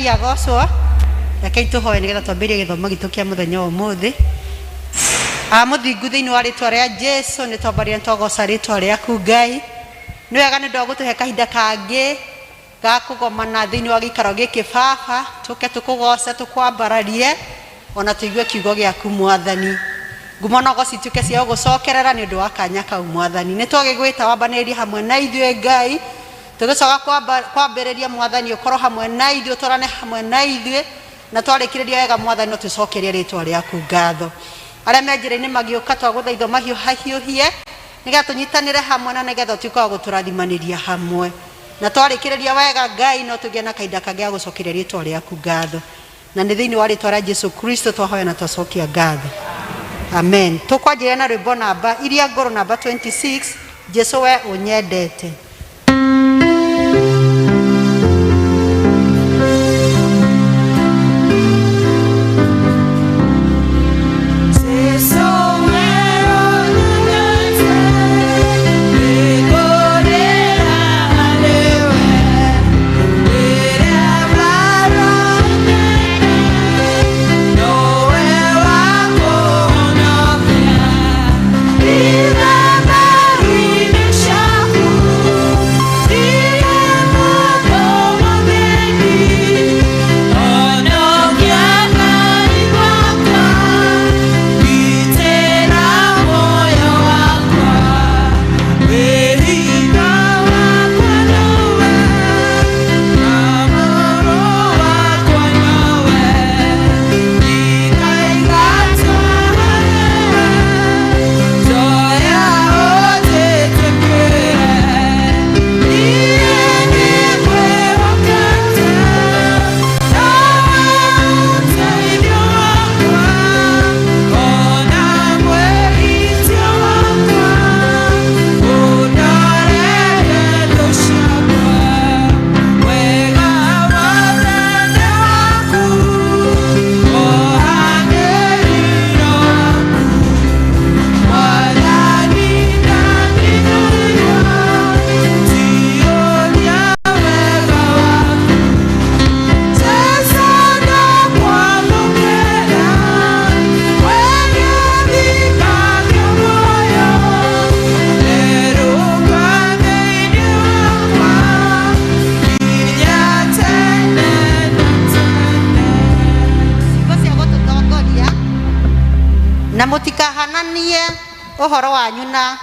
Mwathani agocwo. Rekei tũhoe nĩgetha twambĩrĩrie gĩthomo gitũ kĩa mũthenya wa ũmũthĩ. A mũthingu thĩinĩ wa rĩtwa rĩa Jesu nĩ twambarĩria nĩ twagoca rĩtwa rĩaku Ngai. Nĩ wega nĩ ũndũ wa gũtũhe kahinda kangĩ ga kũgomana thĩinĩ wa gĩikaro gĩkĩ Baba, tũke tũkũgoce tũkwambararie ona tũigue kiugo gĩaku Mwathani. Ngumo na ũgoci ituĩke cia gũgũcokerera nĩ ũndũ wa kanya kau Mwathani. Nĩ twagĩgwĩta wambanĩrĩrie hamwe na ithuĩ Ngai, tũgĩcoka kwambĩrĩria Mwathani ũkorwo hamwe na ithuĩ, ũtwarane hamwe na ithuĩ, na twarĩkĩrĩria wega Mwathani no tũcokerie rĩtwa rĩaku ngatho. Arĩa me njĩra-inĩ magĩũka twagũthaitha ũmahiũhahiũhie nĩgetha tũnyitanĩre hamwe na nĩgetha ũtuĩke wa gũtũrathimanĩria hamwe. Na twarĩkĩrĩria wega Ngai no tũgĩe na kahinda kangĩ ga gũcokeria rĩtwa rĩaku ngatho. Na nĩ thĩinĩ wa rĩtwa rĩa Jesu Kristo twahoya na twacokia ngatho. Amen. Tũkwanjĩrĩria na rwĩmbo namba iria ngũrũ namba 26, Jesu we ũnyendete. Ciugo cia gũtũtongoria na mũtikahananie ũhoro wanyu na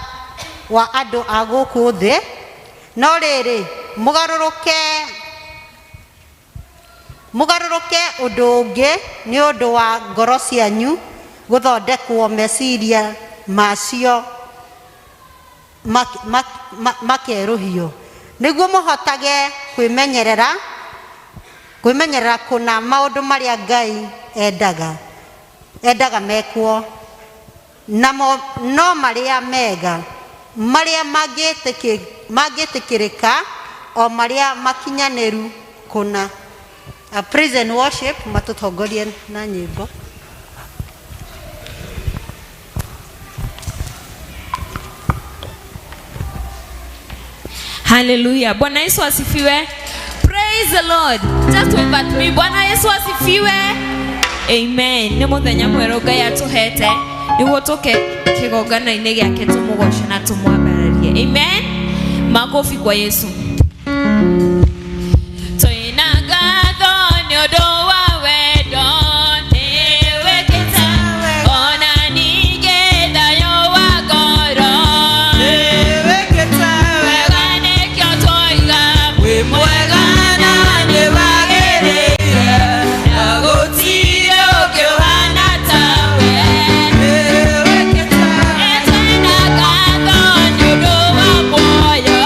wa andũ a gũkũ thĩ, no rĩrĩ mũgarũrũke mũgarũrũke ũndũ ũngĩ nĩ ũndũ wa ngoro cianyu gũthondekwo meciria macio makerũhio, nĩguo mũhotage kwĩmenyerera kwĩmenyerera kũna maũndũ marĩa Ngai endaga endaga mekwo, namo no marĩa mega, marĩa mangĩtĩkĩrĩka, o marĩa makinyanĩru kũna. Praise and worship matũtongorie na nyĩmbo. Hallelujah. Bwana Yesu asifiwe. Praise the Lord. Just wave at me. Bwana Yesu asifiwe. Amen. Nĩ mũthenya mwerũ Ngai atũhete nĩguo tũke kĩgongona-inĩ gĩake tũmũgoce na tũmwambararie. Amen. Makofi kwa Yesu. Twĩna ngatho nĩ ũndũ wa wendo nĩ wĩkĩte ona ningĩ thayũ wa ngoro wega nĩkĩo twoiga wĩ mwega na nĩ wagĩrĩire na gũtirĩ ũngĩ ũhana tawe. Twĩna ngatho nĩ ũndũ wa muoyo.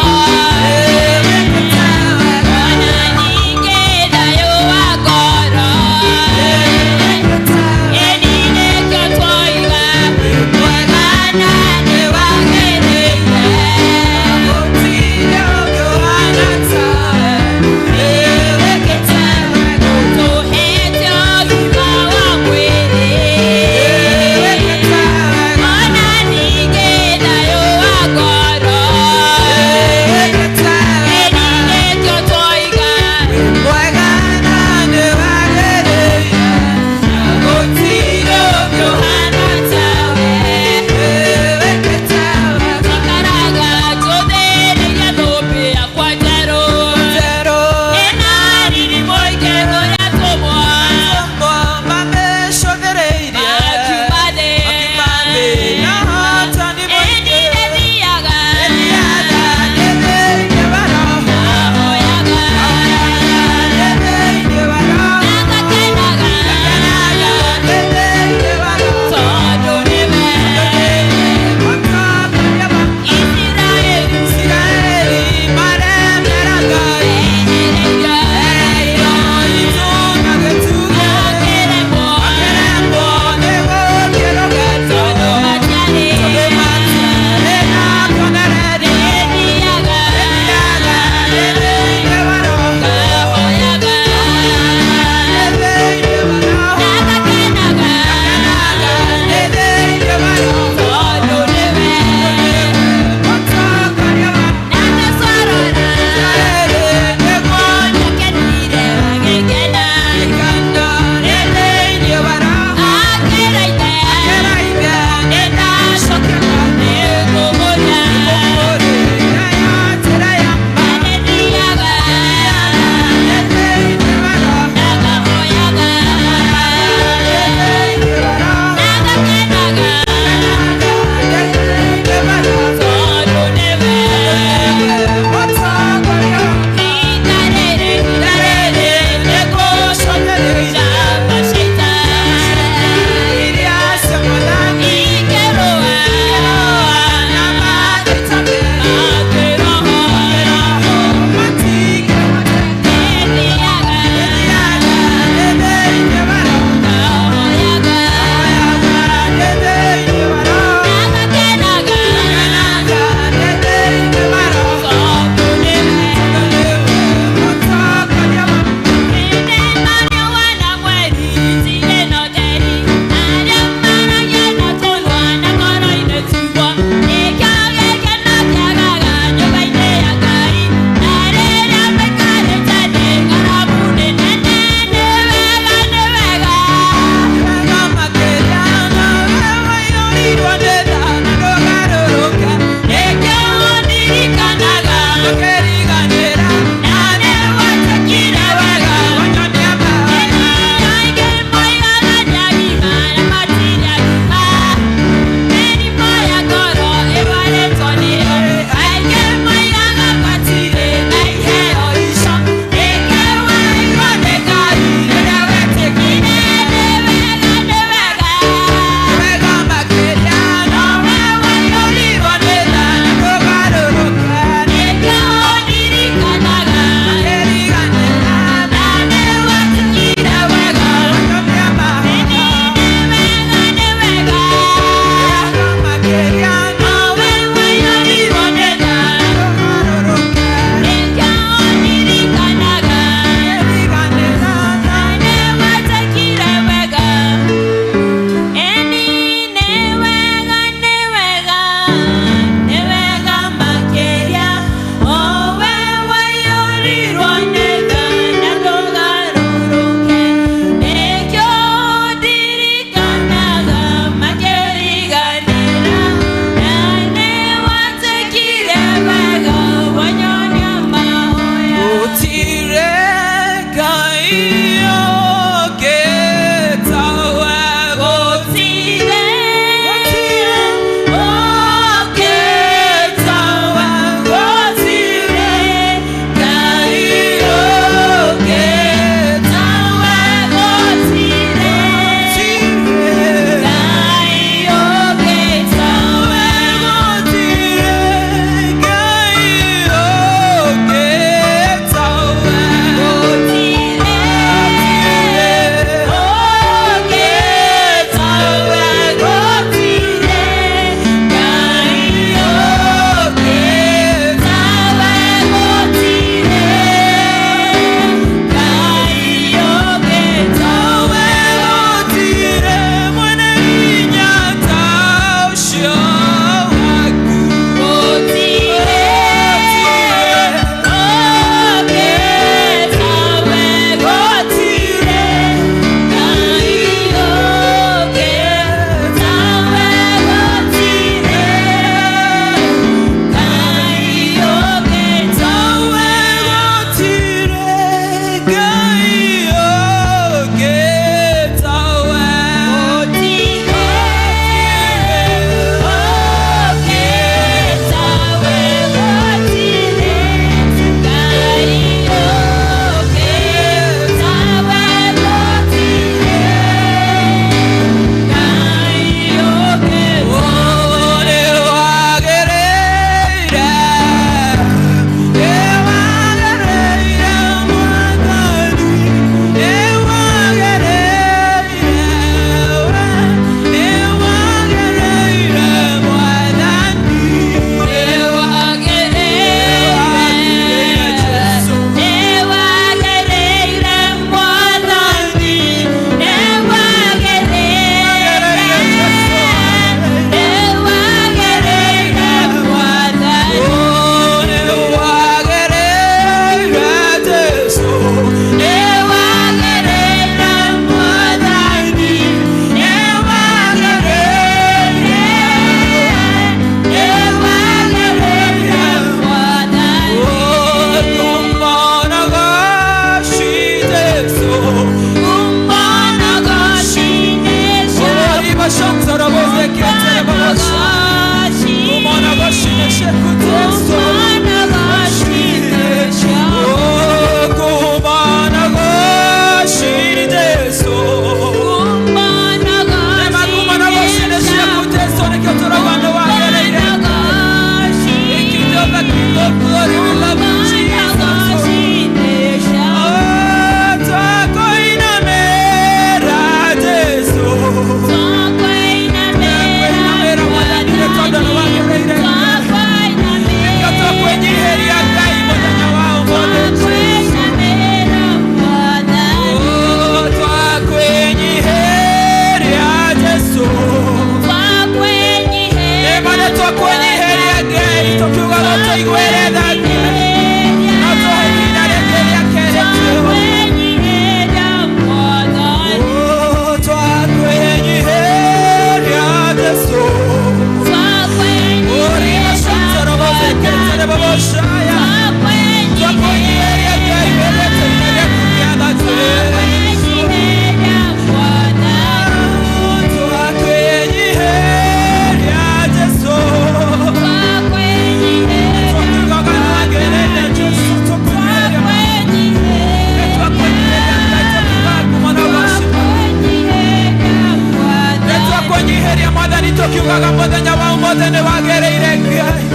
Mwathani tũkiugaga mũthenya wa ũmũthĩ nĩ wagĩrĩire Ngai,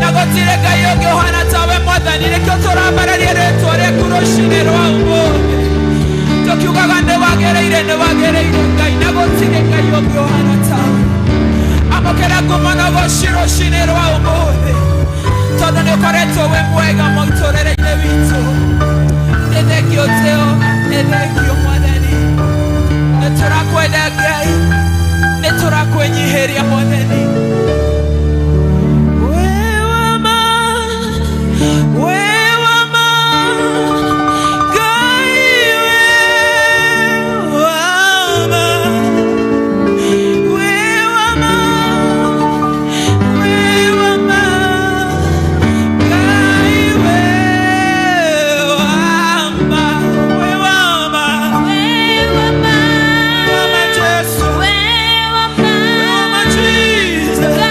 na gũtirĩ Ngai ũngĩ ũhana tawe Mwathani. Nĩkĩo tũrambararia rĩtwa rĩaku rũcinĩ rwa ũmũthĩ, tũkiugaga nĩ wagĩrĩire, nĩ wagĩrĩire Ngai, na gũtirĩ Ngai ũngĩ ũhana tawe. Amũkĩra ngumo na ũgoci rũcinĩ rwa ũmũthĩ, tondũ nĩ ũkoretwo wĩ mwega mũtũrĩre-inĩ witũ. Nĩ thengio Jehova, nĩ thengio Mwathani, nĩ tũrakwenda Ngai, nĩ tũrakwĩnyihĩria Mwathani. Wĩ wa ma, wĩ wa ma, Ngai wĩ wa ma, wĩ wa ma, wĩ wa ma, Ngai wĩ wa ma, wĩ wa ma, wa ma Jesu, wa ma Jesus.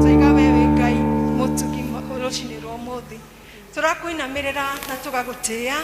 Tũiga we wĩ Ngai mũtugi rũcinĩ rwa ũmũthĩ, tũrakũinamĩrĩra na tũgagũtĩĩa,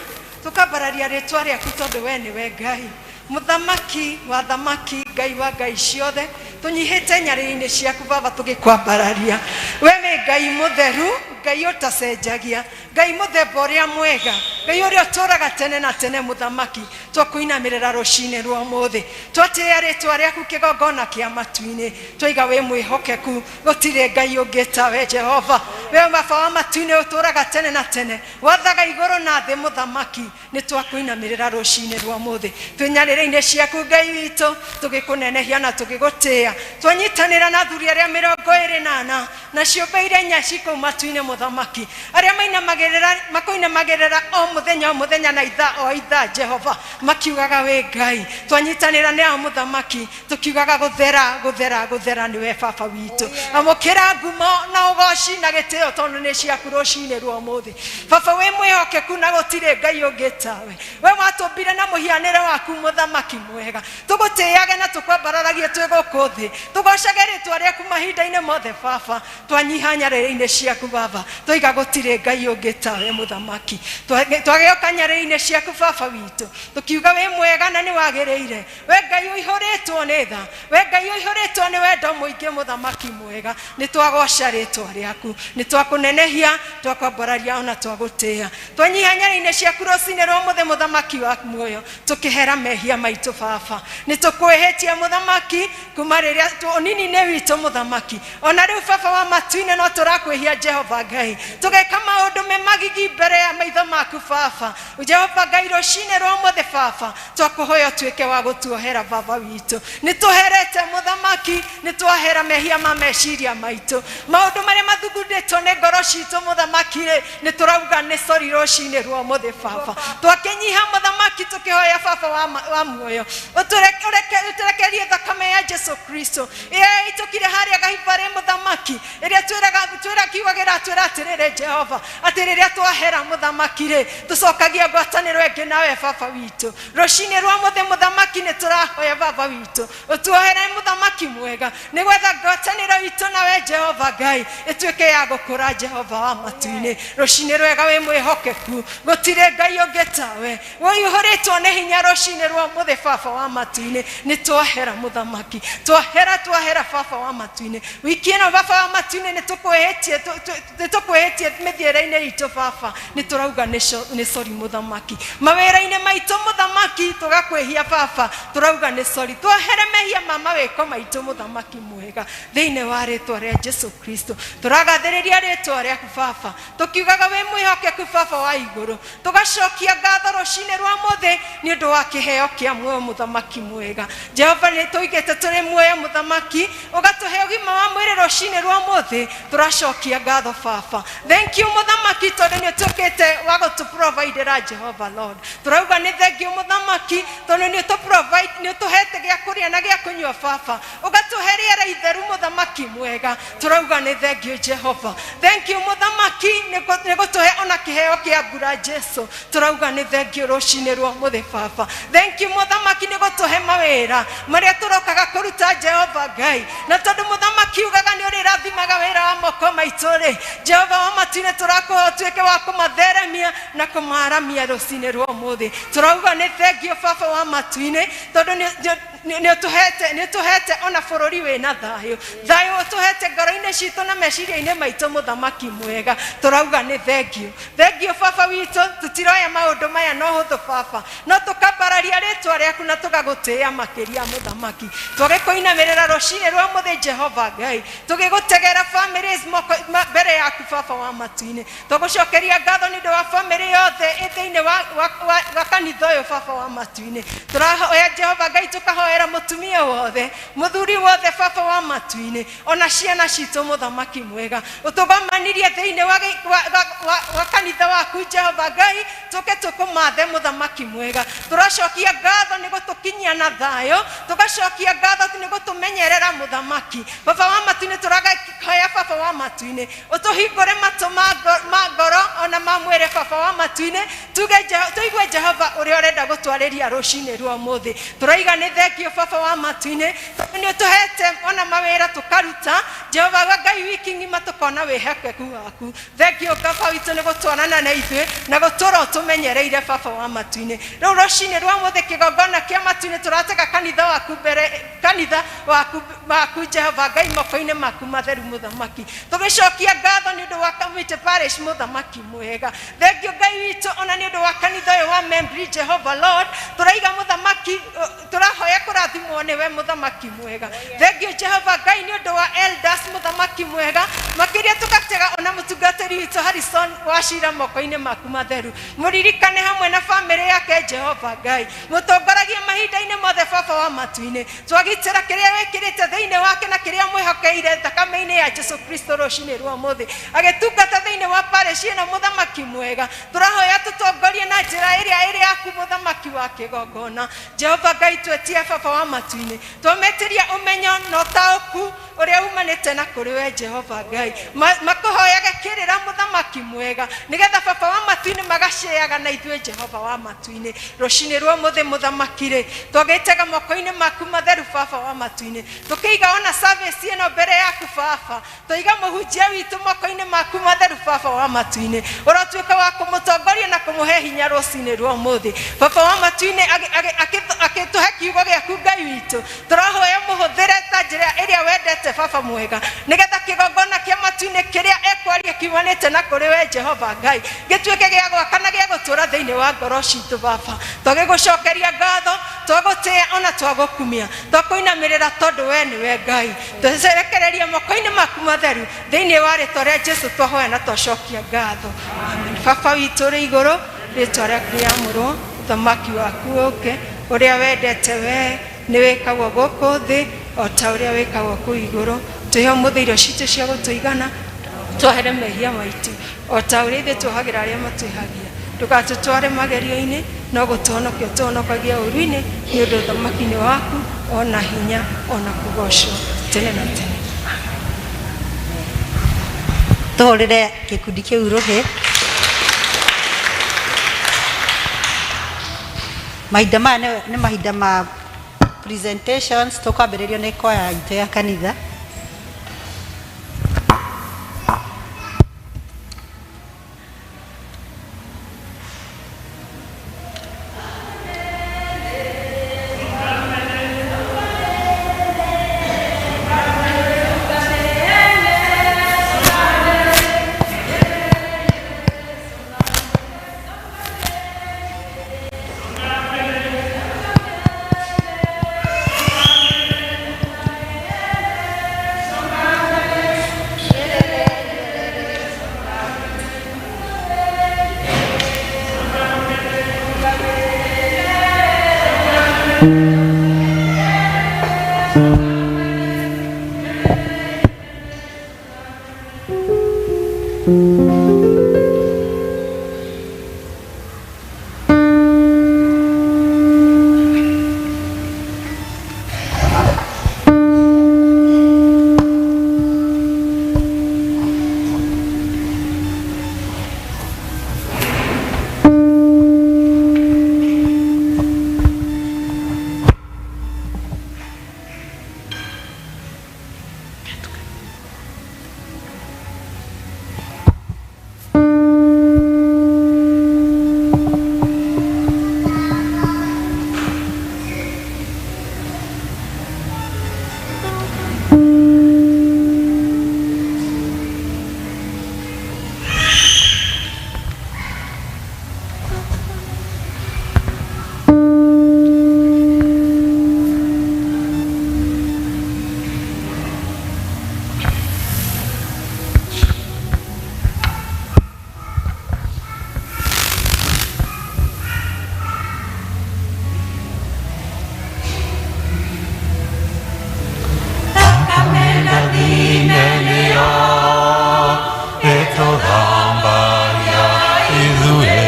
tũkambararia rĩtwa rĩaku, tondũ we nĩwe Ngai, mũthamaki wa thamaki, Ngai wa ngai ciothe. Tũnyihĩte nyarĩrĩ-inĩ ciaku, Baba, tũgĩkwambararia. We wĩ Ngai mũtheru, Ngai ũtacenjagia, Ngai mũthemba ũrĩa mwega, Ngai ũrĩa ũtũraga tene na tene. Mũthamaki, twakũinamĩrĩra rũcinĩ rwa ũmũthĩ, twatĩĩa rĩtwa rĩaku kĩgongona kĩa matu-inĩ, twaiga wĩ mwĩhokeku, gũtirĩ Ngai ũngĩ tawe. Jehova, we Baba wa matu-inĩ, ũtũraga tene na tene, wathaga igũrũ na thĩ. Mũthamaki, nĩ twakũinamĩrĩra rũcinĩ rwa ũmũthĩ, twĩ nyarĩrĩ-inĩ ciaku, Ngai witũ, tũgĩkũnenehia na tũgĩgũtĩĩa. Twanyitanĩra na athuri arĩa 24 na ciũmbe iria inya ci kũu matu-inĩ, mũthamaki, arĩa mainamagĩrĩra, makũinamagĩrĩra o mũthenya o mũthenya na ithaa o ithaa, Jehova, makiugaga wĩ Ngai. Twanyitanĩra nĩ ao, mũthamaki, tũkiugaga gũthera, gũthera, gũthera nĩwe Baba witũ. Amũkĩra ngumo na ũgoci na gĩtĩo, tondũ nĩ ciaku rũcinĩ rwa ũmũthĩ. Baba, wĩ mwĩhokeku na gũtirĩ Ngai ũngĩ tawe. We watũmbire na mũhianĩre waku, mũthamaki mwega. Tũgũtĩage na tũkwambararagie twĩ gũkũ thĩ, tũgocage rĩtwa rĩaku mahinda-inĩ mothe. Baba, twanyiha nyarĩrĩ-inĩ ciaku, Baba, twaiga gũtirĩ Ngai ũngĩ tawe. Mũthamaki, twagĩoka nyarĩrĩ-inĩ ciaku, Baba witũ, tũkiuga wĩ mwega na nĩ wagĩrĩire. We Ngai ũihũrĩtwo nĩ tha, we Ngai ũihũrĩtwo nĩ wendo mũingĩ, mũthamaki mwega, nĩ twagoca rĩtwa rĩaku, nĩ twakũnenehia, twakwambararia ona twagũtĩĩa. Twanyiha nyarĩrĩ-inĩ ciaku rũcinĩ rwa ũmũthĩ, mũthamaki wa muoyo, tũkĩhera mehia maitũ. Baba, nĩ tũkwĩhĩtie, mũthamaki, kuma rĩrĩa ũnini-inĩ witũ, mũthamaki, ona rĩu, Baba wa matu-inĩ no tũrakwĩhia Jehova Ngai, tũgeka maũndũ me magigi mbere ya maitho maku baba. Jehova Ngai, rũcinĩ rwa ũmũthĩ baba, twakũhoya ũtuĩke wa gũtuohera baba witũ. Nĩ tũherete mũthamaki, nĩ twahera mehia ma meciria maitũ, maũndũ marĩa mathugundĩtwo nĩ ngoro citũ mũthamaki rĩ, nĩ tũrauga nĩ sorry rũcinĩ rwa ũmũthĩ baba. Twakĩnyiha mũthamaki, tũkĩhoya baba wa muoyo ũtũrekerie thakame ya Jesu Kristo ĩrĩa yaitũkire harĩa gahibarĩ mũthamaki, ĩrĩa twĩra kiugo gĩratwĩra atĩrĩrĩ Jehova, atĩ rĩrĩa twahera mũthamaki rĩ, tũcokagia ngwatanĩro ĩngĩ nawe baba witũ. Rũcinĩ rwa mũthĩ mũthamaki, nĩ tũrahoya baba witũ ũtuohere mũthamaki mwega, nĩ gwetha ngwatanĩro itũ nawe Jehova Ngai ĩtuĩke ya gũkũra. Jehova wa matu-inĩ, rũcinĩ rwega, wĩ mwĩhokeku, gũtirĩ Ngai ũngĩ tawe, ũihũrĩtwo nĩ hinya. Rũcinĩ rwa mũthĩ baba wa matu-inĩ, nĩ twahera mũthamaki, twahera, twahera baba wa matu-inĩ. Wiki ĩno baba wa matu-inĩ, nĩ tũkwĩhĩtie, nĩ tũkwĩhĩtie mĩthiĩre-inĩ itũ baba, nĩ tũrauga nĩ sorry mũthamaki. Mawĩra-inĩ maitũ mũthamaki, tũgakwĩhia baba, tũrauga nĩ sorry. Twohere mehia ma mawĩko maitũ mũthamaki mwega, thĩinĩ wa rĩtwa rĩa Jesu Kristo. Tũragathĩrĩria rĩtwa rĩaku baba, tũkiugaga wĩ mwĩhokeku baba wa igũrũ. Tũgacokia ngatho rũcinĩ rwa mũthĩ nĩ ũndũ wa kĩheo kĩa muoyo mũthamaki mwega. Jehova, nĩ tũigĩte tũrĩ muoyo mũthamaki, ũgatũhe ũgima wa mwĩrĩ rũcinĩ rwa mũthĩ, tũracokia ngatho baba. Thank you mũthamaki, tondũ nĩ ũtuĩkĩte wa gũtũprovidera. Jehova Lord, tũrauga nĩ thank you mũthamaki, tondũ nĩ ũtũprovide, nĩ ũtũhete gĩa kũrĩa na gĩa kũnyua baba, ũgatũhe rĩera itheru mũthamaki mwega, tũrauga nĩ thank you Jehova. Thank you mũthamaki nĩ gũtũhe ona kĩheo kĩa mbura. Jesu, tũrauga nĩ thank you rũcinĩ rwa mũthĩ baba. Thank you mũthamaki nĩ gũtũhe mawĩra marĩa tũrokaga kũruta Jehova Ngai, na tondũ mũthamaki ugaga nĩ ũrĩrathimaga wĩra wa moko maitũ rĩ, Jehova wa matu-inĩ, tũrakũhoya ũtuĩke wa kũmatheremia na kũmaramia rũcinĩ rwa ũmũthĩ. Tũrauga nĩ thank you baba wa matu-inĩ, tondũ nĩ ũtũhete ona bũrũri wĩna thayũ, thayũ ũtũhete ngoro-inĩ citũ na meciria-inĩ maitũ mũthamaki mwega, tũrauga nĩ thank you. Thank you baba witũ. Tũtiroya maũndũ maya no hũthũ baba, no tũkambararia rĩtwa rĩaku na tũgagũtĩĩa makĩria mũthamaki. Twagĩkũinamĩrĩra rũcinĩ rwa mũthĩ Jehova Ngai, tũgĩgũtegera families moko mbere yaku baba wa matu-inĩ. Tũgũcokeria ngatho nĩ ũndũ wa famĩlĩ yothe ĩ thĩinĩ wa kanitha ũyũ baba wa matu-inĩ. Tũrahoya Jehova Ngai, tũkahoera mũtumia wothe, mũthuri wothe baba wa matu-inĩ, ona ciana citũ mũthamaki mwega. Ũtũgomanirie thĩinĩ wa kanitha waku Jehova Ngai, tũke tũkũmathe mũthamaki mwega. Tũracokia ngatho nĩ gũtũkinyia na thayũ, tũgacokia ngatho nĩ gũtũmenyerera mũthamaki baba wa matu-inĩ. Tũrahoya baba wa matu-inĩ ũtũhingũre matũ ma ngoro ona ma mwĩrĩ baba wa matu-inĩ, tuge tũigue Jehova ũrĩa ũrenda gũtwarĩria rũcinĩ rwa ũmũthĩ. Tũraiga nĩ thank you baba wa matu-inĩ, tondũ nĩ ũtũhete ona mawĩra tũkaruta Jehova wa Ngai wiki ng'ima, tũkona wĩhokeku waku. Thank you baba witũ nĩ gũtwarana na ithuĩ na gũtũra ũtũmenyereire baba wa matu-inĩ. Rĩu rũcinĩ rwa ũmũthĩ, kĩgongona kĩa matu-inĩ, tũratega kanitha waku mbere, kanitha waku Jehova Ngai, moko-inĩ maku matheru mũthamaki, tũgĩcokia ngatho nĩ ũndũ wa Kamiti Parish mũthamaki mwega. Thank you Ngai witũ ona nĩ ũndũ wa kanitha ũyũ wa Membri. Jehova Lord, tũraiga mũthamaki, tũrahoya kũrathimwo nĩwe mũthamaki mwega. Thank you Jehova Ngai nĩ ũndũ wa elders mũthamaki mwega, makĩria tũgatega ona mũtungatĩri witũ Harrison Wacira moko-inĩ maku matheru. Mũririkane hamwe na famĩlĩ yake Jehova Ngai, mũtongoragie mahinda-inĩ mothe baba wa matu-inĩ. Twagitĩra kĩrĩa wĩkĩrĩte thĩinĩ wake na kĩrĩa mwĩhokeire thakame-inĩ ya Jesu Kristo rũcinĩ rwa ũmũthĩ, agĩtungata thĩinĩ wa parish ĩno mũthamaki mwega. Tũrahoya tũtongorie na njĩra ĩrĩa ĩrĩ yaku mũthamaki wa kĩgongona. Jehova Ngai, twetie baba wa matu-inĩ, twametĩria ũmenyo na ũtaũku ũrĩa umanĩte na kũrĩ we Jehova Ngai. Makũhoyage kĩrĩra mũthamaki mwega, nĩgetha baba wa matu-inĩ magaciaga na ithuĩ Jehova wa matu-inĩ. Rũcinĩ rwa ũmũthĩ mũthamaki rĩ, twagĩtega moko-inĩ maku matheru baba wa matu-inĩ, tũkĩiga ona service ĩno mbere yaku baba. Twaiga mũhunjia witũ moko-inĩ maku matheru baba wa matu-inĩ, ũrotuĩka wa kũmũtongoria na kũmũhe hinya rũcinĩ rwa ũmũthĩ baba wa matu-inĩ, akĩtũhe kiugo gĩaku. Ngai witũ, tũrahoya mũhũthĩre ta njĩra ĩrĩa wendete baba. Mwega, nĩgetha kĩgongona kĩa matu-inĩ kĩrĩa ekwaria kiumanĩte na kũrĩ we Jehova Ngai gĩtuĩke gĩa gwaka na gĩa gũtũũra thĩinĩ wa ngoro citũ. Baba, twagĩgũcokeria ngatho, twagũtĩĩa ona twagũkumia, twakũinamĩrĩra tondũ we nĩwe Ngai. Twecerekereria moko-inĩ maku matheru thĩinĩ wa rĩtwa rĩa Jesu twahoya na twacokia ngatho. Amen. Baba witũ ũrĩ igũrũ, rĩtwa rĩaku rĩamũrwo, ũthamaki waku ũke, ũrĩa wendete we nĩ wĩkagwo gũkũ thĩ o ta ũrĩa wĩkagwo kũu igũrũ. Tũhe ũmũthĩ irio citũ cia gũtũigana, twohere mehia maitũ o ta ũrĩa ithuĩ tuohagĩra arĩa matwĩhagia, ndũgatũtware magerio-inĩ, no gũtũhonokia ũtũhonokagia ũũru-inĩ, nĩ ũndũ ũthamaki nĩ waku, ona hinya, ona kũgocwo tene na tene. Tũhũrĩre gĩkundi kĩu rũhĩ. Mahinda maya nĩ mahinda ma presentations. Tũkwambĩrĩrio nĩ kwaya itũ ya kanitha. Ĩtũthambagia ithuĩ,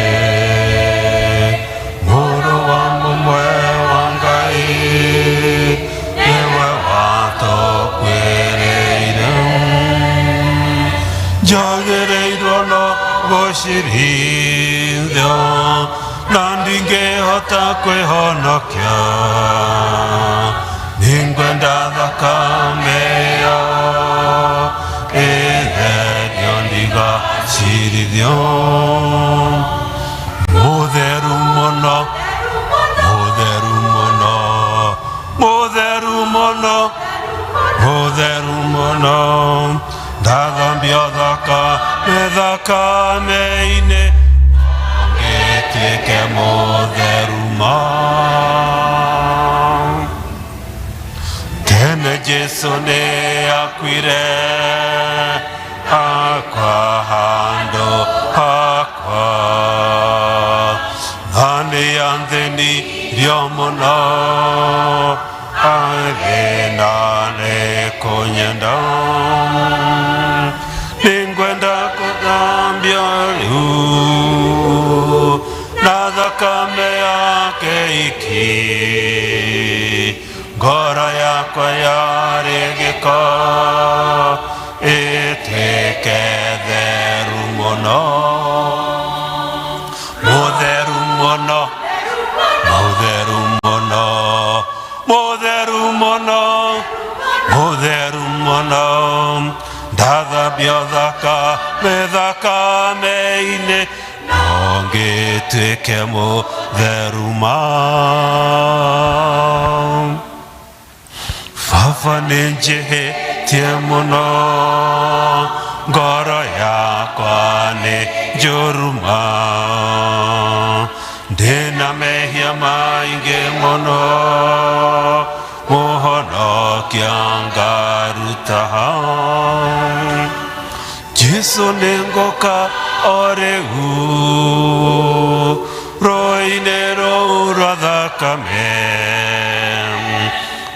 Mũrũ wa mũmwe wa Ngai nĩwe watũkuĩrĩire. Njagĩrĩirwo no gũcirithio na ndingĩhota kwĩhonokia, nĩngwenda thakame ĩyo ĩtherio ndigacirithio. Mũtheru mũno, mũtheru mũno, mũtheru mũno, mũtheru mũno, ndathambio thakame thakame-inĩ, ngĩtuĩke mũtheru ma. Tene Jesu nĩ akuire akwa handũ hakwa, na nĩ athĩnirio mũno athĩna nĩ kũnyenda. Nĩngwenda kũthambio rĩu na thakame yake iki, ngoro yakwa yarĩ gĩko ĩtuĩke theru mũno. Mũtheru mũno, mũtheru mũno, mũtheru mũno, mũtheru mũno, ndathambio thakame thakame-inĩ, no ngĩtuĩke mũtheru ma. Baba, nĩ njĩhĩtie. Ndĩhĩtie mũno, ngoro yakwa nĩ njũru ma, ndĩna mehia maingĩ mũno, mũhonokia ngaruta ha. Jesu nĩngũka o rĩu, rũĩ-inĩ rũu rwa thakame,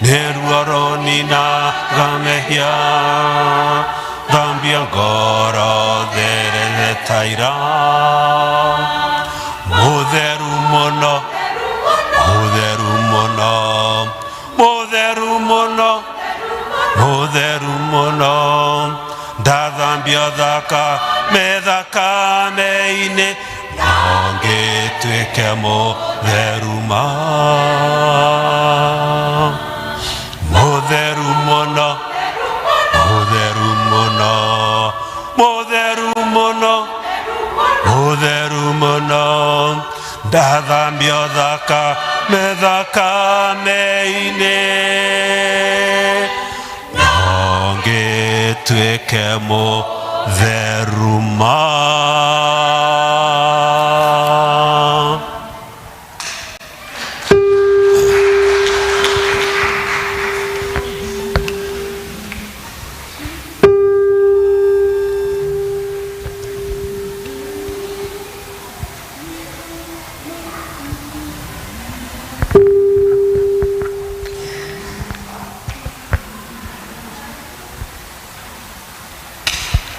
nĩruo rũninaga mehia, thambia ngoro therere ta ira. Mũtheru mũno, mũtheru mũno, mũtheru mũno, mũtheru mũno, ndathambio thakame thakame-inĩ, no ngĩtuĩke mũtheru ma. Mũtheru mũno, mũtheru mũno, mũtheru mũno, mũtheru mũno, ndathambio thakame thakame-inĩ, no ngĩtuĩke mũtheru ma.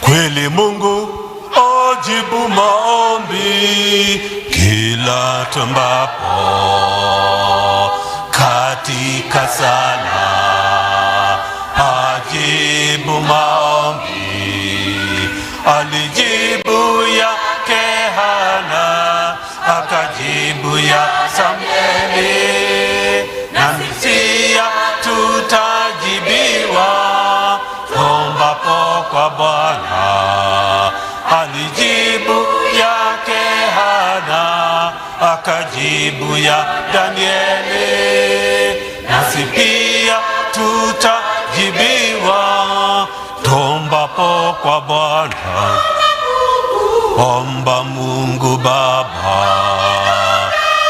Kweli Mungu ajibu maombi kila tuombapo katika sala, ajibu maombi. Alijibu yake Hana, akajibu ya Samueli, na sisi tutajibiwa tuombapo kwa Bwana. Alijibu yake Hana, akajibu ya Danieli, nasi pia tutajibiwa tuombapo kwa Bwana. Omba Mungu Baba,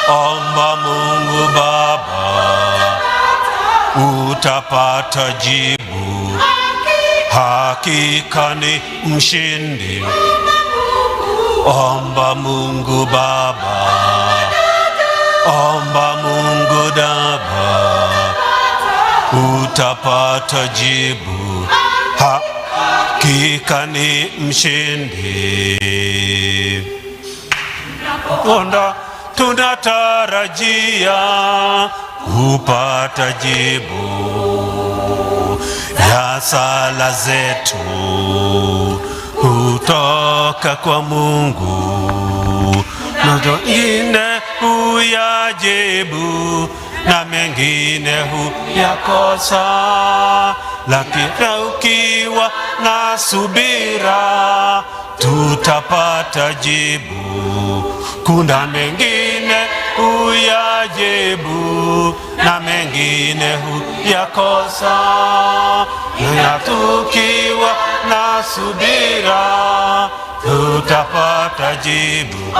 omba Mungu Baba, utapata jibu, hakika ni mshindi. Omba Mungu Baba, omba Mungu Baba, utapata jibu, hakika ni mshindi. Onda tunatarajia kupata jibu ya sala zetu kutoka kwa Mungu, na mengine huyajibu na mengine huyakosa, lakini ukiwa na subira tutapata jibu. Kuna mengine huyajibu na mengine huyakosa, na tukiwa na subira tutapata jibu.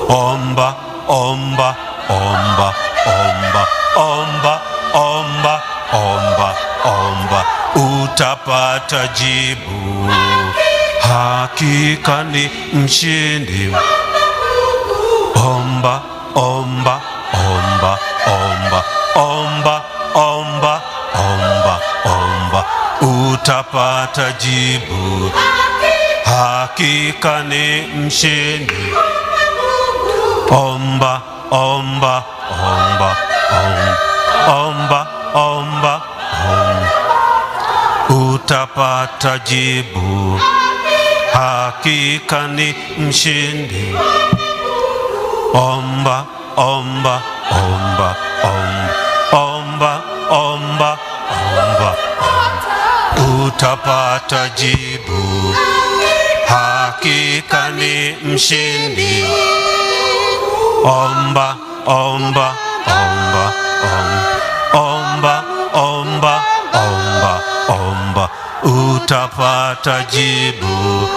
Omba, omba, omba, omba, omba, omba, omba, omba, utapata jibu, hakika ni mshindi. Omba, omba, omba, omba, omba, omba, omba, omba, utapata jibu, hakika ni mshindi. Omba, omba, omba, omba, omba, omba, omba, utapata jibu, hakika ni mshindi. Omba, omba, omba, omba, omba, omba, omba, utapata jibu, hakika ni mshindi. Omba, omba, omba, omba, omba, omba, omba, omba, utapata jibu.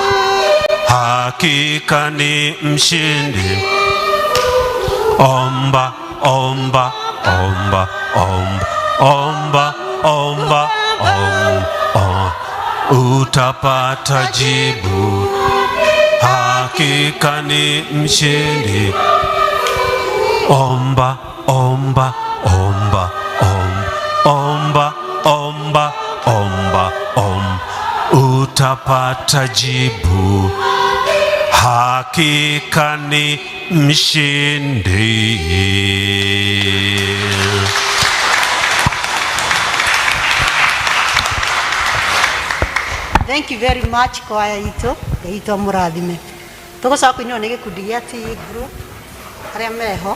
Hakika ni mshindi. Omba, omba, omba, omba, omba, omba, omba, omba, utapata jibu. Hakika ni mshindi. Omba, omba, omba, omba, omba, omba, omba, omba, utapata jibu. Hakika ni mshindi. Thank you very much kwaya itũ. Ngai itũ amũrathime. Tũgũcoka kũinĩrwo nĩ gĩkundi gĩa T group arĩa meho.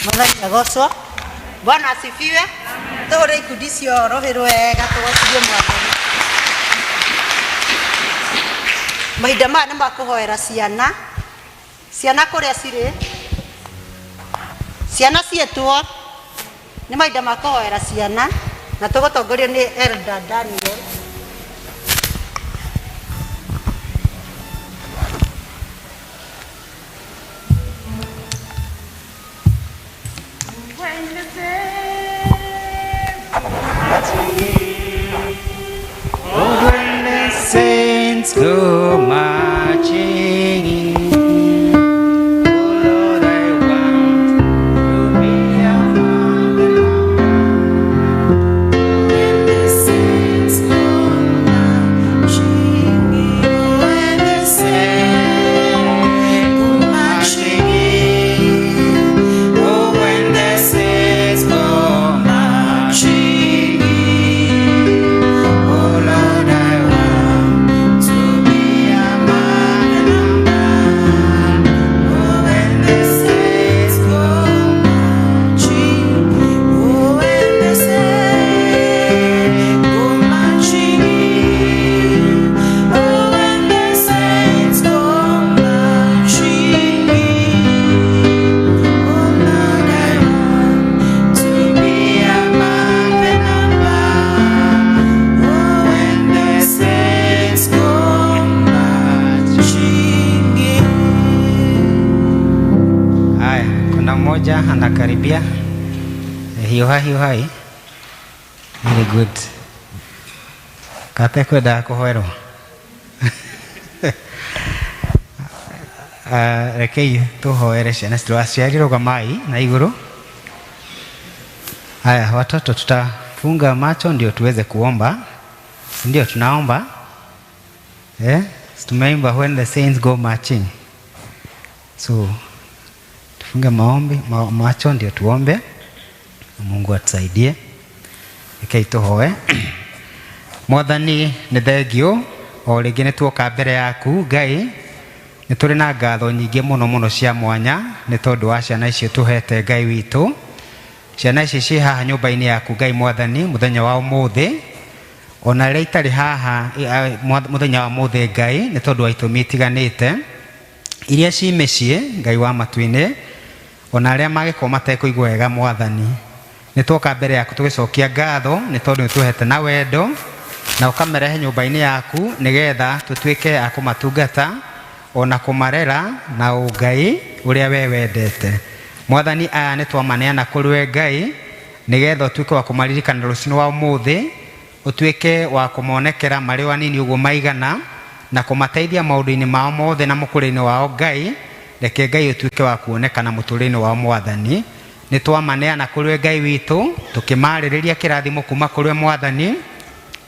Mwathani agocwo. Bwana asifiwe. Tũhũre ikundi icio rũhĩ rwega tũgocithie Mwathani. Mahinda maya nĩ makũhoera ciana. Ciana kũrĩa cirĩ, ciana cietwo, nĩ mahinda ma kũhoera ciana, na tũgũtongorio nĩ Elder Daniel. When the saints go marching in, oh Lord, I want to be among the number. When the saints go marching in, when the saints go marching in, oh, when the saints go marching in, oh Lord, I want to be Mmoja anakaribia. Hiuhai hiuhai. Very good. Kate kwenda kũhoerwo. Rekei tũhoere ciana citũ. Aciari rũgamai na igũrũ. Haya, watoto tutafunga macho ndio tuweze kuomba. Ndio tunaomba. Eh? Tumeimba "When the Saints Go Marching". So tufunge maombi macho ndio tuombe. Mungu atusaidie. Rekei tũhoe. Mwathani, nĩ thengio o rĩngĩ nĩ tuoka mbere yaku Ngai. Nĩ tũrĩ na ngatho nyingĩ mũno mũno cia mwanya nĩ tondũ wa ciana icio tũhete, Ngai witũ. Ciana ici ciĩ haha nyũmba-inĩ yaku, Ngai Mwathani, mũthenya wa ũmũthĩ, ona rĩrĩa itarĩ haha mũthenya wa ũmũthĩ, Ngai, nĩ tondũ wa itũmi itiganĩte, iria ci mĩciĩ, Ngai wa matu-inĩ, ona arĩa mangĩkorwo matekũigua wega. Mwathani, nĩ tuoka mbere yaku tũgĩcokia ngatho nĩ tondũ nĩ tũhete na wendo na ũkamerehe nyũmba-inĩ yaku nĩgetha tũtuĩke a kũmatungata ona kũmarera na ũngai ũrĩa we wendete. Mwathani, aya nĩ twamaneana kũrĩ we, Ngai, nĩgetha ũtuĩke wa kũmaririkana rũcinĩ wa ũmũthĩ, ũtuĩke wa kũmonekera marĩ o anini ũguo maigana na kũmateithia maũndũ-inĩ mao mothe na mũkũrĩre-inĩ wao. Ngai, reke Ngai ũtuĩke wa kuonekana mũtũrĩre-inĩ wao. Mwathani, nĩ twamaneana kũrĩ we, Ngai witũ, tũkĩmarĩrĩria kĩrathimo kuma kũrĩ we, Mwathani,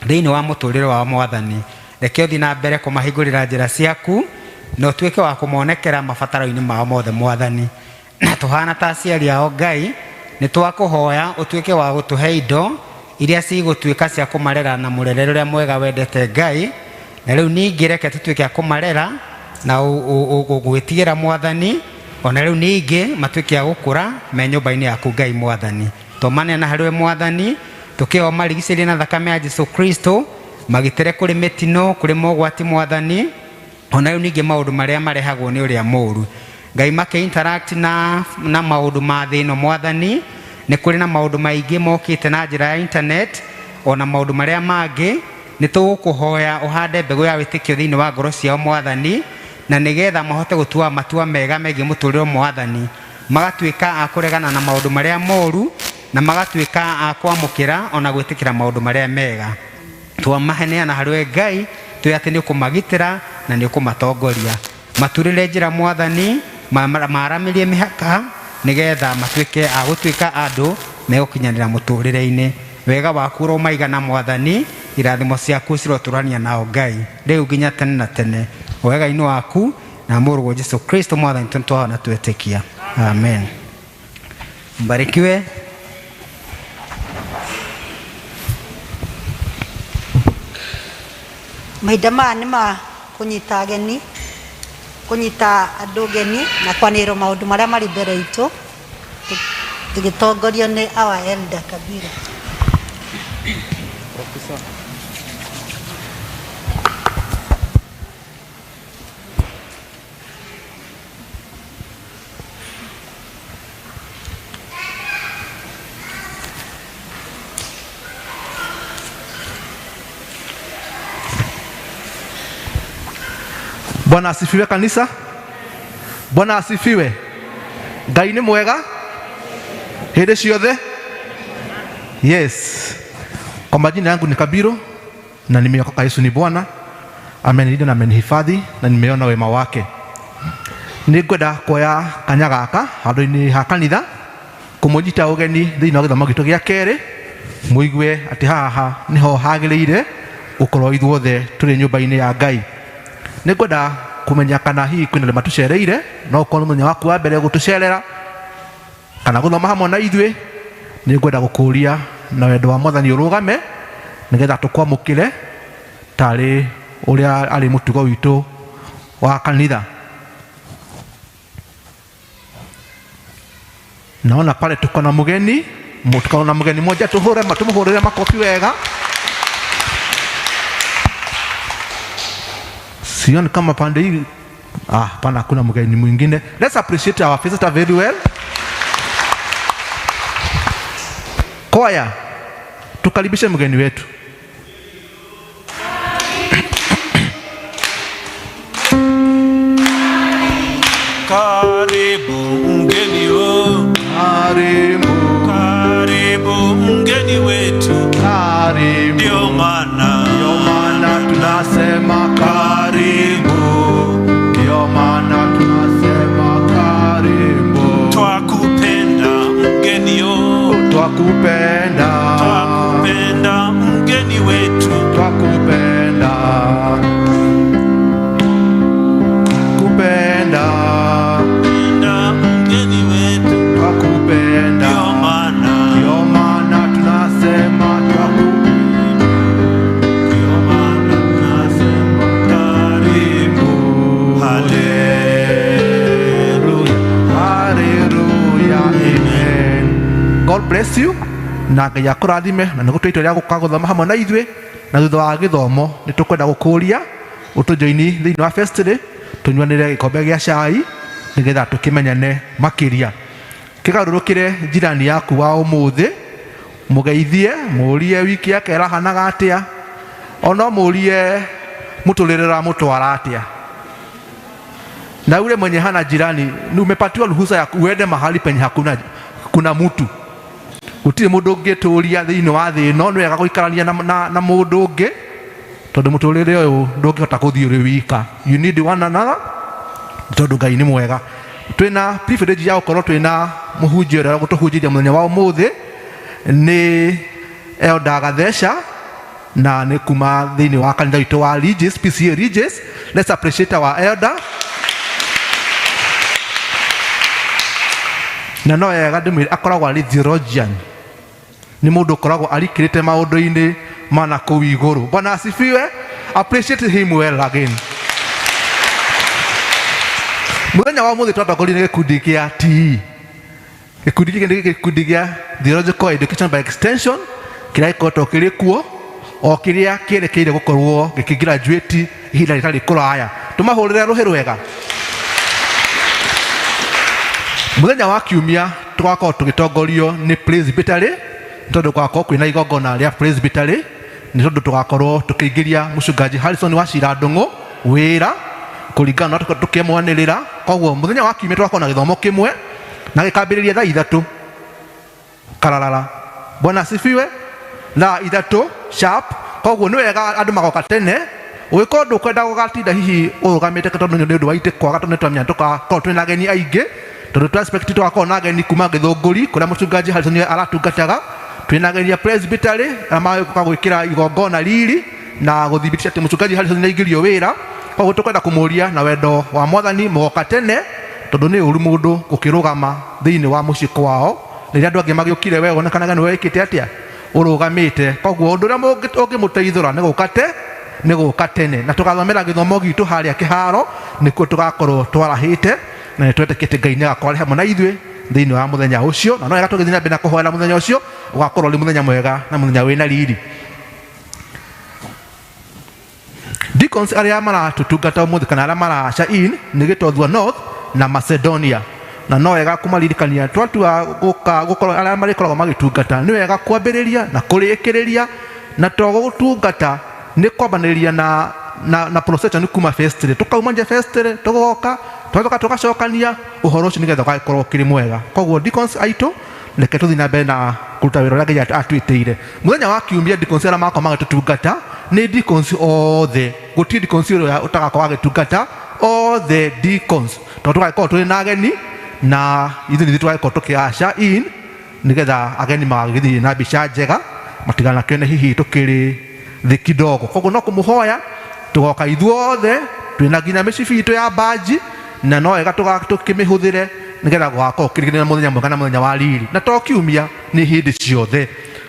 thĩinĩ wa mũtũrĩre wao. Mwathani, reke ũthiĩ na mbere kũmahingũrĩra njĩra ciaku na ũtuĩke wa kũmonekera mabataro-inĩ mao mothe. Mwathani, na tũhana ta aciari ao, Ngai, nĩ twakũhoya ũtuĩke wa gũtũhe indo iria cigũtuĩka cia kũmarera na mũrerere ũrĩa mwega wendete, Ngai. Na rĩu ningĩ reke tũtuĩke a kũmarera na gwĩtigĩra, Mwathani. Ona rĩu ningĩ matuĩke a gũkũra me nyũmba-inĩ yaku, Ngai Mwathani. Tũmaneana harĩ we, Mwathani, tũkĩo marigicĩrie na thakame ya Jesu Kristo, magitĩre kũrĩ mĩtino, kũrĩ mogwati, Mwathani, ona rĩu ningĩ maũndũ marĩa marehagwo nĩ ũrĩa mũũru, Ngai, makĩ interact na maũndũ ma thĩ ĩno. Mwathani, nĩ kũrĩ na maũndũ maingĩ mokĩte na njĩra ya internet ona maũndũ marĩa mangĩ. Nĩ tũgũkũhoya ũhande mbegũ ya wĩtĩkio thĩinĩ wa ngoro ciao, Mwathani, na nĩgetha mahote gũtua matua mega megiĩ mũtũrĩre. Mwathani, magatuĩka a kũregana na maũndũ marĩa moru na magatuĩka a kwamũkĩra ona gwĩtĩkĩra maũndũ marĩa mega. Twamaheneana harĩ we, Ngai, twĩ atĩ nĩ ũkũmagitĩra na nĩ ũkũmatongoria. Maturĩre njĩra, Mwathani, maramĩrie mĩhaka nĩgetha matuĩke a gũtuĩka andũ megũkinyanĩra mũtũrĩre-inĩ. Wega waku ũromaigana, Mwathani. Irathimo ciaku cirotũrania nao, Ngai, rĩu nginya tene na tene. Wega-inĩ waku na mũrũguo Jesu Kristo Mwathani twahona twetĩkia, amen. Mbarikiwe. Mahinda maya nĩ ma kũnyita ageni, kũnyita andũ ũgeni na kwanĩrĩrwo maũndũ marĩa marĩ mbere itũ, tũgĩtongorio nĩ our elder Kabira. Professor. Bwana asifiwe, kanisa. Bwana asifiwe. Ngai nĩ mwega hĩndĩ ciothe. Yes. Kwa majina yangu ni Kabiro na nimeokoka. Yesu ni Bwana, amenilinda na amenihifadhi na nimeona wema wake. Nĩ ngwenda kuoya kanya gaka handũ-inĩ ha kanitha kũmũnyita ũgeni thĩinĩ wa gĩthomo gitũ gĩa kerĩ, mũigue atĩ haha nĩho hagĩrĩire gũkorwo ithuothe tũrĩ nyũmba-inĩ ya Ngai. Nĩ ngwenda kũmenya kana hihi kwĩna arĩa matũcereire. No ũkorwo nĩ mũthenya waku wa mbere gũtũcerera kana gũthoma hamwe na ithuĩ. Nĩ ngwenda gũkũria na wendo wa Mwathani ũrũgame nĩgetha tũkwamũkĩre tarĩ ũrĩa arĩ mũtugo witũ wa kanitha. Naona pale tuko na mgeni, tuko na mgeni mmoja. Tuhure, tumuhurire makofi wega. Sioni kama pande hii, ah, pana hakuna mgeni mwingine. Let's appreciate our visitor very well. Kwaya, tukaribishe mgeni wetu. Karibu mgeni, oh. Twakupenda, Twakupenda mgeni wetu, twakupenda, kupenda, penda mgeni wetu, twakupenda, ndio maana, ndio maana tunasema twakupenda, ndio maana tunasema karibu. Haleluya. Haleluya, amen. God bless you na Ngai akũrathime na nĩ gũtua itua rĩa gũka gũthoma hamwe na ithuĩ na thutha wa gĩthomo nĩ tũkwenda gũkũria ũtũjoini thĩinĩ wa festry tũnyuanĩre gĩkombe gĩa cai nĩgetha tũkĩmenyane makĩria. Kĩgarũrũkĩre jirani yaku wa ũmũthĩ, mũgeithie, mũũrie wiki yake ĩrahanaga atĩa, ona mũũrie mũtũrĩre ũramũtwara atĩa. Na yule mwenye hana jirani ni umepatiwa ruhusa ya uende mahali penye hakuna kuna mtu. Gũtirĩ mũndũ ũngĩtũria thĩinĩ wa thĩ ĩno, nĩ wega gũikarania na mũndũ ũngĩ tondũ mũtũrĩre ũyũ ndũngĩhota gũthiĩ ũrĩ wika. You need one another tondũ Ngai nĩ mwega. Twĩna privilege ya gũkorwo twĩna mũhunjia ũrĩa ũgũtũhunjĩria mũthenya wa ũmũthĩ nĩ Elder Gatheca na nĩ kuma thĩinĩ wa kanitha witũ wa Regis, PCA Regis. Let's appreciate our elder. Na no wega ndĩmwĩre akoragwo arĩ theologian, nĩ mũndũ ũkoragwo arikĩrĩte maũndũ-inĩ ma na kũu igũrũ. Bwana asifiwe. Appreciate him well again. Mũthenya wa ũmũthĩ twatongoririe nĩ gĩkundi gĩa TE. Gĩkundi gĩkĩ nĩ gĩkundi gĩa Theological Education by Extension kĩrĩa gĩkoretwo kĩrĩ kuo o kĩrĩa kĩerekeire gũkorwo gĩkĩgraduate ihinda rĩtarĩ kũraya. Tũmahũrĩre rũhĩ rwega. Mũthenya wa kiumia tũgakorwo tũgĩtongorio nĩ presbytery tondũ gũgakorwo kwĩna igongona rĩa presbytery, nĩ tondũ tũgakorwo tũkĩingĩria mũcungaji Harrison wa Cira Ndung'u wĩra kũringana na ũrĩa tũkĩmwanĩrĩra. Koguo mũthenya wa kiumia tũgakorwo na gĩthomo kĩmwe na gĩkambĩrĩria thaa ithatũ kararara. Bwana asifiwe. Thaa ithatũ sharp. Koguo nĩ wega andũ magoka tene. Ũngĩkorwo ndũkwenda gũgatinda hihi ũrũgamĩte tondũ nĩ ũndũ wa itĩ kwaga, tondũ nĩ twamenya tũgakorwo twĩna ageni aingĩ, tondũ twa expect tũgakorwo na ageni kuma Gĩthũngũri kũrĩa mũchungaji Harrison aratungataga. Twĩna ageni a presbytery arĩa magũka gwĩkĩra igongona riri na gũthibitisha atĩ mũchungaji Harrison nĩaingĩrio wĩra. Koguo tũkwenda kũmũria na wendo wa Mwathani mũgoka tene, tondũ nĩ ũru mũndũ gũkĩrũgama thĩinĩ wa mũciĩ kwao rĩrĩa andũ angĩ magĩũkire, we wonekanaga nĩwe wĩkĩte atĩa, ũrũgamĩte. Koguo ũndũ ũrĩa ũngĩmũteithũra nĩ gũka te nĩ gũka tene, na tũgathomera gĩthomo gitũ harĩa kĩharo nĩkuo tũgakorwo twarahĩte, na nĩ twetĩkĩtie Ngai nĩ agakorwo arĩ hamwe na ithuĩ thĩinĩ wa mũthenya ũcio. Na no wega tũgĩthiĩ na mbere na kũhoera mũthenya ũcio ũgakorwo ũrĩ mũthenya mwega na mũthenya wĩna riri. Deacons arĩa maratũtungata ũmũthĩ kana arĩa maraca in nĩ Gĩtothua North na Macedonia, na no wega kũmaririkania twatua gũka gũkorwo arĩa marĩkoragwo magĩtungata nĩ wega kwambĩrĩria na kũrĩkĩrĩria, na to gũtungata nĩ kwambanĩrĩria na procession kuma festry, tũkauma nja festry tũgoka tũgacoka tũgacokania ũhoro ũcio nĩgetha ũgagĩkorwo ũkĩrĩ mwega. Koguo deacons aitũ reke tũthiĩ na mbere na kũruta wĩra ũrĩa Ngai atwĩtĩire. Mũthenya wa kiumia deacons arĩa makorwo magĩtũtungata nĩ deacons othe, gũtirĩ deacons ũrĩa ũtagakorwo agĩtungata, othe deacons, tondũ tũgagĩkorwo tũrĩ na ageni na ithuĩ nĩthuĩ tũgagĩkorwo tũkĩaca in nĩgetha ageni magagĩthiĩ na mbica njega matiganakĩone hihi tũkĩrĩ thĩ kidogo. Koguo no kũmũhoya tũgoka ithuothe twĩna nginya mĩcibi itũ ya banji, na no wega tũkĩmĩhũthĩre nĩgetha gũgakorwo kĩrĩ na mũthenya mwega na mũthenya wa riri, na to kiumia nĩ hĩndĩ ciothe.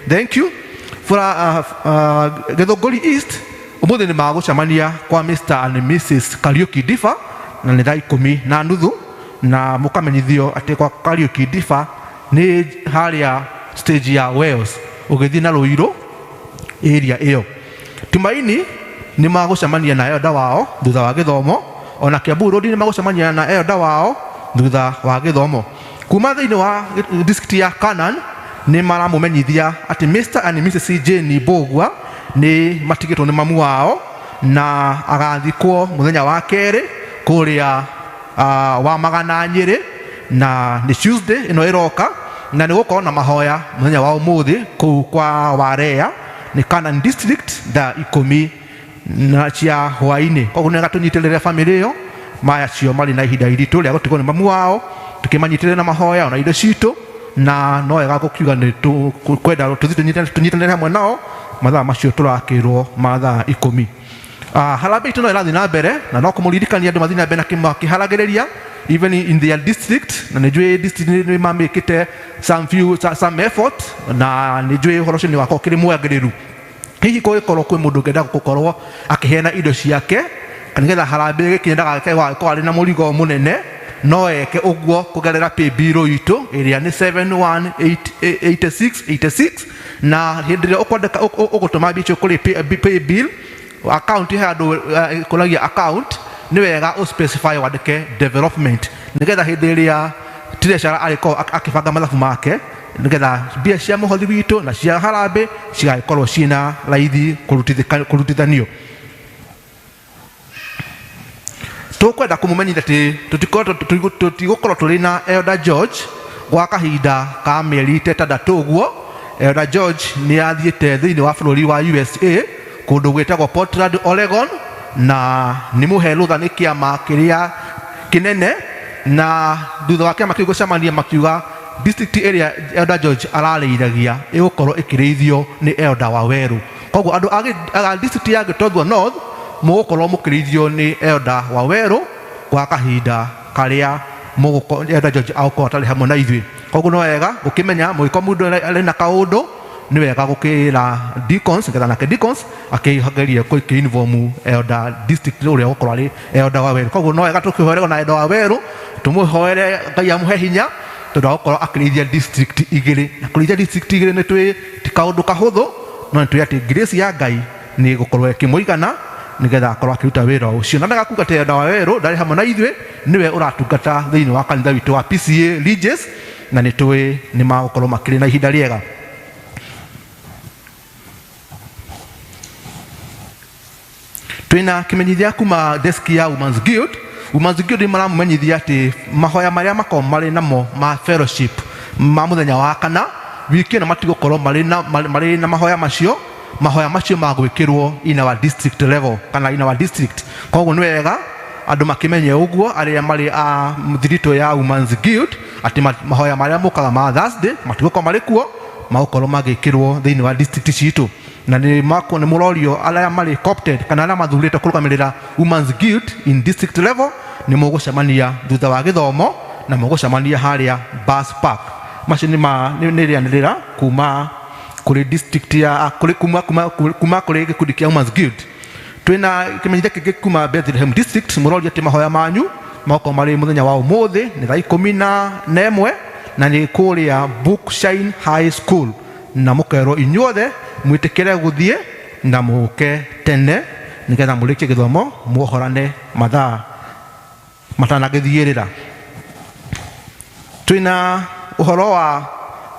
Thank you. For Gĩthũngũri East ũmũthĩ nĩ magũcemania kwa Mr and Mrs Kariuki Difa na nĩ thaa ikũmi na nuthu, na mũkamenyithio atĩ kwa Kariuki Difa nĩ harĩa stage ya Wales ũgĩthiĩ na Ruiru area ĩyo. Tumaini nĩ magũcemania na elder wao thutha wa gĩthomo, ona Kiambu Road nĩ magũcemania na elder wao thutha wa gĩthomo. Kuma thĩinĩ wa district ya Canaan nĩ maramũmenyithia atĩ Mr and Mrs Jane Mbũgua nĩ matigĩtwo nĩ mamu wao na agathikwo mũthenya wa kerĩ kũrĩa wa Magana Nyĩrĩ, na nĩ Tuesday ĩno ĩroka, na nĩ gũkorwo na mahoya mũthenya wa ũmũthĩ kũu kwa Warea nĩ Canaan district thaa ikũmi na cia hwaĩ-inĩ. Koguo nĩ wega tũnyitĩrĩre bamĩrĩ ĩyo, maya cio marĩ na ihinda iritũ rĩa gũtigwo nĩ mamu wao, tũkĩmanyitĩrĩre na mahoya ona indo citũ Na no wega gũkiuga nĩ tũkwenda tũthiĩ tũnyitanĩre hamwe nao mathaa macio tũrakĩrwo ma thaa 10. Harambee itũ no ĩrathiĩ na mbere, na no kũmũririkania andũ mathiĩ na mbere na makĩharagĩrĩria even in their district, na nĩ njũĩ district nĩ mamĩkĩte some few some effort, na nĩ njũĩ ũhoro ũcio nĩ wakorwo ũkĩrĩ mwagĩrĩru. Hihi kũngĩkorwo kwĩ mũndũ ũngĩenda gũkorwo akĩheana indo ciake nĩgetha harambee gĩkinye ndagake gũgakorwo arĩ na mũrigo mũnene, no eke ũguo kũgerera paybill itũ ĩrĩa nĩ 718686, na hĩndĩ ĩrĩa ũkwandĩka ũgũtũma mbia icio kũrĩ paybill account, he handũ ĩkũragia account, nĩ wega ũspecify wandĩke development, nĩgetha hĩndĩ ĩrĩa treasurer arĩkorwo akĩbanga mathabu make, nĩgetha mbia cia mũhothi witũ na cia harambee cigagĩkorwo ciĩna raithi kũrutithanio. Tũkwenda kũmũmenyithia atĩ tũtigũkorwo tũrĩ na Elder George gwa kahinda ka mĩeri ta ĩtandatũ ũguo. Elder George nĩ athiĩte thĩinĩ wa bũrũri wa USA kũndũ gwĩtagwo Portland, Oregon, na nĩ mũhe rũtha nĩ kĩama kĩrĩa kĩnene, na thutha wa kĩama kĩu gũcemania makiuga district ĩrĩa Elder George ararĩithagia ĩgũkorwo ĩkĩrĩithio nĩ Elder Waweru. Koguo andũ a district ya Gĩtondwa North mũgũkorwo mũkĩrĩithio nĩ Elder Waweru kwa kahinda karĩa Elder George agũkorwo atarĩ hamwe na ithuĩ. Koguo no wega gũkĩmenya mũgĩkorwo mũndũ arĩ na kaũndũ, nĩ wega gũkĩra deacons, nĩgetha nake deacons akĩgerie kũinform Elder district ũrĩa ũgũkorwo arĩ Elder Waweru. Koguo no wega tũkĩhoere na Elder Waweru, tũmũhoere Ngai amũhe hinya tondũ agũkorwo akĩrĩithia district igĩrĩ, na kũrĩithia district igĩrĩ nĩ twĩ ti kaũndũ kahũthũ, no nĩ tũĩ atĩ grace ya Ngai nĩ ĩgũkorwo ĩkĩmũigana nĩgetha akorwo akĩruta wĩra ũcio. Na ndagakuga atĩ Elder Waweru ndarĩ hamwe na ithuĩ, nĩwe ũratungata thĩinĩ wa kanitha witũ wa PCA Regis, na nĩ tũĩ nĩ magũkorwo makĩrĩ na ihinda rĩega. Twĩna kĩmenyithia kuma desk ya Women's Guild. Women's Guild nĩ maramũmenyithia atĩ mahoya marĩa makoragwo marĩ namo ma fellowship ma mũthenya wa kana wiki ĩno matigũkorwo marĩ na mahoya macio. Mahoya macio magwĩkĩrwo in our district level kana in our district. Koguo nĩ wega andũ makĩmenye ũguo arĩa marĩ a thiritũ ya Women's Guild atĩ mahoya marĩa mokaga ma Thursday matigũkorwo marĩ kuo, magũkorwo magĩkĩrwo thĩinĩ wa district citũ. Na nĩ mako nĩ mũrorio arĩa marĩ co-opted kana arĩa mathurĩtwo kũrũgamĩrĩra Women's Guild in district level nĩ mũgũcemania thutha wa gĩthomo, na mũgũcemania harĩa bus park. Macio nĩ nĩ rĩanĩrĩra kuma kũrĩ district ya kũrĩ kuma kuma kuma kũrĩ gĩkundi kĩa Women's Guild. Twĩna kĩmenyithia kĩngĩ kuma Bethlehem district, mũrorio atĩ mahoya manyu magokorwo marĩ mũthenya wa ũmũthĩ nĩ thaa 11, na nĩ kũrĩa Bookshine High School, na mũkerwo inyuothe mwĩtĩkĩre gũthiĩ na mũke tene nĩgetha mũrĩkie gĩthomo muohorane mathaa matanagĩthiĩrĩra. Twĩna ũhoro wa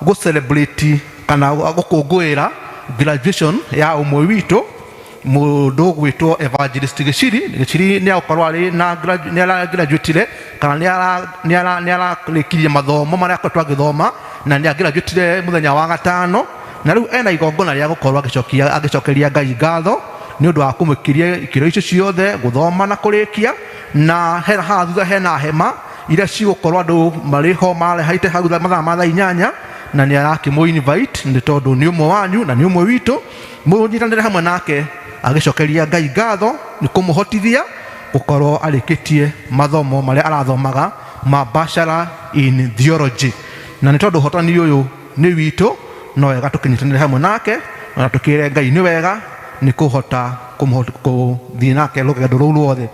gũ-celebrate kana gũkũngũĩra graduation ya ũmwe witũ mũndũ ũgwĩtwo Evangelist Gĩciri. Gĩciri nĩ agũkorwo arĩ na nĩ aragraduatire kana nĩ ararĩkirie mathomo marĩa akoretwo agĩthoma, na nĩ agraduatire mũthenya wa gatano, na rĩu ena igongona rĩa gũkorwo agĩcokeria Ngai ngatho nĩ ũndũ wa kũmũkiria ikĩro icio ciothe gũthoma na kũrĩkia. Na hena haha thutha hena hema iria cigũkorwo andũ marĩ ho marehaite hau mathaa ma thaa 8, na nĩ arakĩmũ invite nĩ tondũ nĩ ũmwe wanyu na nĩ ũmwe witũ, mũnyitanĩre hamwe nake agĩcokeria Ngai ngatho nĩ kũmũhotithia gũkorwo arĩkĩtie mathomo marĩa arathomaga ma Bachelor in Theology. Na nĩ tondũ ũhotani ũyũ nĩ witũ, no wega tũkĩnyitanĩre hamwe nake na tũkĩre Ngai nĩ wega nĩ kũhota kũthiĩ nake rũgendo rũu ruothe.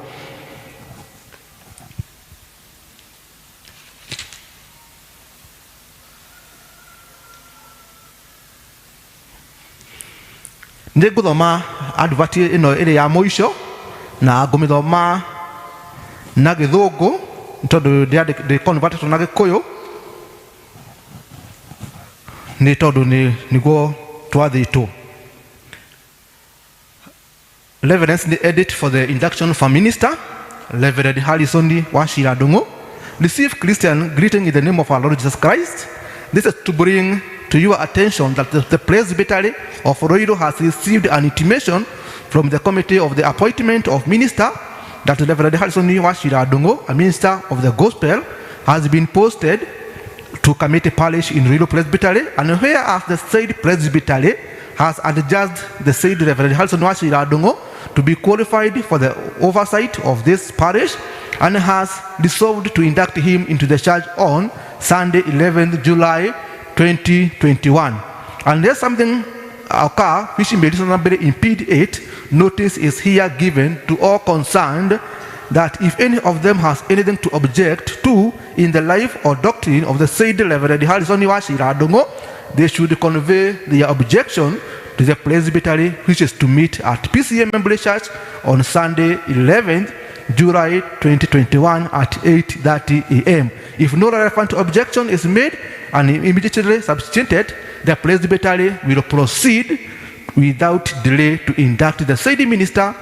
Nĩ ngũthoma advert ĩno ĩrĩ ya mũico, na ngũmĩthoma na gĩthũngũ nĩ tondũ ndĩ converted na gĩkũyũ, nĩ tondũ nĩguo twathĩtwo. Reverence the edit for the induction for minister, Reverend Harrison Wachira Ndungu. Receive Christian greeting in the name of our Lord Jesus Christ. This is to bring to your attention that the presbytery of Ruiru has received an intimation from the committee of the appointment of minister that Reverend Harrison Wachira Ndungu, a minister of the gospel, has been posted to Kamiti Parish in Ruiru Presbytery, and whereas the said Presbytery has adjudged the said Reverend Harrison Wachira Ndungu to be qualified for the oversight of this parish and has resolved to induct him into the church on Sunday, 11th July 2021. Unless something occur which may reasonably impede it, notice is here given to all concerned that if any of them has anything to object to in the life or doctrine of the said Reverend Harrison Wachira Ndungu, they should convey their objection to the presbytery, which is to meet at PCEA Membership Church on Sunday, 11th July 2021 at 8:30 a.m. If no relevant objection is made and immediately substantiated, the presbytery will proceed without delay to induct the said minister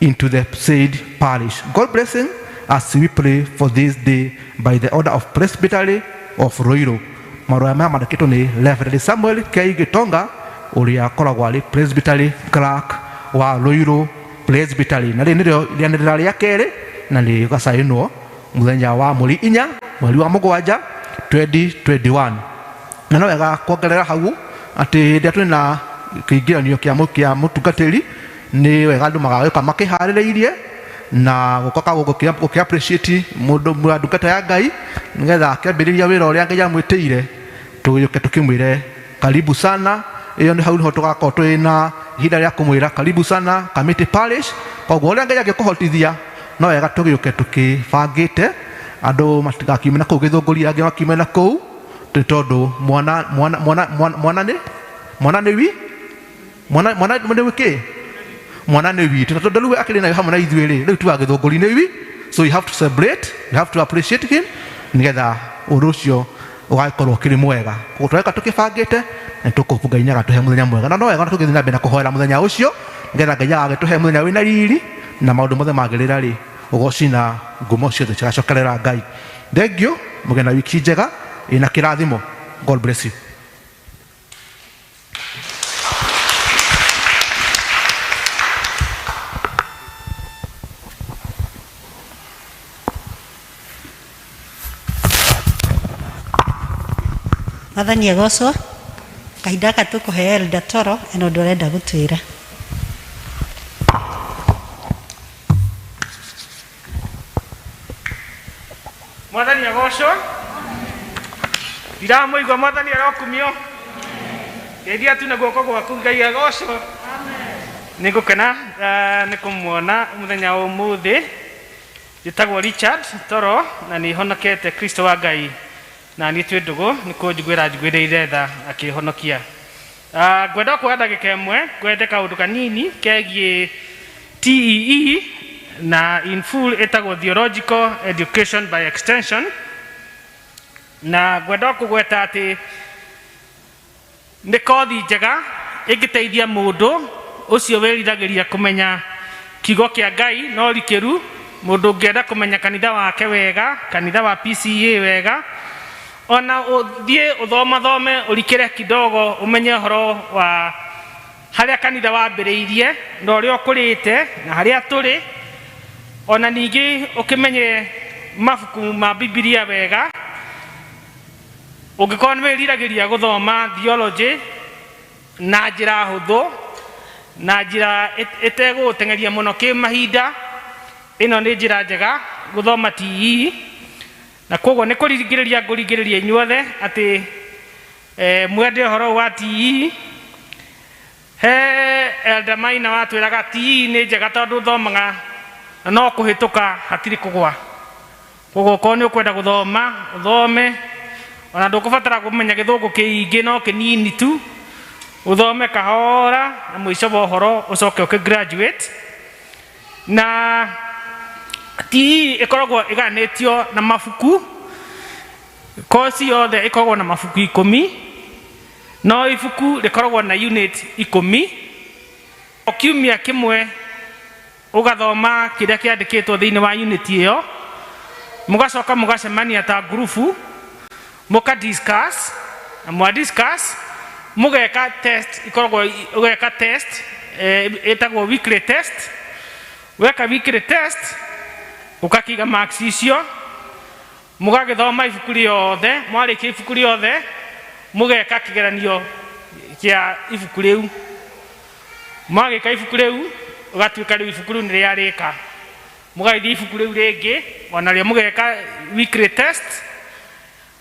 into the said parish. God bless him as we pray for this day by the order of Presbytery of Ruiru. Marũa maya mandĩkĩtwo nĩ Reverend Samuel K. Gitonga ũrĩa akoragwo arĩ Presbytery Clerk wa Ruiru Presbytery, na rĩrĩ nĩrĩo rĩanĩrĩra rĩa kerĩ na nĩ gacainwo mũthenya wa mweri 4 mweri wa 7 2021. Na no wega kuongerera hau atĩ hĩndĩ ĩrĩa twĩna kĩingĩranio kĩa mũtungatĩri nĩ wega andũ magagĩũka makĩharĩrĩirie na gũkoka gũkĩ appreciate mũndũ wa ndungata ya Ngai nĩgetha akĩambĩrĩria wĩra ũrĩa Ngai amwĩtĩire tũgĩũke tũkĩmwĩre karibu sana. Ĩyo nĩ hau nĩho tũgakorwo twĩ na ihinda rĩa kũmwĩra karibu sana Kamiti Parish. Koguo ũrĩa Ngai angĩkũhotithia no wega tũgĩũke tũkĩbangĩte andũ matigakiume na kũu gĩthũngũri, angĩ makiume na kũu nĩ tondũ mwana mwana mwana mwana mwana nĩ mwana nĩ wi mwana mwana nĩ wĩkĩ mwana nĩ witũ, na tondũ rĩu akĩrĩ nayo hamwe na ithuĩ rĩ, rĩu tuga gĩthũngũri nĩ wi. So you have to celebrate, you have to appreciate him nĩgetha ũndũ ũcio ũgagĩkorwo ũkĩrĩ mwega. Koguo tũreka tũkĩbangĩte na tũkũbunga Ngai agatũhe mũthenya mwega, na no wega tũgĩthiĩ na mbere na kũhoera mũthenya ũcio nĩgetha Ngai agagĩtũhe mũthenya wĩna riri na maũndũ mothe magĩrĩra rĩ, ũgoci na ngumo ciothe cigacokerera Ngai. Thank you, mũgĩe na wiki njega ĩna kĩrathimo. God bless you. Mwathani agocwo. Kahinda gaka tũkũhe Elder toro ena ũndũ ũrenda gũtwĩra. Mwathani agocwo. Ndiramũigua Mwathani arokumio. Ngeithia tu na guoko gwaku Ngai agocwo. Nĩ ngũkena nĩ kũmuona mũthenya wa ũmũthĩ. Njĩtagwo Richard Toro na nĩ honokete Kristo wa Ngai na niĩ twĩ ndũgũ nĩ kũnjiguĩra njiguĩrĩire tha akĩhonokia. Ngwenda kuoya ndagĩka ĩmwe ngwende kaũndũ kanini kegiĩ TEE na in full ĩtagwo Theological Education by Extension, na ngwenda kũgweta atĩ nĩ kothi njega ĩngĩteithia mũndũ ũcio wĩriragĩria kũmenya kiugo kĩa Ngai no rikĩru, mũndũ ũngĩenda kũmenya kanitha wake wega, kanitha wa PCEA wega, ona ũthiĩ ũthomathome ũrikĩre kidogo ũmenye ũhoro wa harĩa kanitha wambĩrĩirie na ũrĩa ũkũrĩte na harĩa tũrĩ, ona ningĩ ũkĩmenye mabuku ma Bibilia wega. Ũngĩkorwo nĩ wĩriragĩria gũthoma theology na njĩra hũthũ na njĩra ĩtegũgũteng'eria mũno kĩmahinda, ĩno nĩ njĩra njega gũthoma TEE. Na koguo nĩ kũringĩrĩria ngũringĩrĩria inyuothe atĩ mwende ũhoro wa TEE. He Elder Maina watwĩraga TEE nĩ njega tondũ ũthomaga na no kũhĩtũka hatirĩ kũgwa. Koguo okorwo nĩ ũkwenda gũthoma ũthome, ona ndũkũbatara kũmenya gĩthũngũ kĩingĩ, no kĩnini tu, ũthome kahora na mũico wa ũhoro ũcoke ũkĩ graduate. Na TEE ĩkoragwo ĩgayanĩtio na mabuku, kosi yothe ĩkoragwo na mabuku 10, no ibuku rĩkoragwo na unit 10. O kiumia kĩmwe ũgathoma kĩrĩa kĩandĩkĩtwo thĩinĩ wa unit ĩyo, mũgacoka mũgacemania ta ngurubu, mũka discuss, na mwa discuss mũgeka test, ikoragwo ũgeka test, ĩtagwo weekly test. Weka weekly test ũkakiga marks icio, Mũgagĩthoma ibuku rĩothe, mwarĩkia ibuku rĩothe mũgeka kĩgeranio kĩa ibuku rĩu. Mwagĩka ibuku rĩu, ũgatuĩka rĩu ibuku rĩu nĩ rĩarĩka. Mũgagĩthiĩ ibuku rĩu rĩngĩ, onarĩo mũgeka weekly test,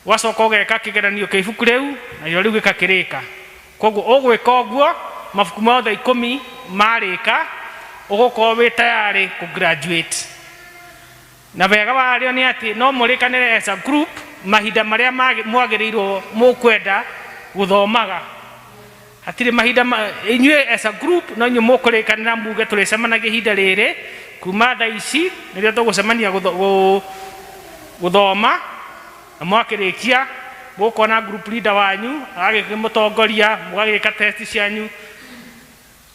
ũgacoka ũgeka kĩgeranio kĩa ibuku rĩu, narĩo rĩu gĩkakĩrĩka. Koguo ũgwĩka ũguo, mabuku mothe 10 marĩka, ũgũkorwo wĩ tayarĩ kũ graduate. Na wega warĩo nĩ atĩ no mũrĩkanĩre as a group mahinda marĩa mwagĩrĩirwo mũkwenda gũthomaga. Hatirĩ mahinda inyuĩ as a group no inyuĩ mũkũrĩkanĩra muge tũrĩcemanagia ihinda rĩrĩ kuma thaa ici nĩrĩo tũgũcemania gũthoma, na mwakĩrĩkia mũgũkorwo group leader wanyu agagĩkĩmũtongoria, mũgagĩka test cianyu.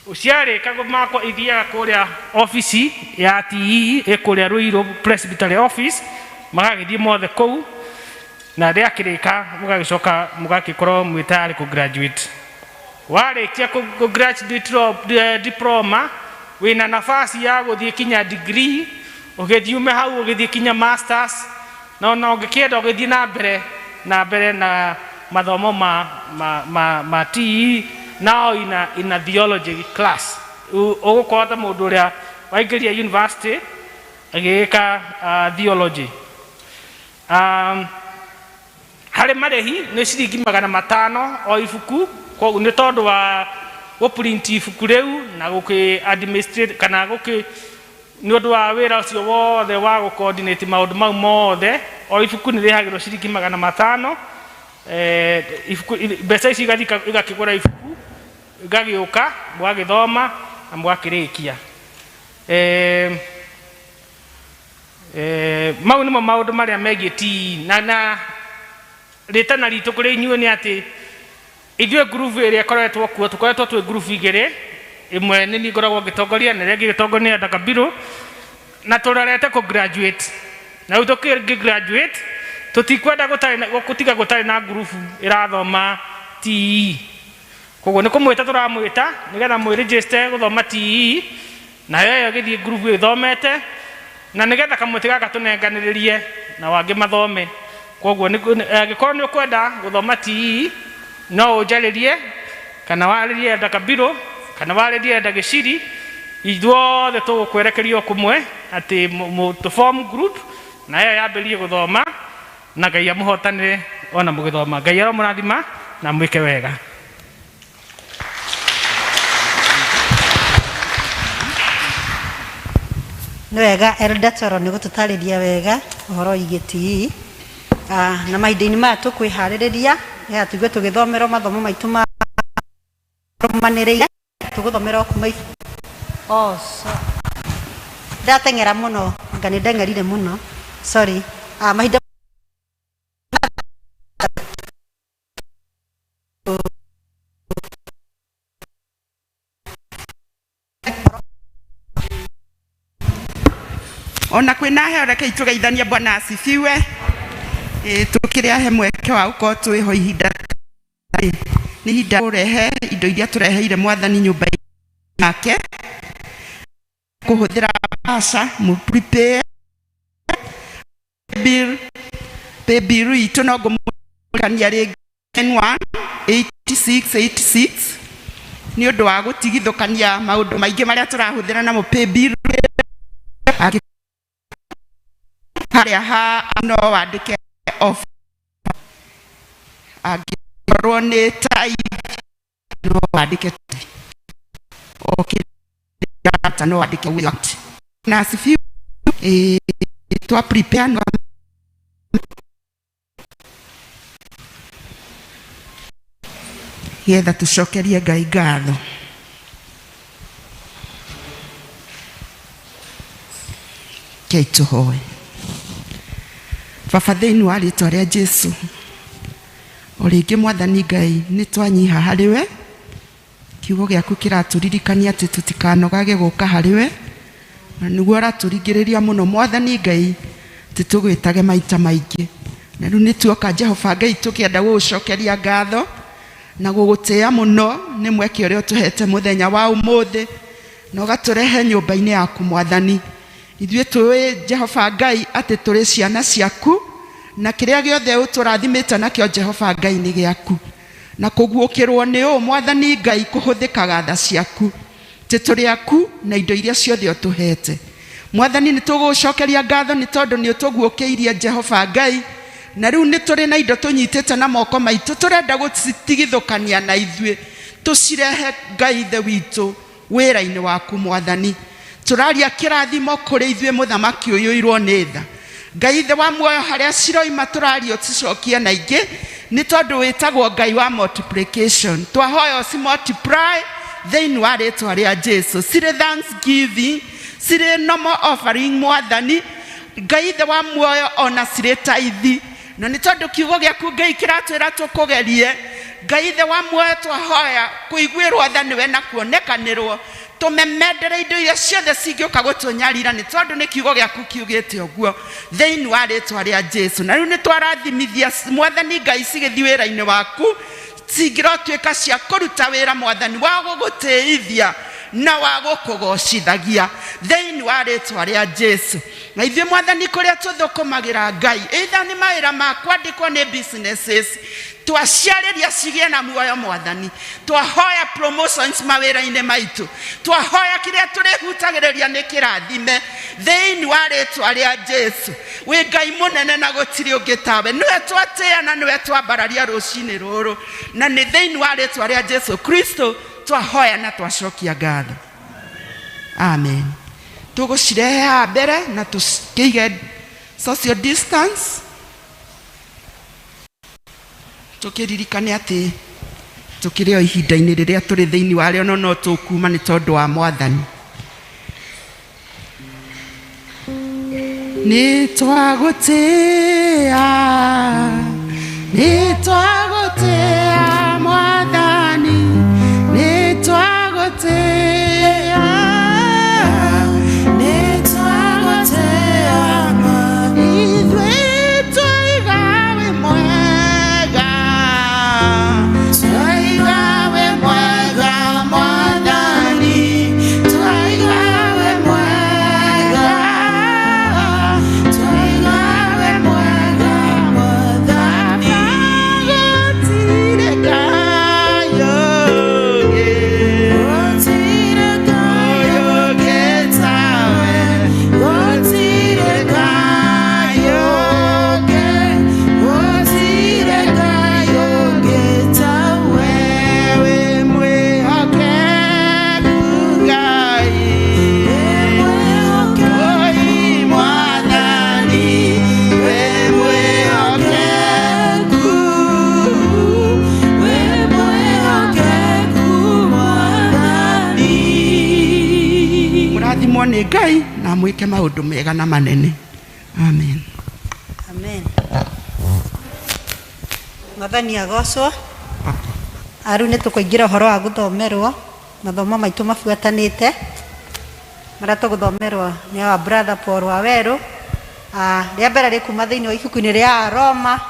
Ciarĩka makwa ithiaga kũrĩa ofici ya TE ĩ kũrĩa Ruiru Presbytery office, magagĩthiĩ mothe kũu, na rĩakĩrĩka mũgagĩcoka mũgagĩkorwo mwĩ tayarĩ kũ graduate. Warĩkia kũ graduate diploma, wĩna nafasi ya gũthiĩ kinya degree, ũgĩthiĩ ume hau ũgĩthiĩ kinya masters, na ona ũngĩkĩenda ũgĩthiĩ na mbere na mbere na mathomo ma TE, nao ina theology class. Ũgũkorwo ta mũndũ ũrĩa waingĩria university agĩka theology. Harĩ marĩhi nĩ ciringi 500 o ibuku, koguo nĩ tondũ wa gũprint ibuku rĩu na gũkĩ administrate kana gũkĩ nĩ ũndũ wa wĩra ũcio wothe wa gũ coordinate maũndũ mau mothe, o ibuku nĩ rĩhagĩrwo ciringi 500. Ibuku mbeca ici igathiĩ igakĩgũra ibuku, igagĩũka mũgagĩthoma na mũgakĩrĩkia. Mau nĩmo maũndũ marĩa megiĩ TE. Na rĩtana ritũ kũrĩ inyuĩ nĩ atĩ ithuĩ group ĩrĩa ĩkoretwo kuo, tũkoretwo twĩ group igĩrĩ, ĩmwe nĩ niĩ ngoragwo ngĩtongoria na ĩrĩa ĩngĩ ĩgĩtongorio nĩ Enda Kabiru, na tũrorete kũ graduate. Na rĩu tũkĩ graduate tũtikwenda gũtiga gũtarĩ na group ĩrathoma TE. Koguo nĩ kũmwĩta tũramwĩta nĩgetha mwĩ register gũthoma TE, nayo ĩyo ĩgĩthiĩ group ĩthomete, na nĩgetha kamũtĩ gaka tũnenganĩrĩrie na wangĩ mathome. Koguo angĩkorwo nĩ ũkwenda gũthoma TE no ũnjarĩrie, kana warĩrie Enda Kabiru, kana warĩrie Enda Gĩciri, ithuothe tũgũkwerekeria o kũmwe atĩ tũ form group, na ĩyo yambĩrĩrie gũthoma, na Ngai amũhotanĩre ona mũgĩthoma. Ngai aromũrathima na mwĩke wega. Nĩ wega Elder Toro nĩ gũtũtarĩria wega ũhoro wĩgiĩ TE. Na mahinda-inĩ maya tũkwĩharĩrĩria nĩgetha tũigue tũgĩthomerwo mathomo maitũ ma rũmanĩrĩire, tũgũthomera o kuma ibuku. Oh, so. Ndateng'era mũno, anga nĩ ndeng'erire mũno. Sorry. Mahinda Ona kwĩna heo reke itũgeithanie. Bwana asifiwe. Tũkĩrĩ ahe mweke wa gũkorwo twĩho ihinda nĩ ihinda kũrehe indo iria tũreheire mwathani nyũmba yake kũhũthĩra mbeca mũ prepare bill pay bill itũ no ngũmũririkania rĩngĩ 18686 nĩ ũndũ wa gũtigithũkania maũndũ maingĩ marĩa tũrahũthĩra namo pay bill. Harĩa ha no wandĩke off, angĩkorwo nĩ tithe no wandĩke o kĩrĩa no wandĩke without na asifiwe. Twa prepare no getha tũcokerie Ngai ngatho. Kei tũhoe. Baba, thĩinĩ wa rĩtwa rĩa Jesu, o rĩngĩ mwathani Ngai nĩ twanyiha harĩ we. Kiugo gĩaku kĩratũririkania atĩ tũtikanogage gũka harĩ we, na nĩguo ũratũringĩrĩria mũno mwathani Ngai atĩ tũgwĩtage maita maingĩ. Na rĩu nĩ tuoka Jehova Ngai tũkĩenda gũgũcokeria ngatho na gũgũtĩĩa mũno nĩ mweke ũrĩa ũtũhete mũthenya wa ũmũthĩ na ũgatũrehe nyũmba-inĩ yaku mwathani. Ithuĩ tũĩ Jehova Ngai atĩ tũrĩ ciana ciaku Na kĩrĩa gĩothe ũtũrathimĩte nakĩo Jehova Ngai nĩ gĩaku. Na kũguũkĩrwo nĩ ũũ Mwathani Ngai kũhũthĩkaga tha ciaku. Tĩ tũrĩ aku na indo iria ciothe ũtũhete. Mwathani nĩ tũgũcokeria ngatho nĩ tondũ nĩ ũtũguũkĩirie Jehova Ngai. Na rĩu nĩ tũrĩ na indo tũnyitĩte na moko maitũ tũrenda gũcitigithũkania na ithuĩ tũcirehe Ngai ithe witũ wĩra-inĩ waku Mwathani. Tũraria kĩrathimo kũrĩ ithuĩ mũthamaki ũyũirwo nĩ tha. Ngai ithe wa muoyo harĩa ciroima tũraria ũcicokie na ingĩ nĩ tondũ wĩtagwo Ngai wa multiplication. Twahoya ũci multiply thĩinĩ wa rĩtwa rĩa Jesu. Cirĩ thanksgiving, cirĩ normal offering Mwathani. Ngai ithe wa muoyo ona cirĩ taithi. Na nĩ tondũ kiugo gĩaku Ngai kĩratwĩra tũkũgerie. Ngai ithe wa muoyo twahoya kũiguĩrwo tha nĩwe na kuonekanĩrwo. Tũmemendere indo iria ciothe cingĩũka gũtũnyarira nĩ tondũ nĩ kiugo gĩaku kiugĩte ũguo thĩinĩ wa rĩtwa rĩa Jesu. Na rĩu nĩ twarathimithia Mwathani Ngai cigĩthiĩ wĩra-inĩ waku cingĩrotuĩka cia kũruta wĩra Mwathani wa gũgũtĩithia na wa gũkũgocithagia thĩinĩ wa rĩtwa rĩa Jesu. Na ithuĩ Mwathani kũrĩa tũthũkũmagĩra Ngai, either nĩ mawĩra ma kwandĩkwo nĩ businesses, twaciarĩria cigĩe na muoyo Mwathani. Twahoya promotions mawĩra-inĩ maitũ, twahoya kĩrĩa tũrĩhutagĩrĩria nĩ kĩrathime thĩinĩ wa rĩtwa rĩa Jesu. Wĩ Ngai mũnene na gũtirĩ ũngĩ tawe, nĩwe twatĩĩa na nĩwe twambararia rũcinĩ rũrũ, na nĩ thĩinĩ wa rĩtwa rĩa Jesu Kristo twahoya na twacokia ngatho. Amen. Tũgũcirehe haha mbere na tũkĩige social distance, tũkĩririkane atĩ tũkĩrĩ o ihinda-inĩ rĩrĩa tũrĩ thĩinĩ warĩo, no no tũkuma nĩ tondũ wa Mwathani. Nĩ twagũtĩĩa, nĩ twagũtĩĩa Mwathani, nĩ twagũtĩĩa, nĩ twagũtĩĩa ithuĩ twaiga wĩ mwega, twaiga wĩ mwega Mwathani, twaiga wĩ mwega, twaiga wĩ mwega Mwathani. Gũtirĩ Ngai ũngĩ, gũtirĩ Ngai ũngĩ tawe, gũtirĩ Ngai ũngĩ, gũtirĩ Ngai ũngĩ tawe. Wĩ mwĩhokeku Ngai, wĩ Mwathani, wĩ mwĩhokeku, wĩ mwĩhokeku Mwathani. Mũrathimwo nĩ Ngai na mwĩke maũndũ mega na manene. Amen. Amen. Mwathani agocwo. Rĩu nĩ tũkũingĩra ũhoro wa gũthomerwo mathomo maitũ mabuatanĩte marĩa tũgũthomerwo nĩ our brother Paul Wawerũ. Rĩa mbere rĩ kuma thĩinĩ wa ibuku-inĩ rĩa Roma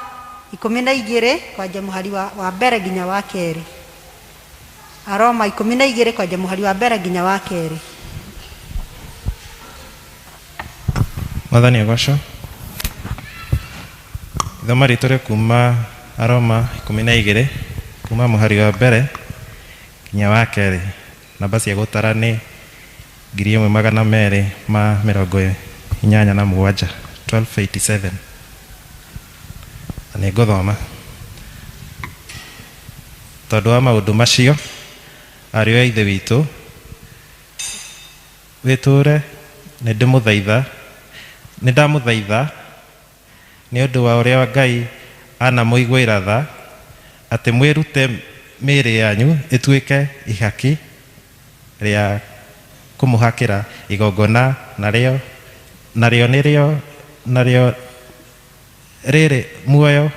12 kwanja mũhari wa mbere nginya wa kerĩ. Aroma 12 kwanja mũhari wa mbere nginya wa kerĩ. Mwathani agocwo. Ithoma ritũ rĩ kuma Aroma 12 kuma mũhari wa mbere nginya wa kerĩ. Namba cia gũtara nĩ 1287, 1287. Na nĩ ngũthoma. Tondũ wa maũndũ macio, ariũ a Ithe witũ, wĩtũũre nĩ ndĩmũthaitha, nĩ ndamũthaitha nĩ ũndũ wa ũrĩa Ngai anamũiguĩra tha, atĩ mwĩrute mĩĩrĩ yanyu ĩtuĩke ihaki rĩa kũmũhakĩra igongona, narĩo narĩo nĩrĩo narĩo rĩrĩ muoyo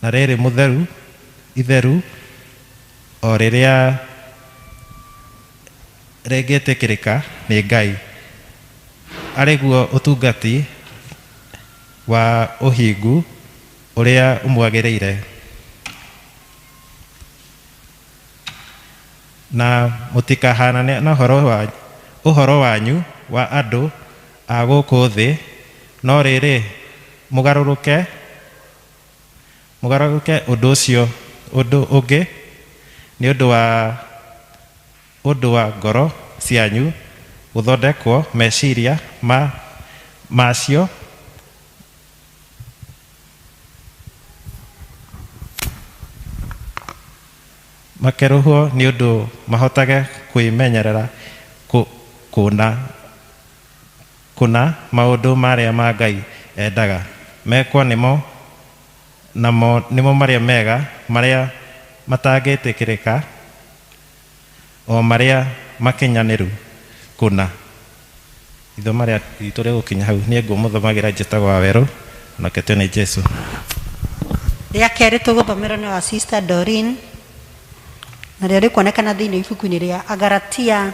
na rĩrĩ mũtheru itheru o rĩrĩa rĩngĩtĩkĩrĩka nĩ Ngai, arĩguo ũtungati wa ũhingu ũrĩa ũmwagĩrĩire. Na mũtikahanane na ũhoro wanyu wa andũ a gũkũ thĩ, no rĩrĩ Mũgarũrũke mũgarũrũke ũndũ ũcio ũndũ ũngĩ nĩ ũndũ wa ũndũ wa ngoro cianyu gũthondekwo meciria ma macio makerũhwo nĩ ũndũ mahotage kwĩmenyerera kũna kũna maũndũ marĩa ma Ngai endaga mekwo nĩmo namo nĩmo marĩa mega marĩa matangĩtĩkĩrĩka o marĩa makinyanĩru kũna. Ithoma rĩa ritũ rĩgũkinya hau. Niĩ ngũmũthomagĩra njĩtagwo Wawerũ onaketio nĩ Jesũ. Rĩa kerĩ tũgũthomerwo nĩ wa Sister Doreen, narĩo rĩkuonekana thĩinĩ ibuku-inĩ rĩa Agalatia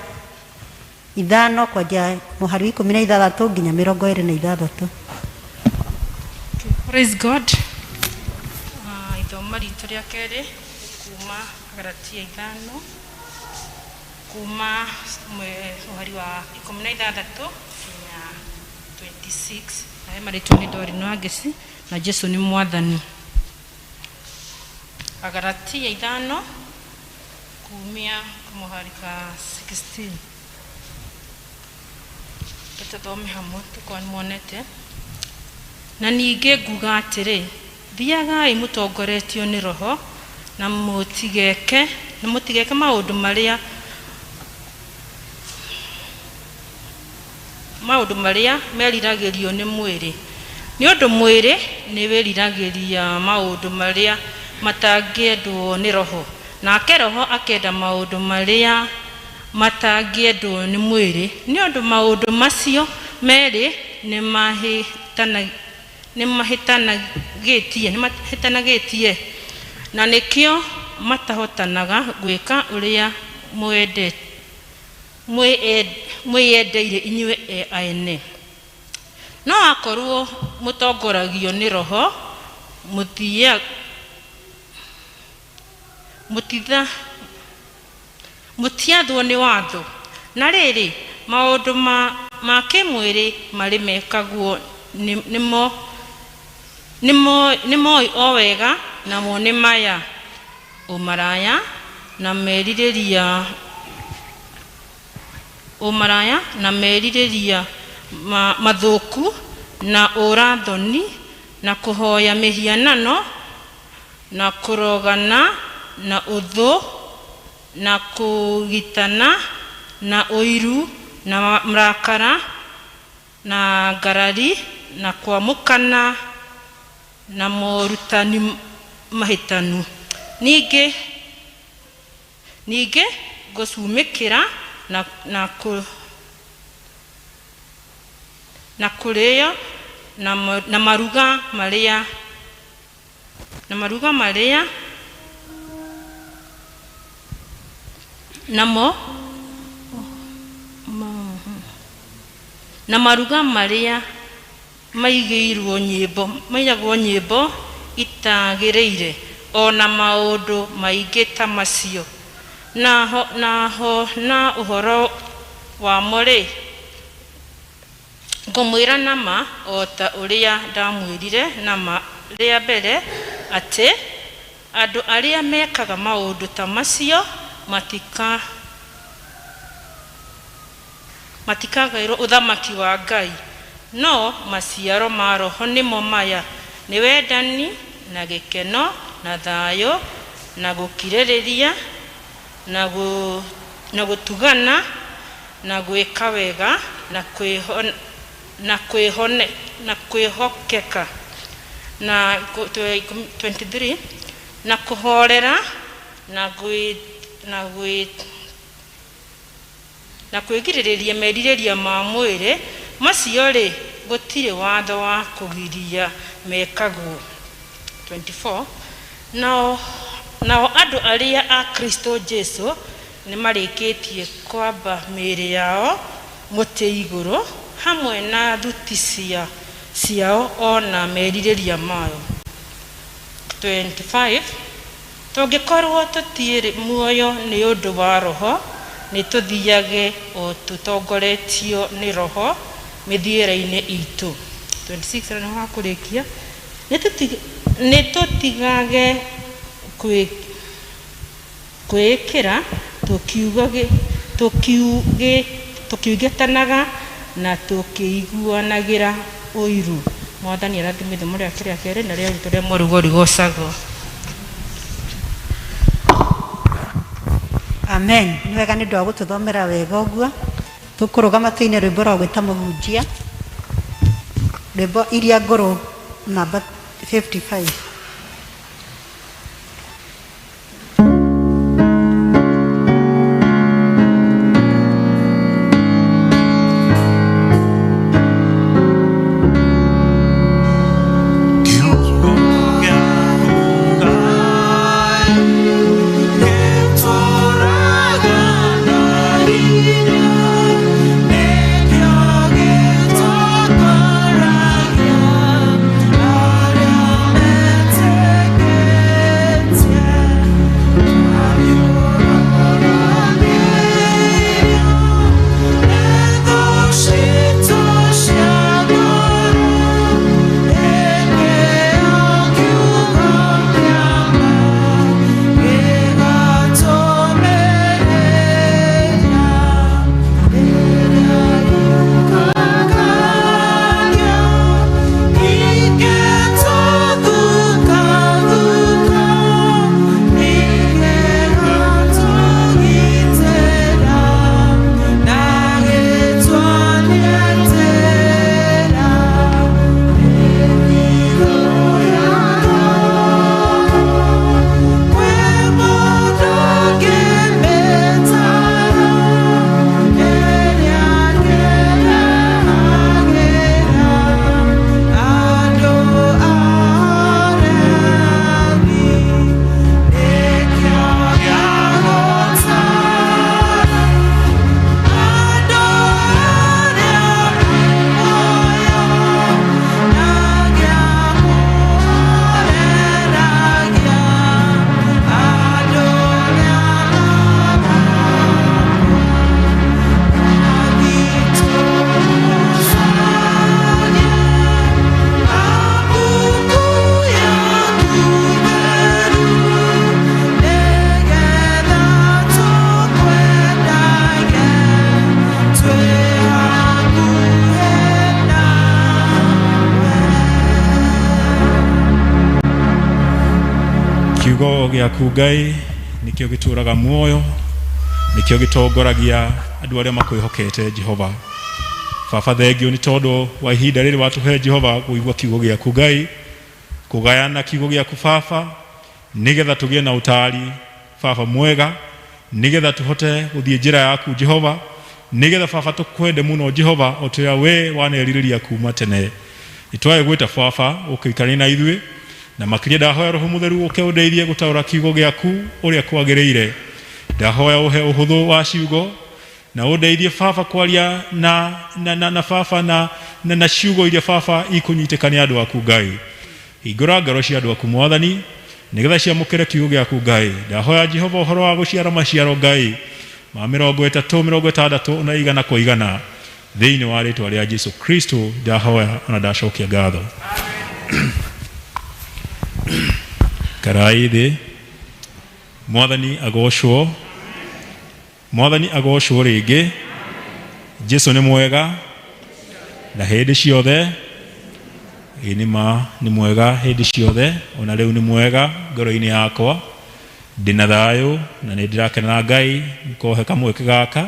5 kwanjia mũhari wa 16 nginya 26. Praise God. Ithoma ritũ rĩa kerĩ kuma Galatia 5 kuma mũhari wa 16 nginya 26. Na he marĩtwa nĩ Doreen Wangeci na Jesu nĩ Mwathani. Galatia 5 kumia mũhari ka 16. Tũthome hamwe tũkorwo nĩmuonete. Na ningĩ nguga atĩrĩ, thiagai mũtongoretio nĩ Roho, na mũtigeke maũndũ marĩa meriragĩrio nĩ mwĩrĩ. Nĩ ũndũ mwĩrĩ nĩ wĩriragĩria maũndũ marĩa matangĩendwo nĩ Roho, nake Roho akenda maũndũ marĩa matangĩendwo nĩ mwĩrĩ. Nĩ ũndũ maũndũ macio merĩ nĩmahĩtanagĩtie, na nĩkĩo matahotanaga gwĩka ũrĩa mwĩyendeire inyuĩ ene. No akorwo mũtongoragio nĩ Roho, mũtiathwo nĩ watho. Na rĩrĩ, maũndũ ma kĩmwĩrĩ marĩ mekagwo nĩmoĩ o wega, namo nĩ maya: ũmaraya na merirĩria mathũku, na ũra-thoni, na kũhoya mĩhianano, na kũrogana, na ũthũ, na kũgitana, na ũiru, na marakara, na ngarari, na kwamũkana, na morutani mahĩtanu. Ningĩ gũcumĩkĩra na kũrĩo, na maruga marĩa namo na maruga marĩa maigĩirwo nyĩmbo itagĩrĩire, o na maũndũ maingĩ ta macio. Naho na ũhoro wamo-rĩ, ngũmwĩra na ma o ta ũrĩa ndamwĩrire na ma rĩa mbere, atĩ andũ arĩa mekaga maũndũ ta macio matikagaĩrwo ũthamaki wa Ngai. No maciaro ma Roho nĩmo maya: nĩ wendani, na gĩkeno, na thayũ, na gũkirĩrĩria, na gũtugana, na gwĩka wega, na kwĩhokeka, na 23 na kũhorera, na kwĩgirĩrĩria merirĩria ma mwĩrĩ. Macio-rĩ, gũtirĩ watho wa kũgiria mekagwo. 24 Nao andũ arĩa a Kristo Jesu nĩmarĩkĩtie kwamba mĩĩrĩ yao mũtĩ igũrũ hamwe na thuti ciao o na merirĩria mayo. 25 Tũngĩkorwo tũtirĩ muoyo nĩ ũndũ wa Roho, nĩtũthiage o tũtongoretio nĩ Roho mĩthiĩre-inĩ itũ. 26 na nĩho hakũrĩkia, nĩtũtigage kwĩĩkĩra tũkiugitanaga na tũkĩiguanagĩra ũiru. Mwathani arathime ithomo rĩake rĩa kerĩ na rĩa rutwo rĩa mwarugo rigocagwo. Amen. Nĩ wega nĩ ũndũ wa gũtũthomera wega ũguo. Tũkũrũgama tũine rwĩmbo rwa gwĩta mũhunjia, rwĩmbo iria ngũrũ namba 55. Kiugo gĩaku Ngai nĩkĩo gĩtũũraga muoyo, nĩkĩo gĩtongoragia andũ arĩa makwĩhokete Jehova. Baba, thengio nĩ tondũ wa ihinda rĩrĩ watũhe Jehova kũigua kiugo gĩaku Ngai, kũgayana kiugo gĩaku Baba, nĩgetha tũgĩe na ũtaari Baba mwega, nĩgetha tũhote gũthiĩ njĩra yaku Jehova, nĩgetha Baba tũkwende mũno Jehova o ta ũrĩa we wanerirĩria kuma tene. Nĩtwae gwĩta Baba ũkĩikaranie na ithuĩ, na makĩria ndahoya Roho Mũtheru ũke ũndeithie gũtaũra kiugo gĩaku ũrĩa kwagĩrĩire. Ndahoya ũhe ũhũthũ wa ciugo na ũndeithie Baba kwaria na Baba na ciugo iria Baba ikũnyitĩka nĩ andũ aku Ngai. Hingũra ngoro cia andũ aku Mwathani, nĩgetha ciamũkĩre kiugo gĩaku Ngai. Ndahoya Jehova ũhoro wa gũciara maciaro Ngai ma 30, 60 na 100 kwa 100, thĩinĩ wa rĩtwa rĩa Jesu Kristo ndahoya ona ndacokia ngatho. Karai thĩ. Mwathani agocwo, Mwathani agocwo rĩngĩ. Jesu nĩ mwega na hĩndĩ ciothe. Ĩĩ nĩ ma nĩ mwega hĩndĩ ciothe, ona rĩu nĩ mwega ngoro-inĩ yakwa. Ndĩna thayũ na nĩ ndĩrakenera Ngai kohe kamweke gaka.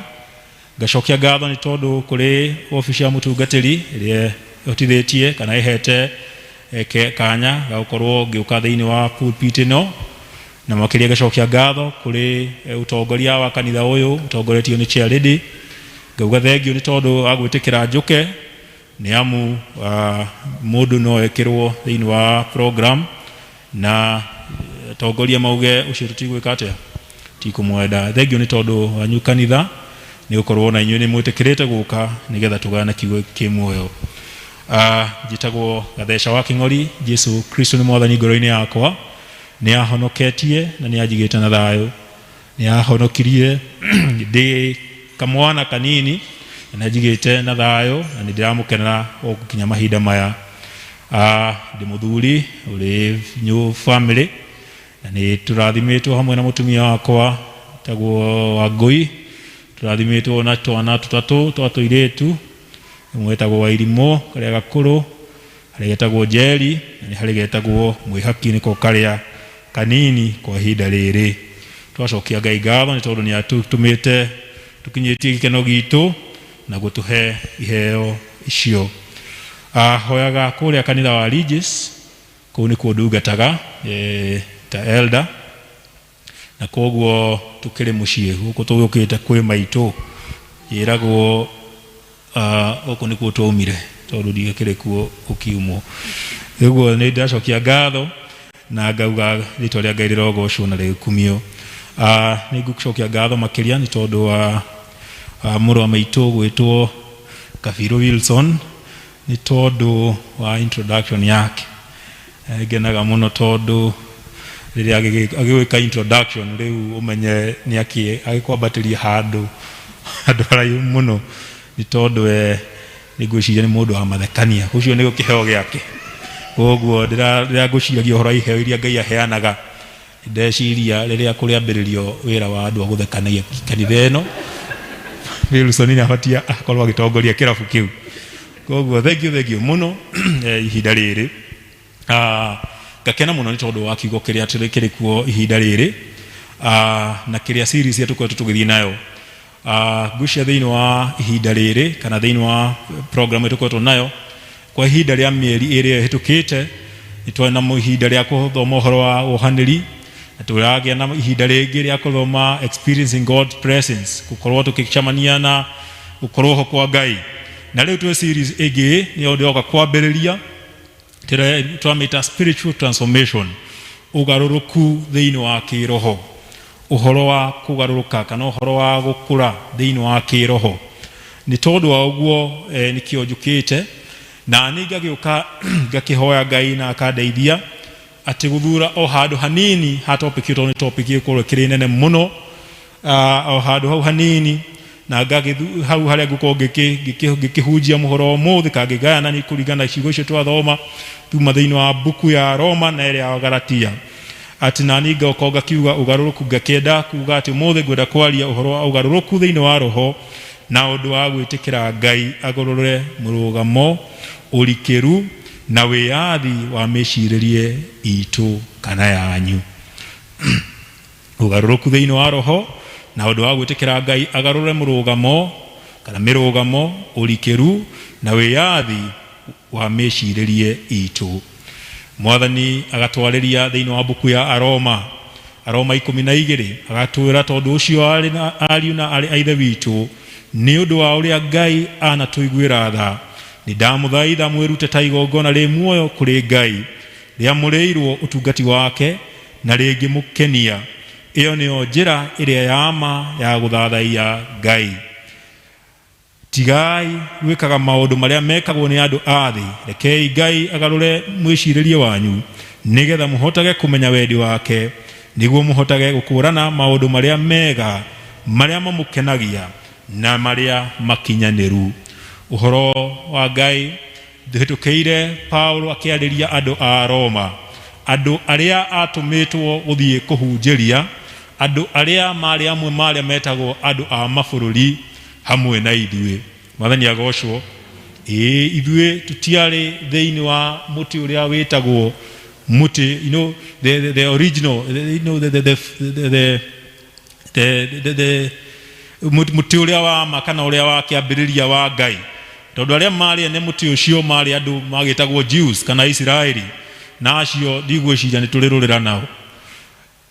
Ngacokia ngatho nĩ tondũ kũrĩ obici ya mũtungatĩri ĩrĩa ĩhotithĩtie kana ĩhete kanya ga gũkorwo ngĩũka thĩinĩ wa pulpit ĩno, na makĩria ngacokia ngatho kũrĩ ũtongoria wa kanitha ũyũ ũtongoretio nĩ chair lady. Ngauga thengio nĩ tondũ wa gwĩtĩkĩra njũke, nĩ amu mũndũ no ekĩrwo thĩinĩ wa program na atongoria mauge ũcio tũtigwĩka atĩa, tikũmwenda. Thengio nĩ tondũ wanyu kanitha, nĩ gũkorwo na inyuĩ nĩ mwĩtĩkĩrĩte gũka nĩgetha tũgayane kiugo kĩ muoyo. Njĩtagwo Gatheca wa Kĩng'ori. Jesu Kristo nĩ mwathani ngoro-inĩ yakwa, nĩ ahonoketie na nĩ anjigĩte na thayũ. Nĩ ahonokirie ndĩ kamwana kanini na nĩ anjigĩte na thayũ, na nĩ ndĩramũkenera o gũkinya mahinda maya. Ndĩ mũthuri ũrĩ new family na nĩ tũrathimĩtwo hamwe na mũtumia wakwa tagwo Wangũi, tũrathimĩtwo na twana tũtatũ twa tũirĩtu, ĩmwe ĩtagwo Wairimũ karĩa gakũrũ, harĩ getagwo Njeri na nĩ harĩ getagwo Mwĩhaki nĩko karĩa kanini kwa ihinda rĩrĩ. Twacokia Ngai ngatho nĩ tondũ nĩ atũtũmĩte tũkinyĩtie gĩkeno gitũ na gũtũhe iheo icio. Hoyaga kũrĩa kanitha wa Regis, kũu nĩkuo ndungataga ta elder, na koguo tũkĩrĩ mũciĩ gũkũ tũgĩũkĩte kwĩ maitũ, njĩragwo gũkũ nĩkuo twaumire tondũ ndigĩkĩrĩ kuo gũkiumwo. Ũguo nĩ ndacokia ngatho na ngauga rĩtwa rĩa Ngai rĩrogocwo na rĩkumio. Nĩ ngũcokia ngatho makĩria nĩ tondũ wa mũrũ wa maitũ gwĩtwo Kabiru Wilson nĩ tondũ wa introduction yake. Ngenaga mũno tondũ rĩrĩa agĩgwĩka introduction rĩu ũmenye nĩ akĩ agĩkwambatĩria handũ handũ haraihu mũno nĩ tondũ we nĩ ngwĩciria nĩ mũndũ wa mathekania, ũcio nĩguo kĩheo gĩake. Koguo rĩrĩa ngwĩciragia ũhoro wa iheo iria Ngai aheanaga, ndeciria rĩrĩa kũrĩambĩrĩrio wĩra wa andũ a gũthekania kanitha ĩno, Wilson nĩ abatie akorwo agĩtongoria kĩrabu kĩu. Koguo thank you, thank you mũno ihinda rĩrĩ. Ngakena mũno nĩ tondũ wa kiugo kĩrĩa kĩrĩ kuo ihinda rĩrĩ, na kĩrĩa series ĩrĩa tũkoretwo tũgĩthiĩ nayo. Ngwĩciria thĩinĩ wa ihinda rĩrĩ kana thĩinĩ wa program ĩrĩa tũkoretwo nayo kwa ihinda rĩa mĩeri ĩrĩa ĩhĩtũkĩte, nĩ twarĩ na ihinda rĩa gũthoma ũhoro wa wohanĩri, na tũragĩa na ihinda rĩngĩ rĩa gũthoma experiencing God's presence, gũkorwo tũgĩcemania na gũkorwo ho kwa Ngai. Na rĩu twĩ series ĩngĩ nĩyo ndĩroka kwambĩrĩria, twamĩta spiritual transformation, ũgarũrũku thĩinĩ wa kĩroho, ũhoro wa kũgarũrũka kana ũhoro wa gũkũra thĩinĩ wa kĩroho. Nĩ tondũ wa ũguo nĩkĩo njũkĩte na nĩ ngagĩũka ngakĩhoya Ngai na akandeithia atĩ gũthura o handũ hanini ha topic ĩyo, tondũ nĩ topic ĩgũkorwo ĩkĩrĩ nene mũno, o handũ hau hanini na ngagĩthu hau harĩa ngũkorwo ngĩkĩhunjia mũhoro ũmũthĩ kana ngĩgayana nĩ kũringana na ciugo icio twathoma tuma thĩinĩ wa mbuku ya Roma na ĩrĩa ya Galatia, atĩ nani ngoka ngakiuga ũgarũrũku, ngakĩenda kuga atĩ ũmũthĩ ngwenda kwaria ũhoro wa ũgarũrũku thĩinĩ wa roho na ũndũ wa gwĩtĩkĩra Ngai agũrũre mũrũgamo, ũrikĩru na wĩyathi wa mĩcirĩrie itũ kana yanyu. Ũgarũrũku thĩinĩ wa roho na ũndũ wa gwĩtĩkĩra Ngai agarũre mũrũgamo kana mĩrũgamo, ũrikĩru na wĩyathi wa mĩcirĩrie itũ. Mwathani agatwarĩria thĩinĩ wa mbuku ya Aroma, Aroma 12, agatwĩra tondũ ũcio arĩ na ariũ na arĩ a ithe witũ, nĩ ũndũ wa ũrĩa Ngai anatũiguĩra tha, nĩ ndamũthaitha mwĩrute ta igongona rĩ muoyo kũrĩ Ngai, rĩamũrĩirwo ũtungati wake na rĩngĩmũkenia. Ĩyo nĩyo njĩra ĩrĩa ya ma ya gũthathaiya Ngai. Tigai gwĩkaga maũndũ marĩa mekagwo nĩ andũ a thĩ, rekei Ngai agarũre mwĩcirĩrie wanyu nĩgetha mũhotage kũmenya wendi wake, nĩguo mũhotage gũkũũrana maũndũ marĩa mega, marĩa mamũkenagia na marĩa makinyanĩru. Ũhoro wa Ngai ndũhĩtũkĩire Paulo akĩarĩria andũ a Roma, andũ arĩa atũmĩtwo gũthiĩ kũhunjĩria, andũ arĩa marĩ amwe marĩa metagwo andũ a mabũrũri hamwe na ithuĩ. Mwathani agocwo. Ĩĩ, ithuĩ tũtiarĩ thĩinĩ wa mũtĩ ũrĩa wĩtagwo mũtĩ, you know, the original, you know, the mũtĩ ũrĩa wa ma kana ũrĩa wa kĩambĩrĩria wa Ngai, tondũ arĩa marĩ ene mũtĩ ũcio marĩ andũ magĩtagwo Jews kana Isiraeli, na acio ndigwĩciria nĩ tũrĩ rũrĩra nao,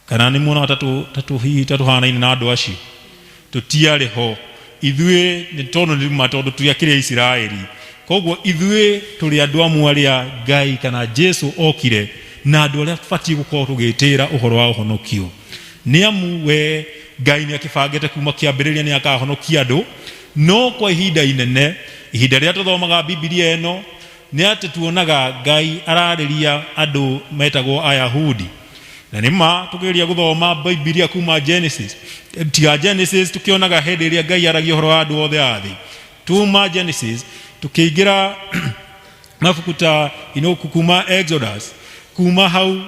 kana nĩ muonaga tatu hihi tatũhanaine na andũ acio. Tũtiarĩ ho ithuĩ nĩ tondũ nĩ ma tondũ tũtiakĩrĩ Isiraeli. Koguo ithuĩ tũrĩ andũ amwe arĩa Ngai kana Jesu okire na andũ arĩa tũbatiĩ gũkorwo tũgĩtĩĩra ũhoro wa ũhonokio, nĩ amu we Ngai nĩ akĩbangĩte kuma kĩambĩrĩria nĩ akahonokia andũ. No kwa ihinda inene, ihinda rĩrĩa tũthomaga Bibilia ĩno, nĩ atĩ tuonaga Ngai ararĩria andũ metagwo Ayahudi. Na nĩ ma tũkĩgeria gũthoma Bibilia kuma Genesis, tiga Genesis, tũkĩonaga hĩndĩ ĩrĩa Ngai aragia ũhoro wa andũ othe a thĩ. Tuma Genesis tũkĩingĩra Mabuku ta kuma Exodus, kuma hau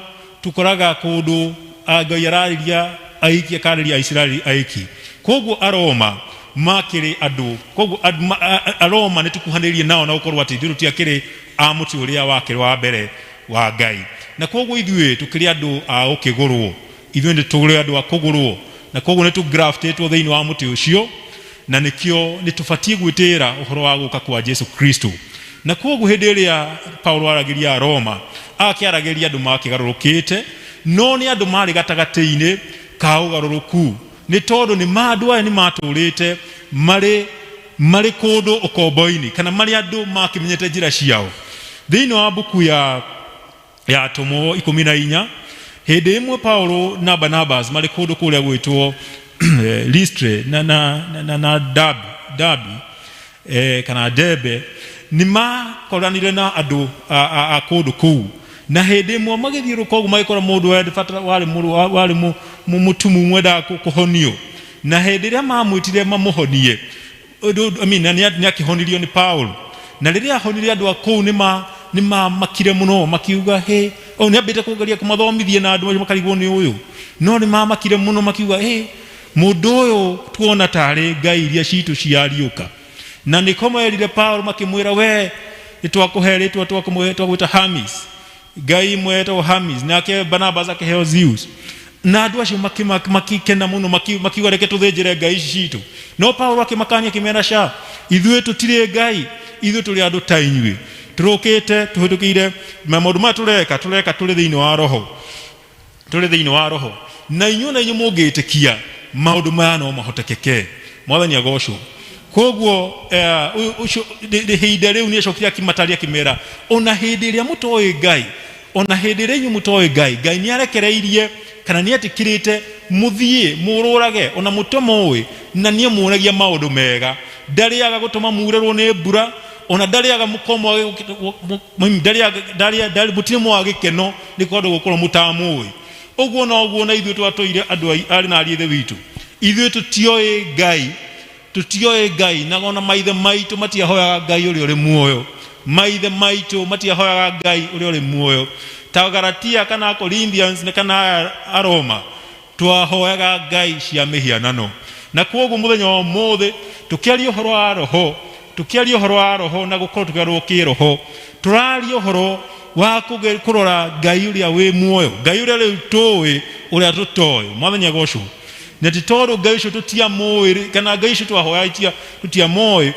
tukoraga kundu Ngai ararĩria aiki, akarĩria Aisiraeli aiki. Koguo Aroma makĩrĩ andũ, koguo Aroma nĩ tũkuhanĩrĩrie nao na gũkorwo atĩ ithuĩ tũtiakĩrĩ a mũtĩ ũrĩa wakĩrĩ wa mbere wa Ngai, na koguo ithuĩ tũkĩrĩ andũ a gũkĩgũrwo, ithuĩ nĩ tũrĩ andũ a kũgũrwo, na koguo nĩ tũgraftĩtwo thĩinĩ wa mũtĩ ũcio, na nĩkĩo nĩ tũbatiĩ gwĩtĩĩra ũhoro wa gũka kwa Jesu Kristo. Na koguo hĩndĩ ĩrĩa Paulo aragĩria Aroma, akĩaragĩria andũ makĩgarũrũkĩte, no nĩ andũ marĩ gatagatĩ-inĩ ka ũgarũrũku, nĩ tondũ nĩ andũ aya nĩ matũrĩte marĩ kũndũ ũkombo-inĩ, kana marĩ andũ makĩmenyete njĩra ciao. Thĩinĩ wa mbuku ya Atũmwo 14, hĩndĩ ĩmwe Paulo na Barnabas marĩ kũndũ kũrĩa gwĩtwo Listre na Derbe, kana Derbe, nĩ makoranire na andũ a kũndũ kũu, na hĩndĩ ĩmwe magĩthiũrũrũka ũguo magĩkora mũndũ warĩ mũtumumu wendaga kũhonio, na hĩndĩ ĩrĩa mamwĩtire mamũhonie, nĩ akĩhonirio nĩ Paulo. Na rĩrĩa ahonirie andũ a kũu nĩ mamakire mũno, makiuga he o nĩ ambĩte kũgeria kũmathomithia na andũ makarigwo nĩ ũyũ, no nĩ mamakire mũno makiuga he mũndũ ũyũ tuona tarĩ ngai iria citũ ciariũka. Na nĩko merire Paulo makĩmwĩra, we nĩ twakũhe rĩtwa twagwĩta Hermes, ngai ĩmwe ĩtagwo Hermes, nake Barnabas akĩheo Zeus. Na andũ acio makĩkena mũno, makiuga reke tũthĩnjĩre ngai ici citũ. No Paulo akĩmakania akĩmera, ca ithuĩ tũtirĩ ngai, ithuĩ tũrĩ andũ ta inyuĩ, tũrũkĩte tũhĩtũkĩire maũndũ maya tũreka tũrĩ thĩinĩ wa roho, tũrĩ thĩinĩ wa roho, na inyuĩ mũngĩtĩkia maũndũ maya no mahotekeke. Mwathani agocwo. Koguo ihinda rĩu nĩ acokire akĩmataria akĩmera, ona hĩndĩ ĩrĩa mũtoĩ Ngai, ona hĩndĩ ĩrĩa inyuĩ mũtoĩ Ngai, Ngai nĩ arekereirie kana nĩ etĩkĩrĩte mũthiĩ mũrũrage ona mũtomoĩ, na nĩ amuonagia maũndũ mega. Ndarĩaga gũtũma murĩrwo nĩ mbura, ona ndarĩaga mũtirĩ mwaga gĩkeno nĩ tondũ gũkorwo mũtamũĩ. Ũguo noguo na ithuĩ twatũire andũ arĩ na ariũ a Ithe witũ, ithuĩ tũtioĩ Ngai, tũtioĩ Ngai, na ona maithe maitũ matiahoyaga Ngai ũrĩa ũrĩ muoyo, maithe maitũ matiahoyaga Ngai ũrĩa ũrĩ muoyo. Ta Galatia kana Corinthians kana Aroma twahoyaga ngai cia mĩhianano. Na kwoguo mũthenya wa ũmũthĩ tũkĩaria ũhoro wa roho, tũkĩaria ũhoro wa roho na gũkorwo tũkĩgarũrwo kĩroho, tũraria ũhoro wa kũrora Ngai ũrĩa wĩ muoyo, Ngai ũrĩa rĩu tũĩ, ũrĩa tũtoĩ. Mwathani agocwo. Na ti tondũ Ngai ũcio tũtiamũĩ, kana Ngai ũcio twahoya tũtiamũĩ,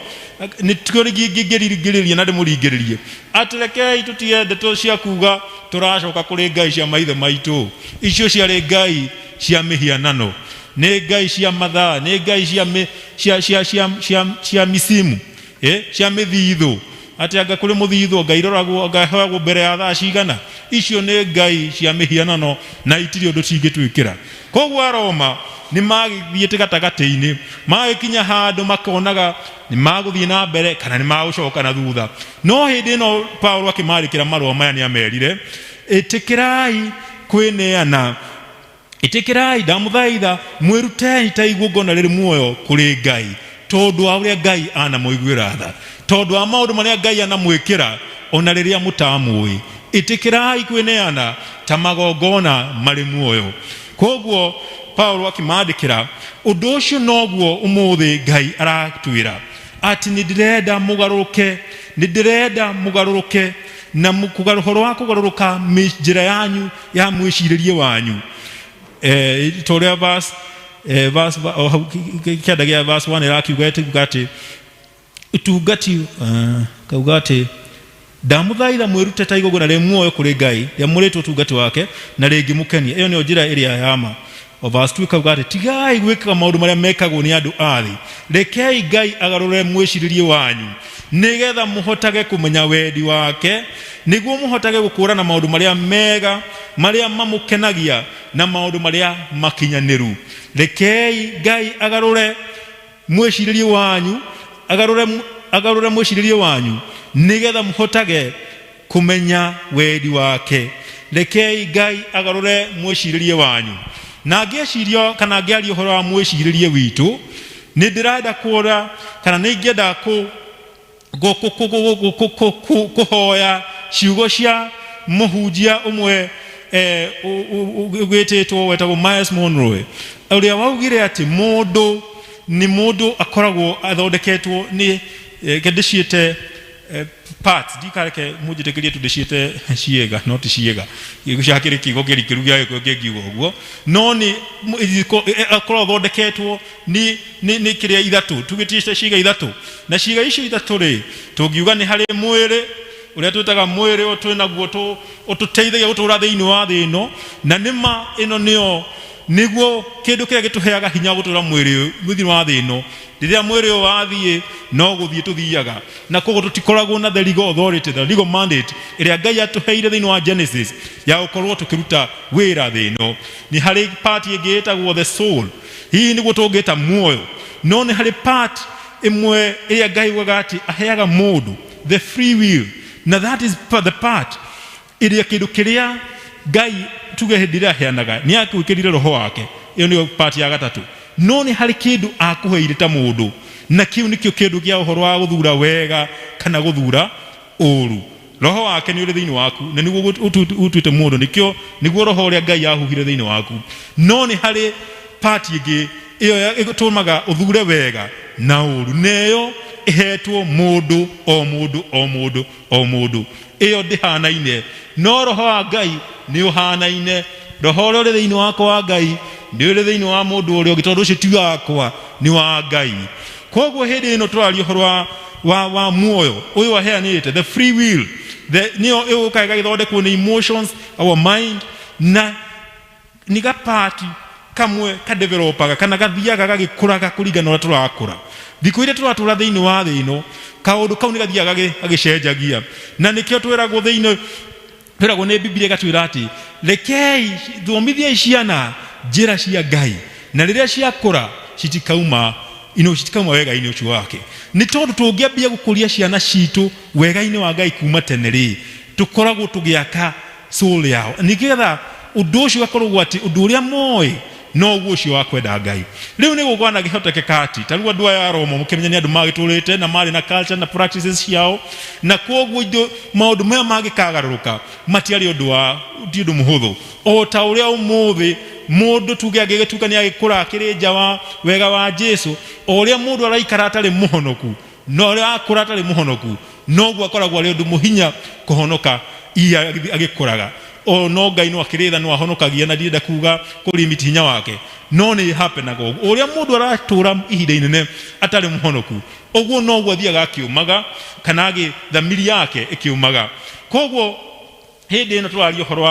nĩ ngĩringĩrĩria na ndĩmũringĩrĩrie atĩ rekei tũtige ndeto cia kuga tũracoka kũrĩ ngai cia maithe maitũ. Icio ciarĩ ngai cia mĩhianano, nĩ ngai cia mathaa, nĩ ngai cia misimu, cia mĩthithũ, atĩ anga kũrĩ mũthithũ ngai iroragwo, anga ĩhoyagwo mbere ya thaa cigana. Icio nĩ ngai cia mĩhianano na itirĩ ũndũ cingĩtwĩkĩra. Koguo Aroma nĩ magĩthiĩte gatagatĩ-inĩ, magĩkinya handũ makonaga nĩ magũthiĩ na mbere kana nĩ magũcoka na thutha. No hĩndĩ ĩno Paulo akĩmandĩkĩra marũa maya nĩ amerire, ĩtĩkĩrai kwĩneana, ĩtĩkĩrai, ndamũthaitha, mwĩrutei ta igongona rĩrĩ muoyo kũrĩ Ngai, tondũ wa ũrĩa Ngai anamũiguĩra tha, tondũ wa maũndũ marĩa Ngai anamwĩkĩra ona rĩrĩa mũtamũĩ. Ĩtĩkĩrai kwĩneana ta magongona marĩ muoyo. Koguo Paulo akĩmandĩkĩra ũndũ ũcio, noguo ũmũthĩ Ngai aratwĩra atĩ nĩ ndĩrenda mũgarũrũke, nĩ ndĩrenda mũgarũrũke, na ũhoro wa kũgarũrũka njĩra yanyu ya mwĩcirĩrie wanyu. Ta ũrĩa verse kĩanda gĩa verse 1 ĩrakiuga atĩ ũtungati, kauga atĩ ndamũthaitha mwĩrute ta igongona rĩ muoyo kũrĩ Ngai rĩamũrĩtwo ũtungati wake na rĩngĩmũkenia. Ĩyo nĩyo njĩra ĩrĩa ya ma. O verse 2 kauga atĩ tigai gwĩkaga maũndũ marĩa mekagwo nĩ andũ a thĩ, rekei Ngai agarũre mwĩcirĩrie wanyu nĩgetha mũhotage kũmenya wendi wake, nĩguo mũhotage gũkũũrana maũndũ marĩa mega, marĩa mamũkenagia, na maũndũ marĩa makinyanĩru. Rekei Ngai agarũre mwĩcirĩrie wanyu, agarũre mwĩcirĩrie wanyu nĩgetha mũhotage kũmenya wendi wake. Rekei Ngai agarũre mwĩcirĩrie wanyu. Na ngĩciria kana ngĩaria ũhoro wa mwĩcirĩrie witũ, nĩ ndĩrenda kuona kana nĩ ingĩenda Kũhoya ciugo cia mũhunjia ũmwe wĩtĩtwo wetagwo Myles Monroe, ũrĩa waugire atĩ mũndũ nĩ mũndũ akoragwo athondeketwo nĩ ke ndĩciĩte parts. Ndikareke mũnjĩtĩkĩrie tu ndĩciĩte ciĩga, no ti ciĩga, gĩcakĩrĩ kiugo kĩrikĩru gĩa Gĩkũyũ kĩngiuga ũguo, no nĩ akorwo athondeketwo nĩ kĩrĩa ithatũ, tugĩtiĩte ciĩga ithatũ. Na ciĩga icio ithatũ rĩ, tũngiuga nĩ harĩ mwĩrĩ ũrĩa twĩtaga mwĩrĩ ũyũ twĩ naguo ũtũteithagia gũtũra thĩinĩ wa thĩ ĩno, na nĩma ĩno nĩyo nĩguo kĩndũ kĩrĩa gĩtũheaga hinya gũtũra mwĩrĩ ũyũ thĩinĩ wa thĩ ĩno. Rĩrĩa mwĩrĩ ũyũ wathiĩ, no gũthiĩ tũthiaga, na koguo tũtikoragwo na the legal authority, the legal mandate ĩrĩa Ngai atũheire thĩinĩ wa Genesis ya gũkorwo tũkĩruta wĩra thĩ ĩno. Nĩ harĩ part ĩngĩ ĩtagwo the soul, hihi nĩguo tũngĩta muoyo, no nĩ harĩ part ĩmwe ĩrĩa Ngai ugaga atĩ aheaga mũndũ the free will, na that is the part ĩrĩa kĩndũ kĩrĩa Ngai tuge hĩndĩ ĩrĩa aheanaga nĩ akwĩkĩrire roho wake. Ĩyo nĩyo part ya gatatũ. No nĩ harĩ kĩndũ akũheire ta mũndũ, na kĩu nĩkĩo kĩndũ kĩa ũhoro wa gũthura wega kana gũthura ũru. Roho wake nĩ ũrĩ thĩinĩ waku, na nĩguo ũtuĩte mũndũ, nĩkĩo nĩguo roho ũrĩa Ngai ahuhire thĩinĩ waku. No nĩ harĩ part ĩngĩ ĩyo ĩtũmaga ũthure wega na ũru, na ĩyo ĩhetwo mũndũ o mũndũ o mũndũ o mũndũ. Ĩyo ndĩhanaine, no roho wa Ngai nĩ ũhanaine. Roho ũrĩa ũrĩ thĩinĩ wakwa wa Ngai nĩ ũrĩ thĩinĩ wa mũndũ ũrĩa ũngĩ, tondũ ũcio ti wakwa, nĩ wa Ngai. Koguo hĩndĩ ĩno tũraria ũhoro wa muoyo ũyũ aheanĩte, the free will, the nĩyo ĩgũka ĩgagĩthondekwo nĩ emotions, our mind, na nĩ gapati kamwe kadevelopaga kana gathiaga gagĩkũraga kũringana na ũrĩa tũrakũra. Thikũ iria tũratũra thĩinĩ wa thĩ ĩno, kaũndũ kau nĩ gathiaga gagĩcenjagia, na nĩkĩo twĩragwo thĩinĩ, twĩragwo nĩ Bibilia ĩgatwĩra atĩ rekei thomithiai ciana njĩra cia Ngai, na rĩrĩa ciakũra citikauma ino, citikauma wega-inĩ ũcio wake. Nĩ tondũ tũngĩambia gũkũria ciana citũ wega-inĩ wa Ngai kuma tene rĩ, tũkoragwo tũgĩaka soul yao, nĩgetha ũndũ ũcio ũgakorwo atĩ ũndũ ũrĩa moĩ noguo ũcio wa kwenda Ngai. Rĩu nĩ gũkorwo na gĩhotekeka atĩ ta rĩu andũ aya a Roma, mũkĩmenya nĩ andũ magĩtũrĩte na marĩ na culture na practices ciao, na koguo indo maũndũ maya mangĩkagarũrũka matiarĩ ũndũ wa ti ũndũ mũhũthũ. O ta ũrĩa ũmũthĩ mũndũ tuge angĩgĩtuĩka nĩ agĩkũra akĩrĩ nja wa wega wa Jesu, o ũrĩa mũndũ araikara atarĩ mũhonoku, na ũrĩa akũra atarĩ mũhonoku, noguo akoragwo arĩ ũndũ mũhinya kũhonoka iria agĩkũraga. O no Ngai no akĩrĩ tha, no ahonokagia, na ndirenda kuga kũlimit hinya wake, no nĩ happenaga ũguo. Ũrĩa mũndũ aratũra ihinda inene atarĩ mũhonoku, ũguo noguo athiaga akĩũmaga, kana thamiri yake ĩkĩũmaga. Koguo hĩndĩ ĩno tũraria ũhoro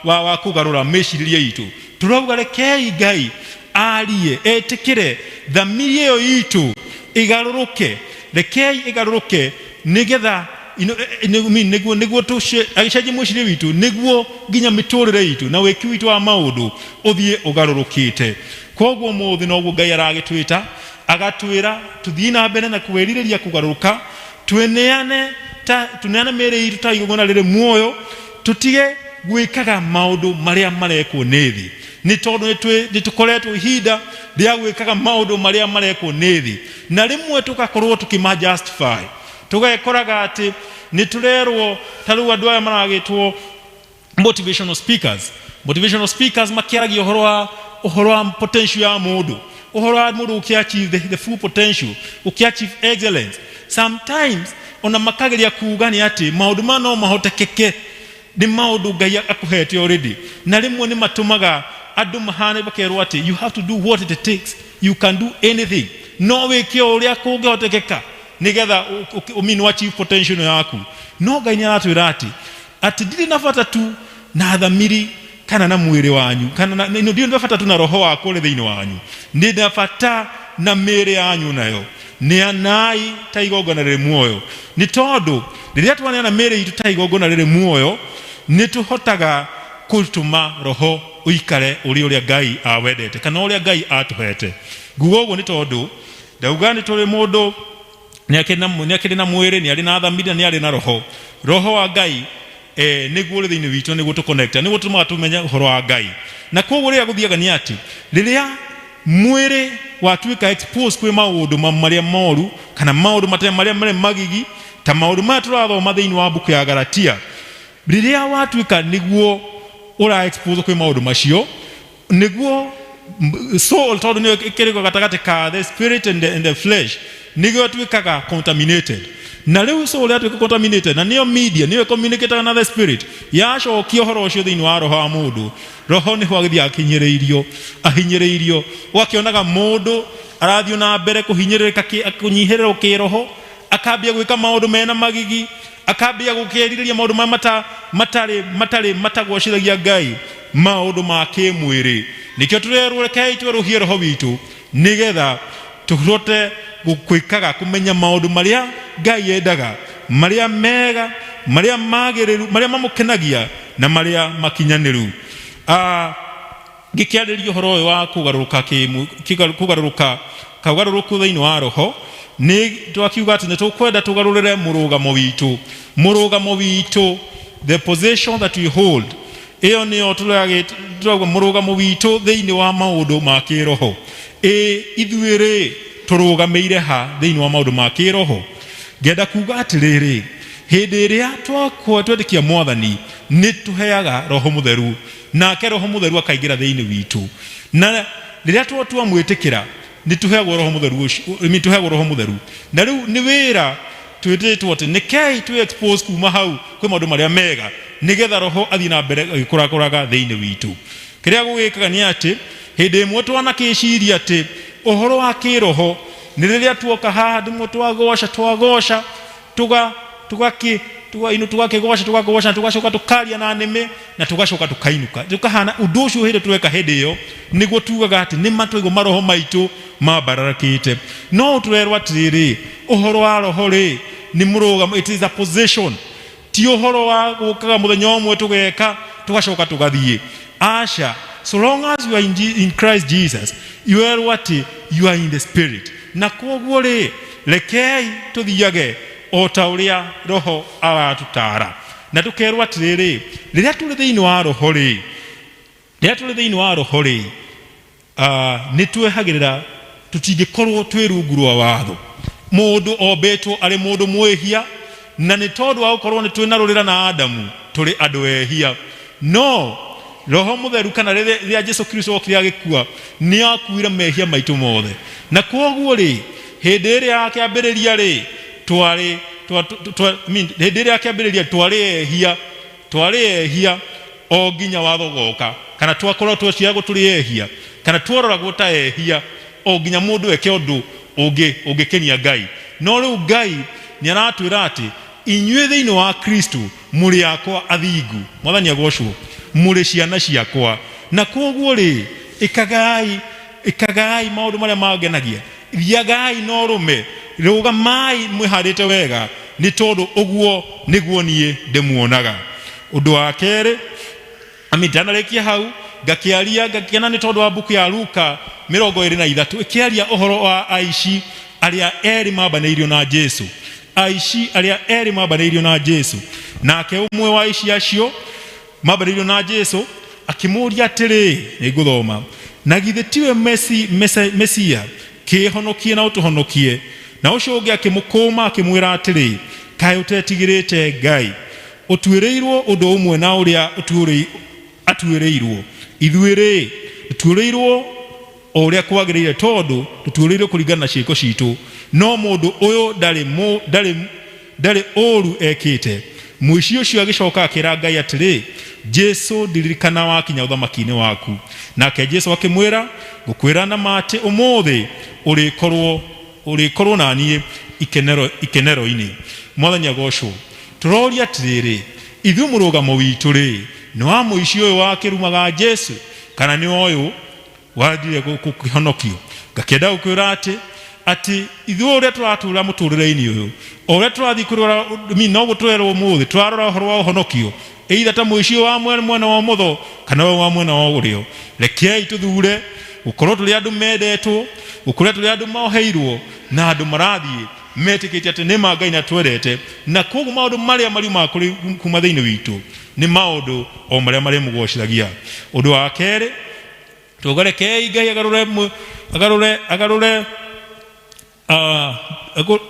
wa kũgarũra mĩcirĩrie itũ, tũrauga rekei Ngai arie, etĩkĩre thamiri ĩyo itũ ĩgarũrũke, rekei ĩgarũrũke, nĩgetha nĩguo agĩcenjie mwĩcirĩrie witũ, nĩguo nginya mĩtũrĩre itũ na wĩki witũ wa maũndũ ũthiĩ ũgarũrũkĩte. Koguo ũmũthĩ noguo Ngai aragĩtwĩta, agatwĩra tũthiĩ na mbere na kwĩrirĩria kũgarũrũka, twĩneane ta tũneane mĩĩrĩ itũ ta igongona rĩrĩ muoyo, tũtige gwĩkaga maũndũ marĩa marekwo nĩ thĩ, nĩ tondũ nĩ tũkoretwo ihinda rĩa gwĩkaga maũndũ marĩa marekwo nĩ thĩ, na rĩmwe tũgakorwo tũkĩma justify, tũgekoraga atĩ nĩ tũrerwo. Ta rĩu andũ aya maragĩtwo motivational speakers, motivational speakers makĩaragia ũhoro wa potential ya mũndũ, ũhoro wa mũndũ ũkĩ achieve the full potential, ũkĩ achieve excellence. Sometimes ona makageria kuga nĩ atĩ maũndũ maya no mahotekeke, nĩ maũndũ Ngai akũhete already, na rĩmwe nĩ matũmaga andũ mahane makerwo atĩ you have to do what it takes, you can do anything, no wĩke o ũrĩa kũngĩhotekeka nĩgetha ũmini achieve potential ĩno yaku. No Ngai nĩ aratwĩra atĩ ndirĩ na bata tu na thamiri kana na mwĩrĩ wanyu, kana na ndirĩ na bata tu na roho wakwa ũrĩ thĩinĩ wanyu, nĩ na bata na mĩĩrĩ yanyu nayo. Neanai ta igongona rĩrĩ muoyo, nĩ tondũ rĩrĩa twaneana mĩĩrĩ itũ ta igongona rĩrĩ muoyo, nĩ tũhotaga kũtũma roho ũikare ũrĩ ũrĩa Ngai awendete kana ũrĩa Ngai atũhete. Nguga ũguo nĩ tondũ ndauga nĩ tũrĩ mũndũ nĩ akĩrĩ na mwĩrĩ, nĩ arĩ na thamiri, na nĩ arĩ na roho. Roho wa Ngai nĩguo ũrĩ thĩinĩ witũ, nĩguo tũconnect, nĩguo tũmaga tũmenye ũhoro wa Ngai. Na koguo rĩrĩa gũthiaga nĩ atĩ rĩrĩa mwĩrĩ watuĩka expose kwĩ maũndũ marĩa moru kana maũndũ marĩa marĩ magigi. Ta maũndũ maya tũrathoma thĩinĩ wa mbuku ya Galatia, rĩrĩa watuĩka nĩguo ũra expose kwĩ maũndũ macio, nĩguo soul, tondũ nĩyo ĩkĩrĩgo gatagatĩ ka the spirit and the flesh, nĩguo ĩtuĩkaga contaminated. Na rĩu soul yatuĩka contaminated, na nĩyo media, nĩyo ĩcommunicataga na the spirit, yacokia ũhoro ũcio thĩinĩ wa roho wa mũndũ, roho nĩho agĩthiĩ akinyĩrĩirio, ahinyĩrĩirio, ũgakĩonaga mũndũ arathiĩ na mbere kũhinyĩrĩrĩka, kũnyihĩrĩrwo kĩroho, akambia gwĩka maũndũ mena magigi, akambia gũkĩrirĩria maũndũ marĩa matarĩ matagocithagia Ngai, maũndũ ma kĩmwĩrĩ. Nĩkĩo tũrerwo rekei twerũhie roho witũ, nĩgetha tũhote gwĩkaga kũmenya maũndũ marĩa Ngai endaga, marĩa mega, marĩa magĩrĩru, marĩa mamũkenagia na marĩa makinyanĩru. Ngĩkĩarĩria ũhoro ũyũ wa kũgarũrũka kũgarũrũka kaũgarũrũku thĩinĩ wa roho, nĩ twakiuga atĩ nĩ tũkwenda tũgarũrĩre mũrũgamo witũ, mũrũgamo witũ, the position that we hold. Ĩyo nĩyo tũrauga mũrũgamo witũ thĩinĩ wa maũndũ ma kĩroho. Ĩ ithuĩ rĩ, tũrũgamĩire ha thĩinĩ wa maũndũ ma kĩroho? Ngenda kuga atĩrĩrĩ, hĩndĩ ĩrĩa twakwa twetĩkia Mwathani, nĩ tũheaga Roho Mũtheru, nake Roho Mũtheru akaingĩra thĩinĩ witũ. Na rĩrĩa twamwĩtĩkĩra, nĩ tũheagwo Roho Mũtheru ũcio, I mean, tũheagwo Roho Mũtheru. Na rĩu nĩ wĩra twĩtĩtwo atĩ nĩkei twĩ expose kuma hau kwĩ maũndũ marĩa mega, nĩgetha roho athiĩ na mbere agĩkũrakũraga thĩinĩ witũ. Kĩrĩa gũgĩkaga nĩ atĩ hĩndĩ ĩmwe twanakĩciria atĩ ũhoro wa kĩroho nĩ rĩrĩa tuoka haha ndĩmwe twagoca, twagoca, tuga tugaki tuga ino tugakĩgoca, tugagoca, tugacoka tukaria na nĩmĩ na tugacoka tukainuka, tukahana ũndũ ũcio. Hĩndĩ tweka hĩndĩ ĩyo nĩguo tugaga atĩ nĩ matwaigua maroho maitũ mambararĩkĩte. No tũrerwo atĩrĩrĩ, ũhoro wa roho rĩ, nĩ mũrũgamo, it is a position. Ti ũhoro wa gũkaga mũthenya ũmwe tũgeka tugacoka tũgathiĩ, aca. So long as you are in Christ Jesus, werwo atĩ you are in the spirit. Na koguo rĩ, rekei tũthiage o ta ũrĩa roho aratũtara. Na tũkerwo atĩrĩrĩ, rĩrĩa tũrĩ thĩinĩ wa roho rĩ, rĩrĩa tũrĩ thĩinĩ wa roho rĩ, nĩ twehagĩrĩra, tũtingĩkorwo twĩ rungu rwa watho. Mũndũ ombĩtwo arĩ mũndũ mwĩhia, na nĩ tondũ wa gũkorwo nĩ twĩna rũrĩra na Adamu, tũrĩ andũ ehia. No Roho Mũtheru, kana rĩrĩa Jesu Kristo okire agĩkua, nĩ akuire mehia maitũ mothe. Na kwoguo rĩ, hĩndĩ ĩrĩa akĩambĩrĩria rĩ, twarĩ I mean, hĩndĩ ĩrĩa akĩambĩrĩria twarĩ ehia, twarĩ ehia o nginya watho goka, kana twakorwo tweciaragwo tũrĩ ehia, kana twaroragwo ta ehia o nginya mũndũ eke ũndũ ũngĩ ũngĩkenia Ngai. No rĩu Ngai nĩ aratwĩra atĩ inyuĩ thĩinĩ wa Kristo mũrĩ akwa athingu. Mwathani agocwo. Mũrĩ ciana ciakwa. Na kwoguo rĩ, ĩkagai, ĩkagai maũndũ marĩa mangenagia, thiagai na ũrũme, rũgamai mwĩhandĩte wega, nĩ tondũ ũguo nĩguo niĩ ndĩmuonaga. Ũndũ wa kerĩ, ami ndanarĩkia hau, ngakĩaria ngakĩona nĩ tondũ wa mbuku ya Luka 23, ĩkĩaria ũhoro wa aici arĩa erĩ mambanĩirio na Jesu, aici arĩa erĩ mambanĩirio na Jesu. Nake ũmwe wa aici acio mambanĩirio na Jesu akĩmũũria atĩrĩ, nĩ ngũthoma, "Na githĩ tiwe Mesia? Kĩĩhonokie na ũtũhonokie." Na ũcio ũngĩ akĩmũkũma akĩmwĩra atĩrĩ, "Kaĩ ũtetigĩrĩte Ngai? Ũtuĩrĩirwo ũndũ ũmwe na ũrĩa atuĩrĩirwo. Ithuĩ rĩ, tũtuĩrĩirwo o ũrĩa kwagĩrĩire, tondũ tũtuĩrĩirwo kũringana na ciĩko citũ, no mũndũ ũyũ ndarĩ ũũru ekĩte." Mũici ũcio agĩcoka akĩra Ngai atĩrĩ, "Jesu, ndirikana wakinya ũthamaki-inĩ waku." Nake Jesu akĩmwĩra, "Ngũkwĩra na ma atĩ ũmũthĩ ũrĩkorwo na niĩ ikenero-inĩ." Mwathani agocwo. Tũroria atĩrĩrĩ, ithuĩ mũrũgamo witũ rĩ, nĩ wa mũici ũyũ wakĩrumaga Jesu, kana nĩ ũyũ wathire gũkĩhonokio? Ngakĩenda gũkwĩra atĩ ithuĩ ũrĩa tũratũra mũtũrĩre-inĩ ũyũ, o ũrĩa tũrathiĩ kũrora no gũtwerwo ũmũthĩ tũrarora ũhoro wa ũhonokio, either ta mũici ũyũ wa mwena wa ũmotho kana ũyũ wa mwena wa ũrĩo. Rekei tũthure gũkorwo tũrĩ andũ mendetwo, gũkorwo tũrĩ andũ moheirwo na andũ marathiĩ metĩkĩtie atĩ nĩ ma Ngai nĩ atwendete. Na koguo maũndũ marĩa mariumaga kuma thĩinĩ witũ nĩ maũndũ o marĩa marĩmũgocithagia. Ũndũ wa kerĩ, tũgarekei Ngai agarũre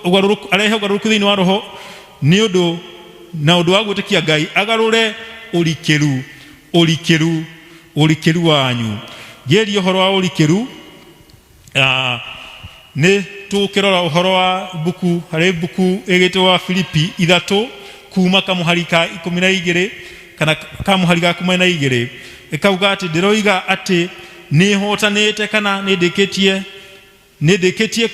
ũgarũrũku, arehe ũgarũrũku thĩinĩ wa roho. Nĩ ũndũ na ũndũ wa gwĩtĩkia Ngai agarũre ũrikĩru ũrikĩru ũrikĩru wanyu. Ngĩaria ũhoro wa ũrikĩru, nĩ tũgũkĩrora ũhoro wa mbuku harĩ mbuku ĩgĩtwo wa Filipi 3 kuma kamũhari ka 12 kana kamũhari ga 12, ĩkauga atĩ ndĩroiga atĩ nĩ hotanĩte kana nĩ ndĩkĩtie nĩ ndĩkĩtie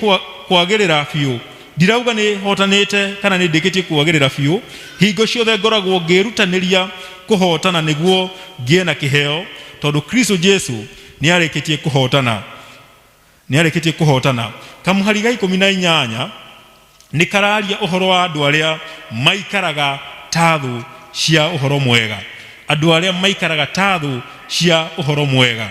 kwagĩrĩra biũ. Ndirauga nĩ hotanĩte kana nĩ ndĩkĩtie kwagĩrĩra biũ, hingo ciothe ngoragwo ngĩĩrutanĩria kũhotana nĩguo ngĩe na kĩheo, tondũ Kristo Jesu nĩ arĩkĩtie kũhotana, nĩ arĩkĩtie kũhotana. Kamũhari ga 18 nĩ kararia ũhoro wa andũ arĩa maikaraga ta thũ cia ũhoro mwega, andũ arĩa maikaraga ta thũ cia ũhoro mwega.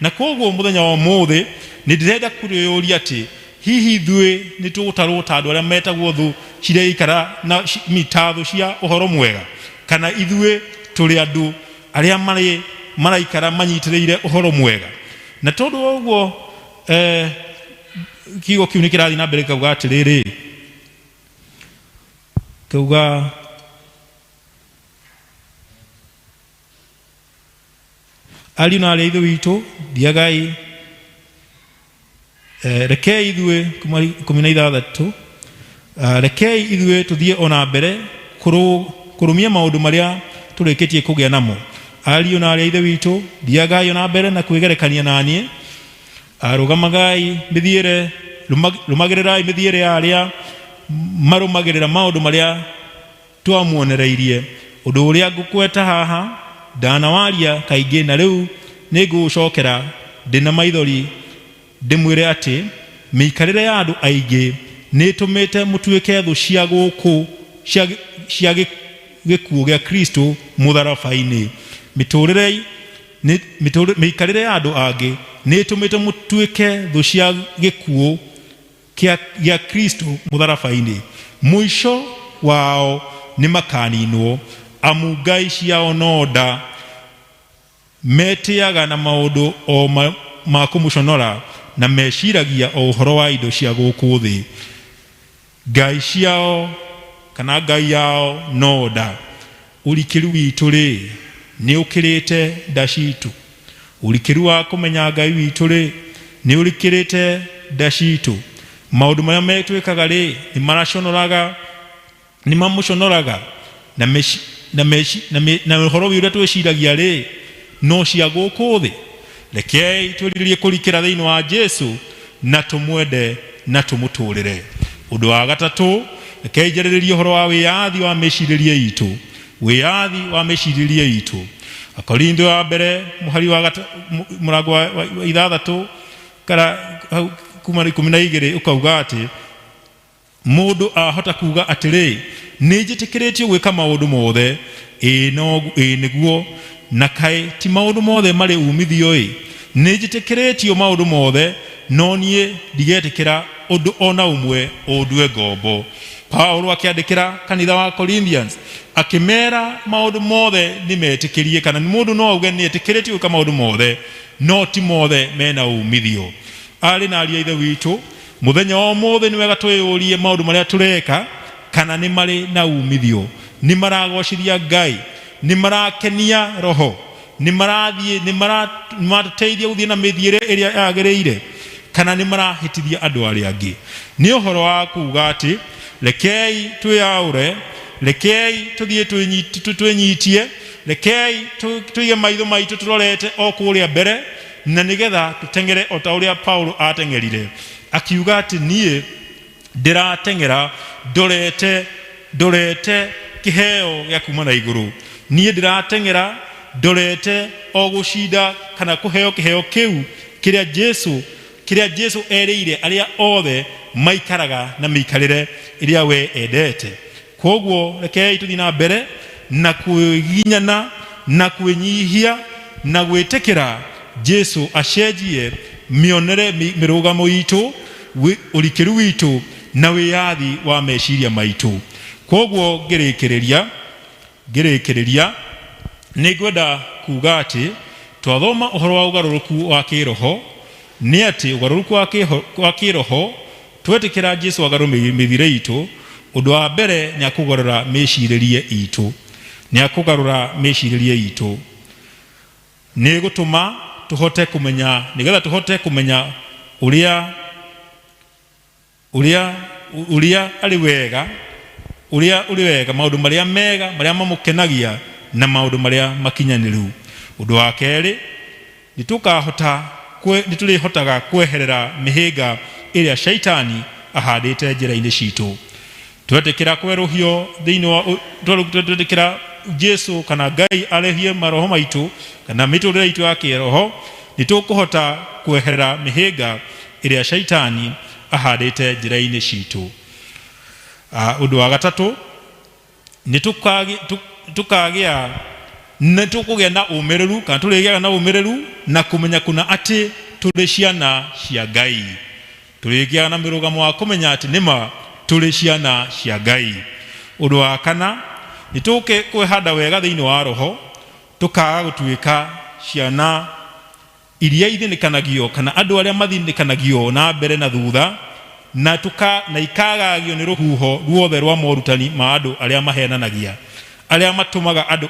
Na koguo mũthenya wa ũmũthĩ nĩ ndĩrenda kũrĩũria atĩ hihi ithuĩ nĩ tũgũtarwo ta andũ arĩa metagwo thũ ciria ikara na ta thũ cia ũhoro mwega, kana ithuĩ tũrĩ andũ arĩa marĩ maraikara manyitĩrĩire ũhoro mwega. Na tondũ wa ũguo, kiugo kĩu nĩ kĩrathiĩ na mbere gĩkauga atĩrĩrĩ, kĩauga ariũ na aarĩ a Ithe witũ, thiagai, rekei ithuĩ kuma 16, rekei ithuĩ tũthiĩ o na mbere kũrũmia maũndũ marĩa tũrĩkĩtie kũgĩa namo. Ariũ na aarĩ a Ithe witũ, thiagai o na mbere na kwĩgerekania na niĩ, rũgamagai mĩthiĩre, rũmagĩrĩrai mĩthiĩre ya arĩa marũmagĩrĩra maũndũ marĩa twamuonereirie. Ũndũ ũrĩa ngũkweta haha ndanawaria kaingĩ, na rĩu nĩ ngũũcokera ndĩna maithori ndĩmwĩre atĩ mĩikarĩre ya andũ aingĩ nĩ ĩtũmĩte mũtuĩke thũ cia gũkũ cia gĩkuũ gĩa Kristo mũtharaba-inĩ. Mĩtũrĩre mĩikarĩre ya andũ angĩ nĩ ĩtũmĩte mũtuĩke thũ cia gĩkuũ gĩa Kristo mũtharaba-inĩ. Mũico wao nĩ makaninwo, amu ngai ciao no nda, metĩaga na maũndũ o ma kũmũconora, na meciragia o ũhoro wa indo cia gũkũ thĩ. Ngai ciao kana ngai yao no nda. Ũrikĩru witũ rĩ nĩ ũkĩrĩte nda citũ. Ũrikĩru wa kũmenya Ngai witũ rĩ nĩ ũrikĩrĩte nda citũ. Maũndũ marĩa metwĩkaga rĩ nĩ maraconoraga, nĩ mamũconoraga, na na ũhoro ũrĩa twĩciragia rĩ no cia gũkũ thĩ. Rekei twĩrirĩrie kũrikĩra thĩinĩ wa Jesu na tũmwende na tũmũtũrĩre. Ũndũ wa gatatũ, rekei njarĩrĩrie ũhoro wa wĩyathi wa mĩcirĩrie itũ, wĩyathi wa mĩcirĩrie itũ. Akorintho wa mbere mũhari wa mũrango wa 6 kana hau kuma 12 ũkauga atĩ mũndũ ahota kuga atĩrĩ, nĩ njĩtĩkĩrĩtio gwĩka maũndũ mothe, ĩĩ no ĩĩ nĩguo, na kaĩ ti maũndũ mothe marĩ umithio ĩ? Nĩ njĩtĩkĩrĩtio maũndũ mothe, no niĩ ndigetĩkĩra ũndũ ona ũmwe ũndue ngombo. Paulo akĩandĩkĩra kanitha wa Corinthians akĩmera maũndũ mothe nĩ metĩkĩrie, kana mũndũ no auge nĩ etĩkĩrĩtio gwĩka maũndũ mothe, no ti mothe mena umithio. Arĩ na ariũ a Ithe witũ, mũthenya wa ũmũthĩ nĩ wega twĩyũrie maũndũ marĩa tũreka kana nĩ marĩ na umithio, nĩ maragocithia Ngai, nĩ marakenia roho, nĩ marathiĩ, nĩ maratũteithia gũthiĩ na mĩthiĩre ĩrĩa yagĩrĩire, kana nĩ marahĩtithia andũ arĩa angĩ. Nĩ ũhoro wa kuga atĩ rekei twĩyaũre, rekei tũthiĩ twĩnyitie, rekei tũige maitho maitũ tũrorete o kũrĩa mbere, na nĩgetha tũteng'ere o ta ũrĩa Paulo ateng'erire, akiuga atĩ niĩ ndĩrateng'era ndorete ndorete kĩheo gĩa kuma na igũrũ. Niĩ ndĩrateng'era ndorete o gũcinda kana kũheo kĩheo kĩu kĩrĩa Jesu kĩrĩa Jesu erĩire arĩa othe maikaraga na mĩikarĩre ĩrĩa we endete. Koguo rekei tũthiĩ na mbere na kwĩginyana na kwĩnyihia na gwĩtĩkĩra Jesu acenjie mĩonere, mĩrũgamo itũ, ũrikĩru witũ na wĩyathi wa meciria maitũ. Koguo ngĩrĩkĩrĩria nĩ ngwenda kuga atĩ twathoma ũhoro wa ũgarũrũku wa kĩroho, nĩ atĩ ũgarũrũku wa kĩroho twetĩkĩra Jesu agarũre mĩthiĩre itũ, Ũndũ wa mbere nĩ akũgarũra mĩcirĩrie itũ, nĩ akũgarũra mĩcirĩrie itũ, nĩ gũtũma tũhote kũmenya, nĩgetha tũhote kũmenya ũrĩa ũrĩa ũrĩa arĩ wega, ũrĩa ũrĩ wega, maũndũ marĩa mega, marĩa mamũkenagia na maũndũ marĩa makinyanĩru. Ũndũ wa kerĩ, nĩtũkahota nĩtũrĩhotaga kweherera mĩhĩnga ĩrĩa shaitani ahandĩte njĩra-inĩ citũ. Twetĩkĩra kwerũhio thĩinĩ wa twetĩkĩra Jesu kana Ngai arehie maroho maitũ kana mĩtũrĩre itũ ya kĩroho, nĩtũkũhota kweherera mĩhĩnga ĩrĩa shaitani ahandĩte njĩra-inĩ citũ. Ũndũ wa gatatũ, nĩtũkagĩa nĩtũkũgĩa na ũmĩrĩru kana tũrĩgĩaga na ũmĩrĩru na kũmenya kũna atĩ tũrĩ ciana cia Ngai. Tũrĩgĩaga na mĩrũgamo wa kũmenya atĩ nĩma tũrĩ ciana cia Ngai. Ũndũ wa kana, nĩtũke kwĩhanda wega thĩinĩ wa roho, tũkaga gũtuĩka ciana iria ithinĩkanagio kana andũ arĩa mathinĩkanagio na mbere na thutha, na tuka na ikagagio nĩ rũhuho ruothe rwa morutani ma andũ arĩa mahenanagia, arĩa matũmaga andũ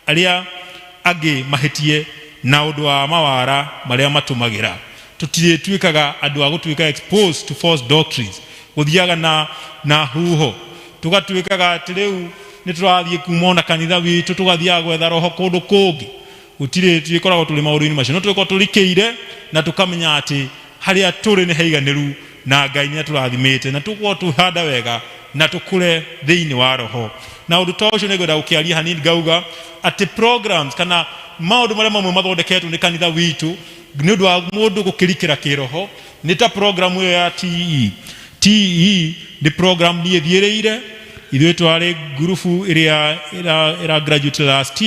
arĩa angĩ mahĩtie na ũndũ wa mawara marĩa matũmagĩra. Tũtirĩtuĩkaga andũ a gũtuĩka exposed to false doctrines, gũthiaga na huho, tũgatuĩkaga atĩ rĩu nĩ tũrathiĩ kuma ona kanitha witũ tũgathiaga gwetha roho kũndũ kũngĩ. Gũtirĩ tũkoragwo tũrĩ maũndũ-inĩ macio, no tũkorwo tũrikĩire na tũkamenya atĩ harĩa tũrĩ nĩ haiganĩru na Ngai nĩ atũrathimĩte, na tũkorwo tũhanda wega na tũkũre thĩinĩ wa roho. Na ũndũ ta ũcio nĩngwenda gũkĩaria hanini ngauga atĩ programs kana maũndũ marĩa mamwe mathondeketwo nĩ kanitha witũ nĩ ũndũ wa mũndũ gũkĩrikĩra kĩroho nĩ ta program ĩyo ya TE. TE nĩ program niĩ thiĩrĩire, ithuĩ twarĩ ngurubu ĩrĩa ĩra graduate last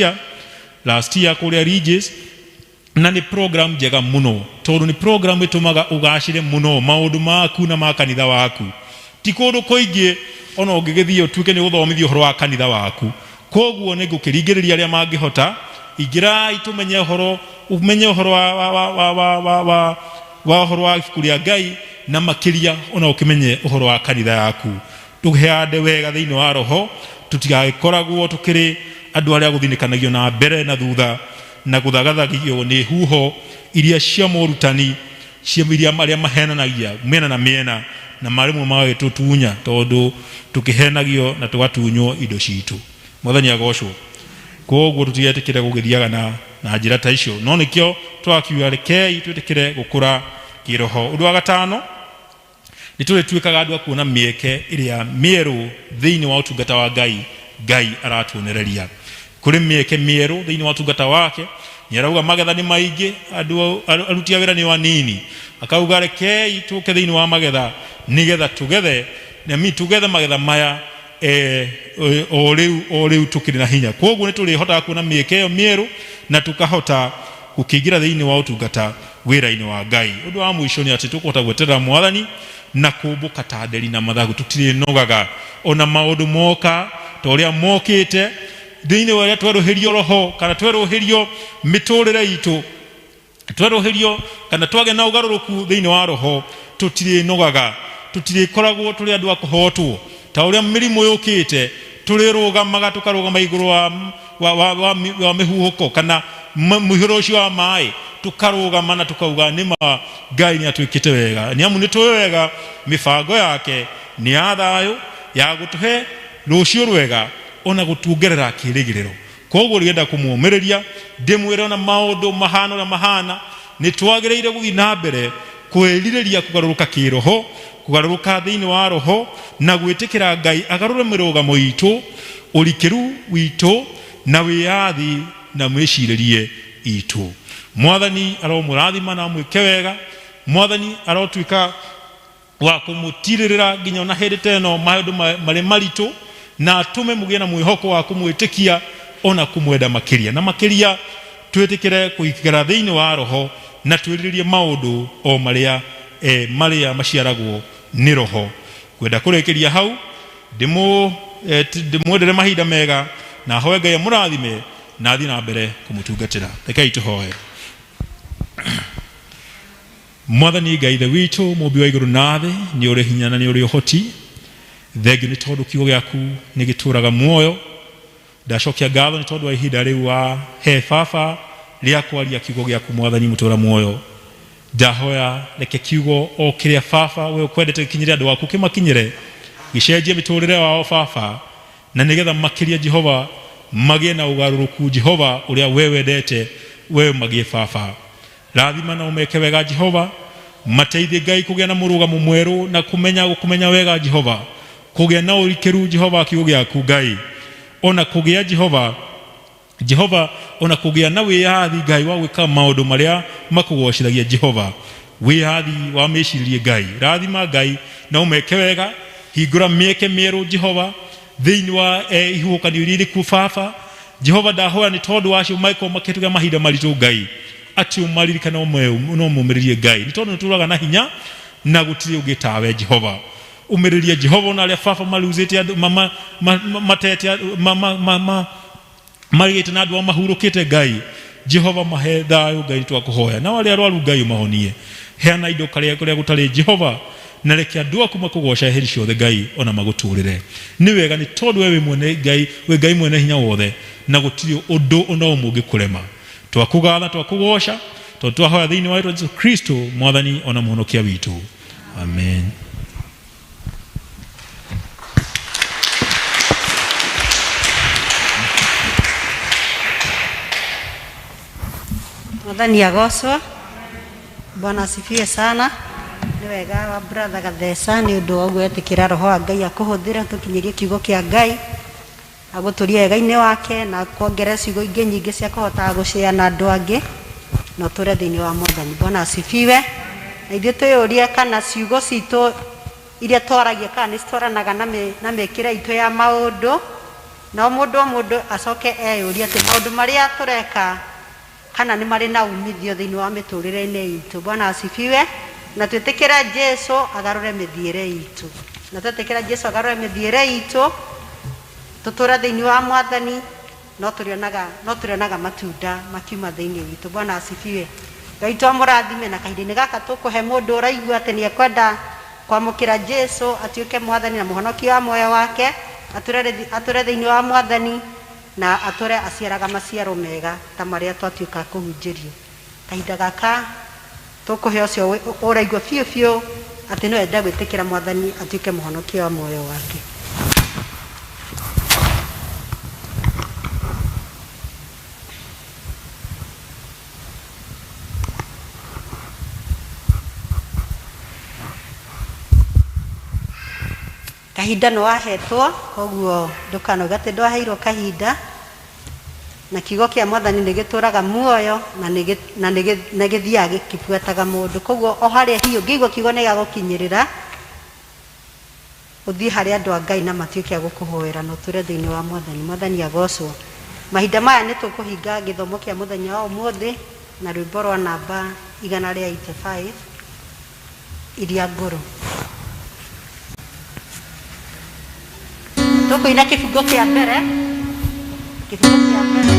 year kũrĩa Regis, na nĩ program njega mũno tondũ nĩ program ĩtũmaga ũgacĩre mũno maũndũ maku na ma kanitha waku. Ti kũndũ kũingĩ ona ũngĩgĩthiĩ ũtuĩke nĩ gũthomithio ũhoro wa kanitha waku. Koguo nĩ ngũkĩringĩrĩria arĩa mangĩhota, ingĩrai tũmenye ũhoro, ũmenye ũhoro wa ũhoro wa ibuku rĩa Ngai, na makĩria ona ũkĩmenye ũhoro wa kanitha yaku. Tũhande wega thĩinĩ wa roho, tũtigagĩkoragwo tũkĩrĩ andũ arĩa gũthinĩkanagio na mbere na thutha na gũthagathagio nĩ huho iria cia morutani cia iria arĩa mahenanagia mĩena na mĩena, na marĩmwe magagĩtũtunya tondũ tũkĩhenagio na tũgatunywo indo citũ. Mwathani agocwo. Koguo tũtigetĩkĩre gũgĩthiaga na njĩra ta icio, no nĩkĩo twakiuga rekei twĩtĩkĩre gũkũra kĩroho. Ũndũ wa gatano, nĩ tũrĩtuĩkaga andũ a kuona mĩeke ĩrĩa mĩerũ thĩinĩ wa ũtungata wa Ngai. Ngai aratuonereria kũrĩ mĩeke mĩerũ thĩinĩ wa ũtungata wake. Nĩ arauga magetha nĩ maingĩ, andũ aruti a wĩra nĩ anini. Akauga rekei tũke thĩinĩ wa magetha nĩgetha tũgethe, na tũgethe magetha maya o rĩu tũkĩrĩ na hinya. Koguo nĩ tũrĩhotaga kuona mĩeke ĩyo mĩerũ na tũkahota gũkĩingĩra thĩinĩ wa ũtungata wĩra-inĩ wa Ngai. Ũndũ wa mũico nĩ atĩ tũkũhota gweterera Mwathani na kũmbũka ta nderi na mathagu. Tũtirĩnogaga ona maũndũ moka ta ũrĩa mokĩte thĩinĩ wa ũrĩa twerũhĩrio roho kana twerũhĩrio mĩtũrĩre itũ, twerũhĩrio kana twagĩa na ũgarũrũku thĩinĩ wa roho, tũtirĩnogaga, tũtirĩkoragwo tũrĩ andũ a kũhotwo ta ũrĩa mĩrimũ yũkĩte. Tũrĩrũgamaga, tũkarũgama igũrũ wa mĩhuhũko kana mũihũro ũcio wa maĩ, tũkarũgama na tũkauga nĩma Ngai nĩ atwĩkĩte wega, nĩ amu nĩ tũĩ wega mĩbango yake nĩ ya thayũ, ya gũtũhe rũciũ rwega ona gũtuongerera kĩrĩgĩrĩro. Koguo rĩenda kũmũũmĩrĩria ndĩmwĩre ona maũndũ mahana ũrĩa mahana, nĩ twagĩrĩire gũthiĩ na mbere kwĩrirĩria kũgarũrũka kĩroho, kũgarũrũka thĩinĩ wa roho, na gwĩtĩkĩra Ngai agarũre mĩrũgamo itũ, ũrikĩru witũ, na wĩyathi na mĩcirĩrie itũ. Mwathani aromũrathima na amwĩke wega. Mwathani arotuĩka wa kũmũtirĩrĩra nginya ona hĩndĩ ta ĩno maũndũ marĩ maritũ, na atũme mũgĩe na mwĩhoko wa kũmwĩtĩkia ona kũmwenda makĩria na makĩria. Twĩtĩkĩre kũikara thĩinĩ wa roho na twĩrirĩrie maũndũ o marĩa marĩa maciaragwo nĩ roho. Kwenda kũrĩkĩria hau, ndĩmwendere mahinda mega na hoe Ngai amũrathime na athiĩ na mbere kũmũtungatĩra. Rekei tũhoe. Mwathani Ngai Ithe witũ, mũmbi wa igũrũ na thĩ, nĩ ũrĩ hinya na nĩ ũrĩ ũhoti. Thengio nĩ tondũ kiugo gĩaku nĩ gĩtũraga muoyo. Ndacokia ngatho nĩ tondũ wa ihinda rĩu wa he baba rĩa kwaria kiugo gĩaku mwathani mũtũra muoyo. Ndahoya reke kiugo o kĩrĩa baba we ũkwendete gĩkinyĩre andũ aku kĩmakinyĩre, gĩcenjie mĩtũrĩre wao baba, na nĩgetha makĩria Jehova magĩe na ũgarũrũku Jehova ũrĩa we wendete we magĩe baba. Rathima na ũmeke wega Jehova, mateithie Ngai kũgĩa na mũrũgamo mwerũ na kũmenya gũkũmenya wega Jehova, kũgĩa na ũrikĩru Jehova kiugo gĩaku Ngai, ona kũgĩa Jehova Jehova ona kũgĩa na wĩyathi Ngai wa gwĩka maũndũ marĩa makũgocithagia Jehova, wĩyathi wa mĩcirĩrie Ngai. Rathima Ngai na ũmeke wega, hingũra mĩeke mĩerũ Jehova thĩinĩ wa ihuhũkanio iria irĩ kuo baba. Jehova ndahoya nĩ tondũ wacio mangĩkorwo makĩhĩtũkĩra mahinda maritũ Ngai, atĩ ũmaririkane no ũmũmĩrĩrie Ngai, nĩ tondũ nĩ tũraga na hinya na gũtirĩ ũngĩ tawe Jehova. Ũmĩrĩrie Jehova ona arĩa baba maruzĩte andũ matete marigĩte na andũ ao mahurũkĩte Ngai. Jehova mahe thayũ Ngai, twakũhoya. Nao arĩa arwaru Ngai ũmahonie, heana indo karĩa kũrĩa gũtarĩ Jehova, na reke andũ aku makũgoca hĩndĩ ciothe Ngai, ona magũtũrĩre. Nĩ wega nĩ tondũ we wĩ mwene Ngai, wĩ Ngai mwene hinya wothe, na gũtirĩ ũndũ ona ũmwe ũngĩkũrema. Twakũgatha, twakũgoca, tondũ twahoya thĩinĩ wa rĩĩtwa Jesu Kristo mwathani ona mũhonokia witũ, amen. Mwathani agocwo. Bwana asifiwe sana. Nĩ wega wa brother Gatheca nĩ ũndũ wa ũguo etĩkĩra roho wa Ngai akũhũthĩra tũkinyĩrie kiugo kĩa Ngai, agũtũrie wega-inĩ wake na kuongerera ciugo ingĩ nyingĩ cia kũhotaga gũcĩa na andũ angĩ na ũtũre thĩinĩ wa Mwathani. Bwana asifiwe. Na ithuĩ twĩyũrie kana ciugo citũ iria twaragia kana nĩ citwaranaga na mĩkĩre itũ ya maũndũ, na o mũndũ o mũndũ acoke eyũrie atĩ maũndũ marĩa tũreka kana nĩ marĩ na umithio thĩinĩ wa mĩtũrĩre-inĩ itũ. Bwana asifiwe. Na twĩtĩkĩre Jesu agarũre mĩthiĩre itũ, na twetĩkĩra Jesu agarũre mĩthiĩre itũ tũtũre thĩinĩ wa Mwathani, no tũrĩonaga matunda makiuma thĩinĩ witũ. Bwana asifiwe. Ngai twamũrathime na kahinda-inĩ gaka tũkũhe mũndũ ũraigua atĩ nĩ ekwenda kwamũkĩra Jesu atuĩke Mwathani na mũhonokia wa muoyo wake, atũre thĩinĩ wa Mwathani na atũre aciaraga maciaro mega ta marĩa twatuĩka kũhunjĩrio. Kahinda gaka tũkũhe ũcio ũraigua biũ biũ atĩ no ende gwĩtĩkĩra Mwathani atuĩke mũhonokia wa muoyo wake. Kahinda nĩ wahetwo, koguo ndũkanoiga atĩ ndwaheirwo kahinda, na kiugo kĩa Mwathani nĩ gĩtũraga muoyo na nĩ gĩthiaga gĩkĩbuataga mũndũ. Koguo o harĩa hihi ũngĩigua kiugo nĩ gĩagũkinyĩrĩra, ũthiĩ harĩ andũ a Ngai na matuĩke a gũkũhoera na ũtũre thĩinĩ wa Mwathani. Mwathani agocwo. Mahinda maya nĩ tũkũhinga gĩthomo kĩa mũthenya wa ũmũthĩ na rwĩmbo rwa namba 185 iria ngũrũ. Tũkũina kĩbungo kĩa mbere, kĩbungo kĩa mbere.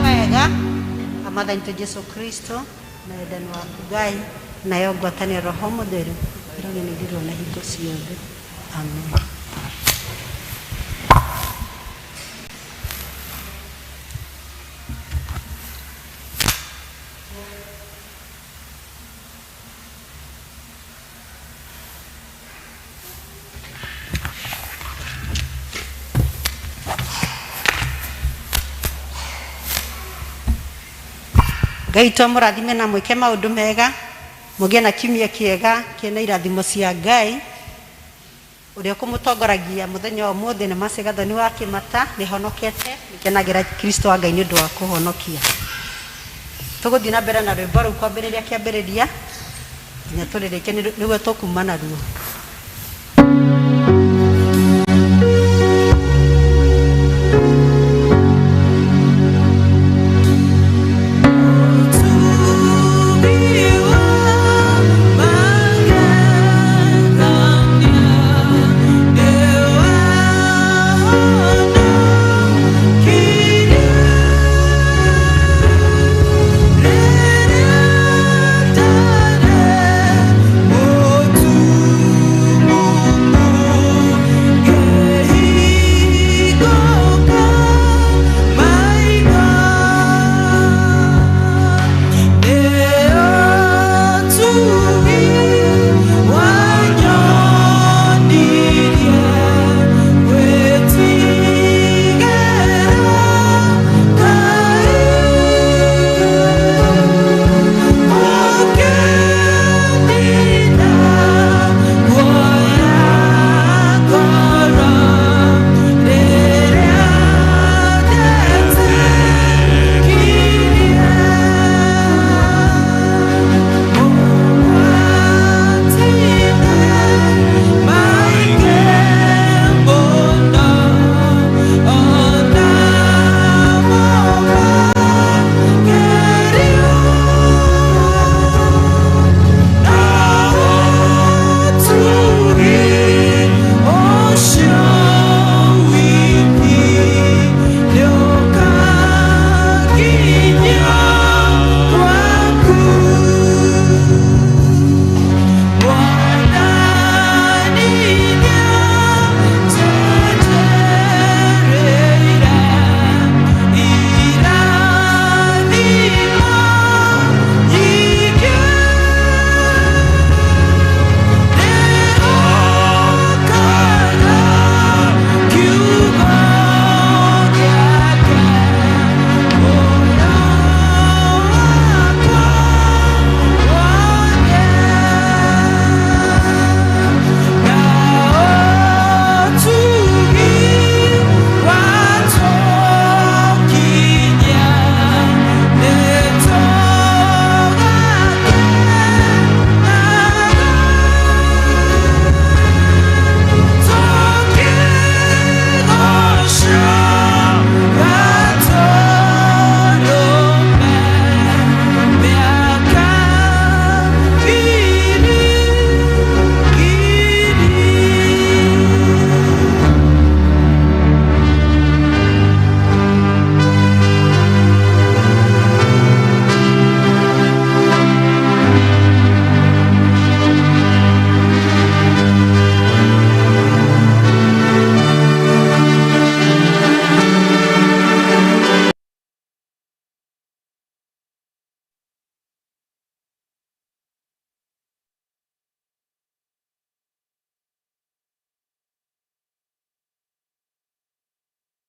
Wega Mwathani witũ Jesu Kristo na wendani waku Ngai nayo ngwatanĩro Roho Mũtheru ĩrogenĩrĩrwo na hingo ciothe. Amen. Ngai twamũrathime na mwĩke maũndũ mega, mũgĩe na kiumia kĩega kĩna irathimo cia Ngai. Ũrĩa ũkũmũtongoragia mũthenya wa ũmũthĩ nĩ Mercy Gathoni wa Kĩmata, nĩhonokete, nĩkenagĩra Kristo wa Ngai nĩ ũndũ wa kũhonokia. Tũgũthiĩ na mbere na rwĩmbo rũu kwambĩrĩria kĩambĩrĩria nginya tũrĩrĩkie nĩguo tũkuma naruo.